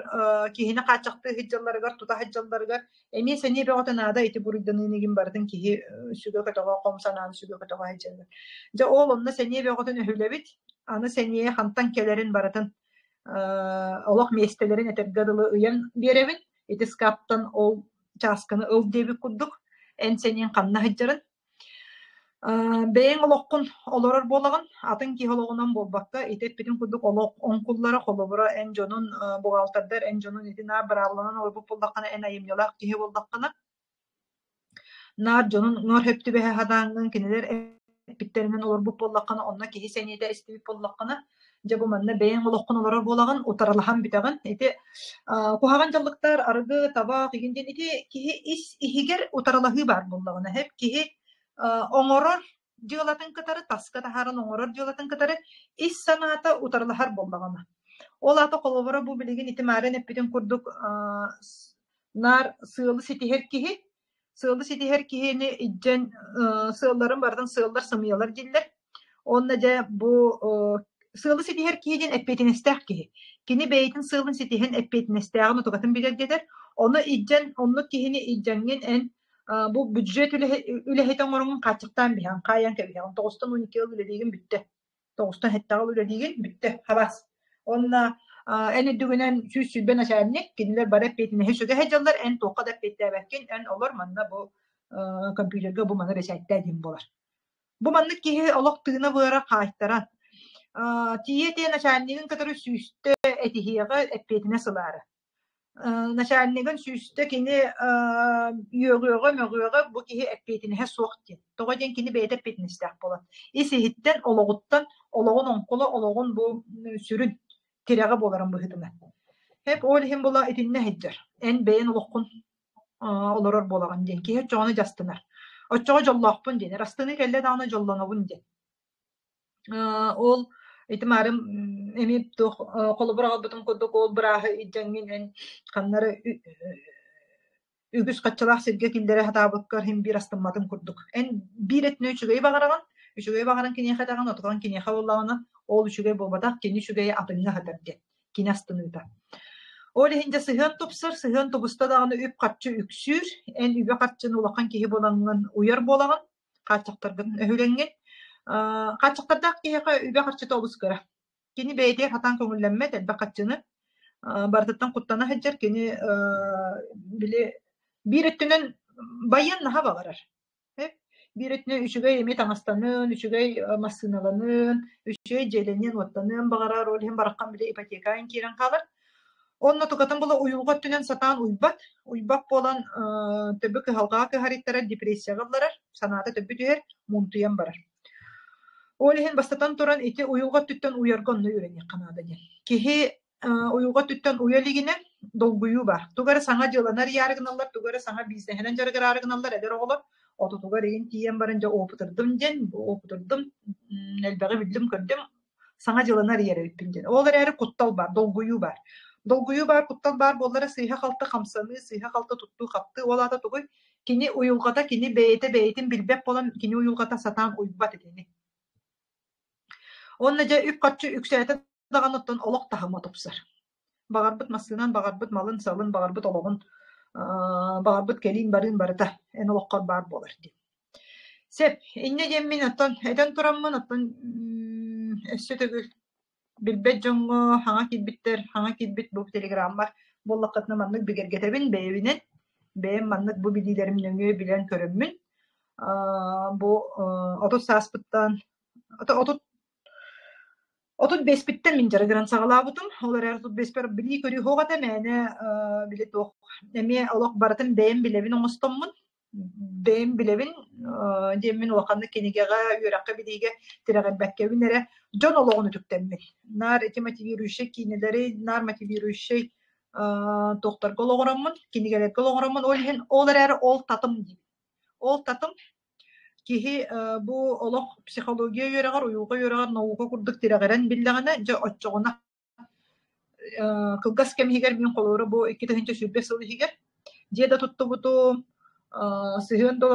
киһини хааччахтыы сылдьалларыгар, тута сылдьалларыгар эмиэ сэниэ бөҕөтө наада ити буруйданыыны игин барытын киһи сүгэ-көтөҕө, хом санааны сүгэ-көтөҕө сылдьаллар. Дьэ ол онно сэниэ бөҕөтүн өһүлэбит, аны сэниэ хантан кэлэрин барытын олох миэстэлэрин этэргэ дылы ыйан биэрэбин. Ити скаптан ол чаасканы ыл диэбит курдук, эн сэниэҥ ханна сылдьарын Бэйэҥ олоххун олорор буолаҕын, атын киһи олоҕунан буолбакка, ити эппитим курдук олох оҥкуллара, холобура, эн дьонун бухгалтердар эн дьонун ити наар быраабыланан олорбут буоллаххына, эн айымньылаах киһи буоллаххына, наар дьонун нуор сөп түбэһэ сатааҥҥын кинилэр эппиттэринэн олорбут буоллаххына, онно киһи сэниэтэ эстибит буоллаххына, дьэ бу манна бэйэҥ олоххун олорор буолаҕын, утарылаһан бүтэҕин. Ити куһаҕан дьаллыктар, арыгы, табах игин диэн ити киһи ис иһигэр утарылаһыы баар буоллаҕына, һэп киһи оҥорор дьыалатын кытары, таска таһааран оҥорор дьыалатын кытары ис санаата утарылаһар буоллаҕына. Ол аата холобура бу билигин ити Маарыан эппитин курдук наар сыалы ситиһэр киһи, сыалы ситиһэр киһини илдьэн сыалларын барытын сыаллар сымыйалар дииллэр. Уонна дьэ бу сыалы ситиһэр киһи диэн эппиэтинэстээх киһи. Кини бэйэтин сыалын ситиһэн эппиэтинэстээҕин утугатын бигэргэтэр. Ону илдьэн, оннук киһини илдьэҥҥин эн бу бюджет үлэһитэ оҥороҥҥун хааччахтаан биһэҕин, хаайан кэбиһэҕин. Тоҕустан 12 ыл үлэлиигин бүттэ. Тоҕустан сэттэҕэ ыл үлэлиигин бүттэ. Хабаас. Уонна эн үрдүгүнэн 120 начальник, кинилэр бары эппиэтинэһи сүгэ сылдьаллар, эн туохха да эппиэттээбэккин, эн олор манна бу компьютерга бу маны бэчээттээ диэн буолар. Бу маннык киһи олох тыына-быара хаайтаран, тиийэ-тиийэ начальнигын кытары сүүстэ этиһиэҕэ, эппиэтинэс ылаары. Начальнигын сүүстэ кини үөҕүөҕэ, мөҕүөҕэ бу киһи эппиэтинэһэ суох диэн. Тоҕо диэн кини бэйэтэ эппиэтинэстээх буолан. Ис-иһиттэн, олоҕуттан, олоҕун оҥкула, олоҕун бу сүрүн тирэҕэ буоларын быһыытынан. Эп ол иһин була итиннэ сылдьар. Эн бэйэн олоххун олорор буолаҕын диэн киһи оччоҕуна дьастынар. Оччоҕо дьоллоохпун диэн. Астыныы кэллэ даҕаны дьоллонобун диэн. Ол ити маарым эмиэ туох холобур аҕалбытым курдук ол бырааһы илдьэҥҥин эн ханнары үгүс хаччалаах сиргэ киллэрэ сатаабыккар иһин биир астымматын курдук. Эн биир өттүнэн үчүгэйи баҕараҕын, үчүгэйи баҕаран киниэхэ этэҕин, отутан киниэхэ буоллаҕына, ол үчүгэй буолбатах, кини үчүгэйи атыҥҥа сытар диэн. Кини астыныыта. Ол иһин дьэ сыһыан тупсар, сыһыан тубуста даҕаны үп-харчы үксүүр, эн үбү-харчыны улахан киһи буолаҥҥын уйар буолаҕын, хааччахтаргын өһүлэҥҥин. Хааччахтардаах киһиэхэ үбэ-харчыта олус кыра. Кини бэйэтигэр хатаан көҥүллэммэт элбэх харчыны барытыттан куттана сылдьар. Кини били биир өттүнэн байыан наһаа баҕарар. Биир өттүнэн үчүгэй эмиэ таҥастаныан, үчүгэй массыыналаныан, үчүгэй дьиэлэниэн-уоттаныан баҕарар, ол иһин бараххан били ипотекаҕа киирэн хаалар. Онно тукатын була уйулҕа өттүнэн сатаан уйбат, уйбат буолан төбө кыһалҕаҕа кыһарыйтарар, депрессияҕа ылларар, санаата төбө түһэр, муунтуйан барар. Ол иһин бастатан туран ити уйулҕа өттүттэн уйарга онно үөрэниэххэ наада диэн. Киһи уйулҕа өттүттэн уйа илигинэ долгуйуу баар. Тугу эрэ саҥа дьыаланы арыйаары гыналлар, тугу эрэ саҥа бизнеһинэн дьарыгыраары гыналлар эдэр оҕолор отутугар игин тиийэн баран дьэ опытырдым диэн, опытырдым, элбэҕи биллим-көрдүм, саҥа дьыаланы арыйар эбиппин диэн. Ол эрээри куттал баар, долгуйуу баар. Долгуйуу баар, куттал баар буоллара сыыһа-халты хамсаныы, сыыһа-халты туттуу-хаптыы, ол аата тугуй? Кини уйулҕата кини бэйэтэ бэйэтин билбэт буолан кини уйулҕата сатаан уйбат итини. Уонна дьэ үп-харчы үксээтэ даҕаны оттон олох таһыма тупсар. Баҕарбыт массыынан, баҕарбыт малын-салын, баҕарбыт олоҕун, баҕарбыт кэлиин-барыын барыта эн олоххор баар буолар диэн. Сөп, инньэ диэммин оттон этэн тураммын оттон өссө төгүл билбэт дьоҥҥо хаҥа киирбиттэр, хаҥа киирбит бу телеграммар буоллаххытына маннык бигэргэтэбин бэйэбинэн, бэйэм маннык бу билиилэрим нөҥүө билэн көрөммүн, бу 30 сааспыттан 30 35-питтэн мин дьарыгыран саҕалаабытым. Ол эрээри 35-пэр билии-көрүү суох этэ, мээнэ били туох эмиэ олох барытын бэйэм билэбин оҥостоммун, бэйэм билэбин диэммин улаханнык кинигэҕэ, үөрэххэ, билиигэ тирэҕирбэккэбин эрэ дьон олоҕун үтүктэммин. Наар ити мотивирующай киинэлэри, наар мотивирующай туохтарга олоҕураммын, кинигэлэргэ олоҕураммын, ол иһин ол эрээри ол татым диибин. Ол татым киһи бу олох психология үөрэҕэр, уйулҕа үөрэҕэр наука курдук тирэҕирэн биллэҕинэ, дьэ оччоҕуна кылгас кэм иһигэр мин холобура бу 2020 сыл иһигэр дьиэ да туттубутум, сыһыан да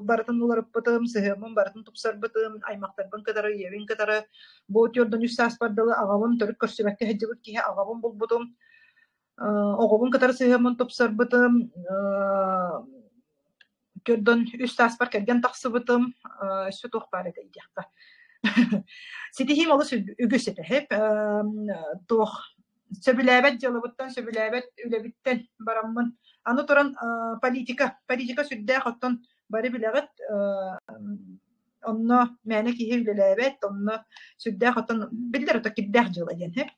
барытын уларыппытым, сыһыаммын барытын тупсарбытым, аймахтарбын кытары, ийэбин кытары бу 43 сааспар дылы аҕабын төрүт көрсүбэккэ сылдьыбыт киһи аҕабын булбутум, оҕобун кытары сыһыаммын тупсарбытым, Көрдөн үс сааспар кэргэн тахсыбытым, өссө туох баар этэй диэххэ. Ситиһиим олус үгүс этэ. Туох сөбүлээбэт дьыалабыттан, сөбүлээбэт үлэбиттэн бараммын. Аны туран политика, политика сүрдээх оттон бары билэҕит, онно мээнэ киһи үлэлээбэт, онно сүрдээх оттон биллэр ото кирдээх дьыала диэн.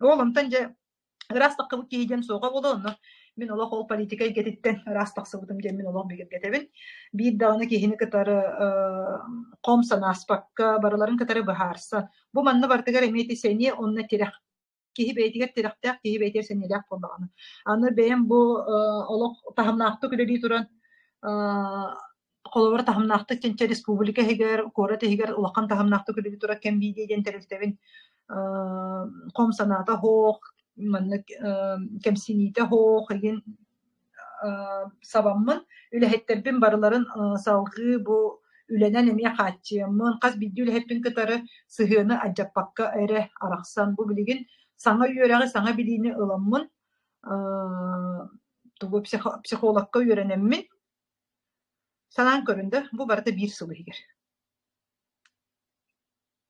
Ол онтон дьэ Ыраас таххыбыт киһи диэн суоҕа буолуо, онно мин олох ол политика эйгэтиттэн ыраас тахсыбытым диэн мин олох бигэргэтэбин. Биир даҕаны киһини кытары хом санааспакка, барыларын кытары быһаарсан. Бу манна барытыгар эмиэ ити сэниэ уонна тирэх. Киһи бэйэтигэр тирэхтээх, киһи бэйэтигэр сэниэлээх буоллаҕына. Аны бэйэм бу олох таһымнаахтык үлэлии туран холобура таһымнаахтык чинчэ республика иһигэр, куорат иһигэр улахан таһымнаахтык үлэлии турар кэмбиидиэ диэн тэрилтэбин хом санаата суох, маннык кэмсиниитэ суох игин сабаммын, үлэһиттэрбин барыларын салҕыы бу үлэнэн эмиэ хааччыйаммын, хас биирдии үлэһиппин кытары сыһыаны алдьаппакка эрэ арахсан, бу билигин саҥа үөрэҕи, саҥа билиини ыламмын, тугу психологка үөрэнэммин, Санаан көрүн да, бу барыта биир сыл иһигэр.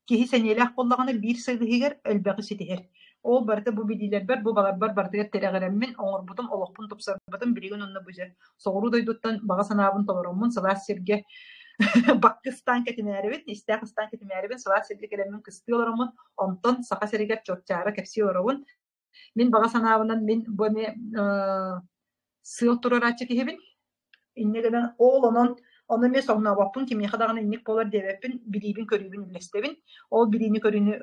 Киһи сэниэлээх буоллаҕына биир сыл иһигэр элбэҕи ситиһэр. Ол барыта бу билиилэрбэр, бу баларбар барытыгар тирэҕирэммин, оҥорбутум, олохпун тупсарбытым, билигин онно бу дьэ соҕуруу дойдуттан баҕа санаабын толороммун, сылаас сиргэ баккы ыстаан кэтимээрибин, истээх ыстаан кэтимээрибин, сылаас сиргэ кэлэммин кыстыы олороммун, онтон Саха сиригэр чуопчаара кэпсии олоробун. Мин баҕа санаабынан мин бу эмиэ сыал туруорааччы киһибин. Инньэ гынан ол онон ону эмиэ соҥнообоппун, кимиэхэ даҕаны инник буолар диэбэппин, билиибин-көрүүбүн үллэстэбин. Ол билиини-көрүүнү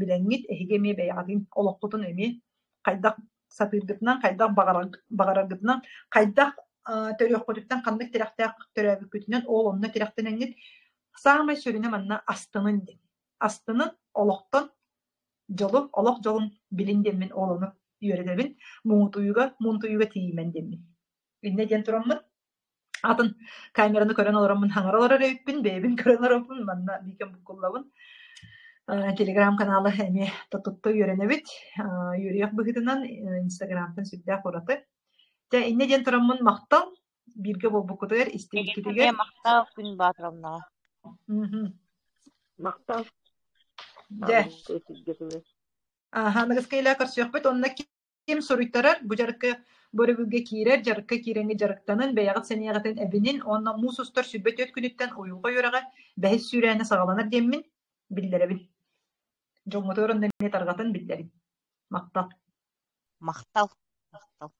билэҥҥит, эһиги эмиэ бэйэҕитин олоххутун эмиэ хайдах сатыыргытынан, хайдах баҕараргытынан, хайдах төрүөххүтүттэн ханнык тирэхтээх төрөөбүккүтүнэн ол онно тирэхтэнэҥҥит саамай сүрүнэ манна астынын диэн. Астынын олохтон Дьолу, олох дьолун билин диэммин ол ону үөрэтэбин, муҥутуйууга, муунтуйууга тиийимэн диэммин. Иннэ диэн тураммын, атын камераны көрөн олороммун хаҥара олорор эбиппин, бэйэбин көрөн олоробун, манна биикэм буккуллабын. Телеграм-каналы эмиэ тутта үөрэнэбит. Үөрүйэх быһыытынан Инстаграмтан сүрдээх ураты. Дьэ, иннэ диэн тураммын махтал бииргэ буолбуккутугар, истибиккитигэр. Махтал Күн Баатыровнаҕа. Махтал. Дьэ. Аха, аныгыскы илэ көрсүөхпүт. Онно ким суруйтарар, бу дьарыкка бу өрөбүлгэ киирэр, дьарыкка киирэҥҥэ дьарыктанын, бэйэҕит сэниэҕитин эбинин уонна муус устар 24 күнүттэн уйулҕа үөрэҕэ бэһис сүүрээнэ саҕаланар диэммин биллэрэбин. Дьоҥҥутугар онно эмиэ тарҕатан биллэрин. Махтал. Махтал. Махтал.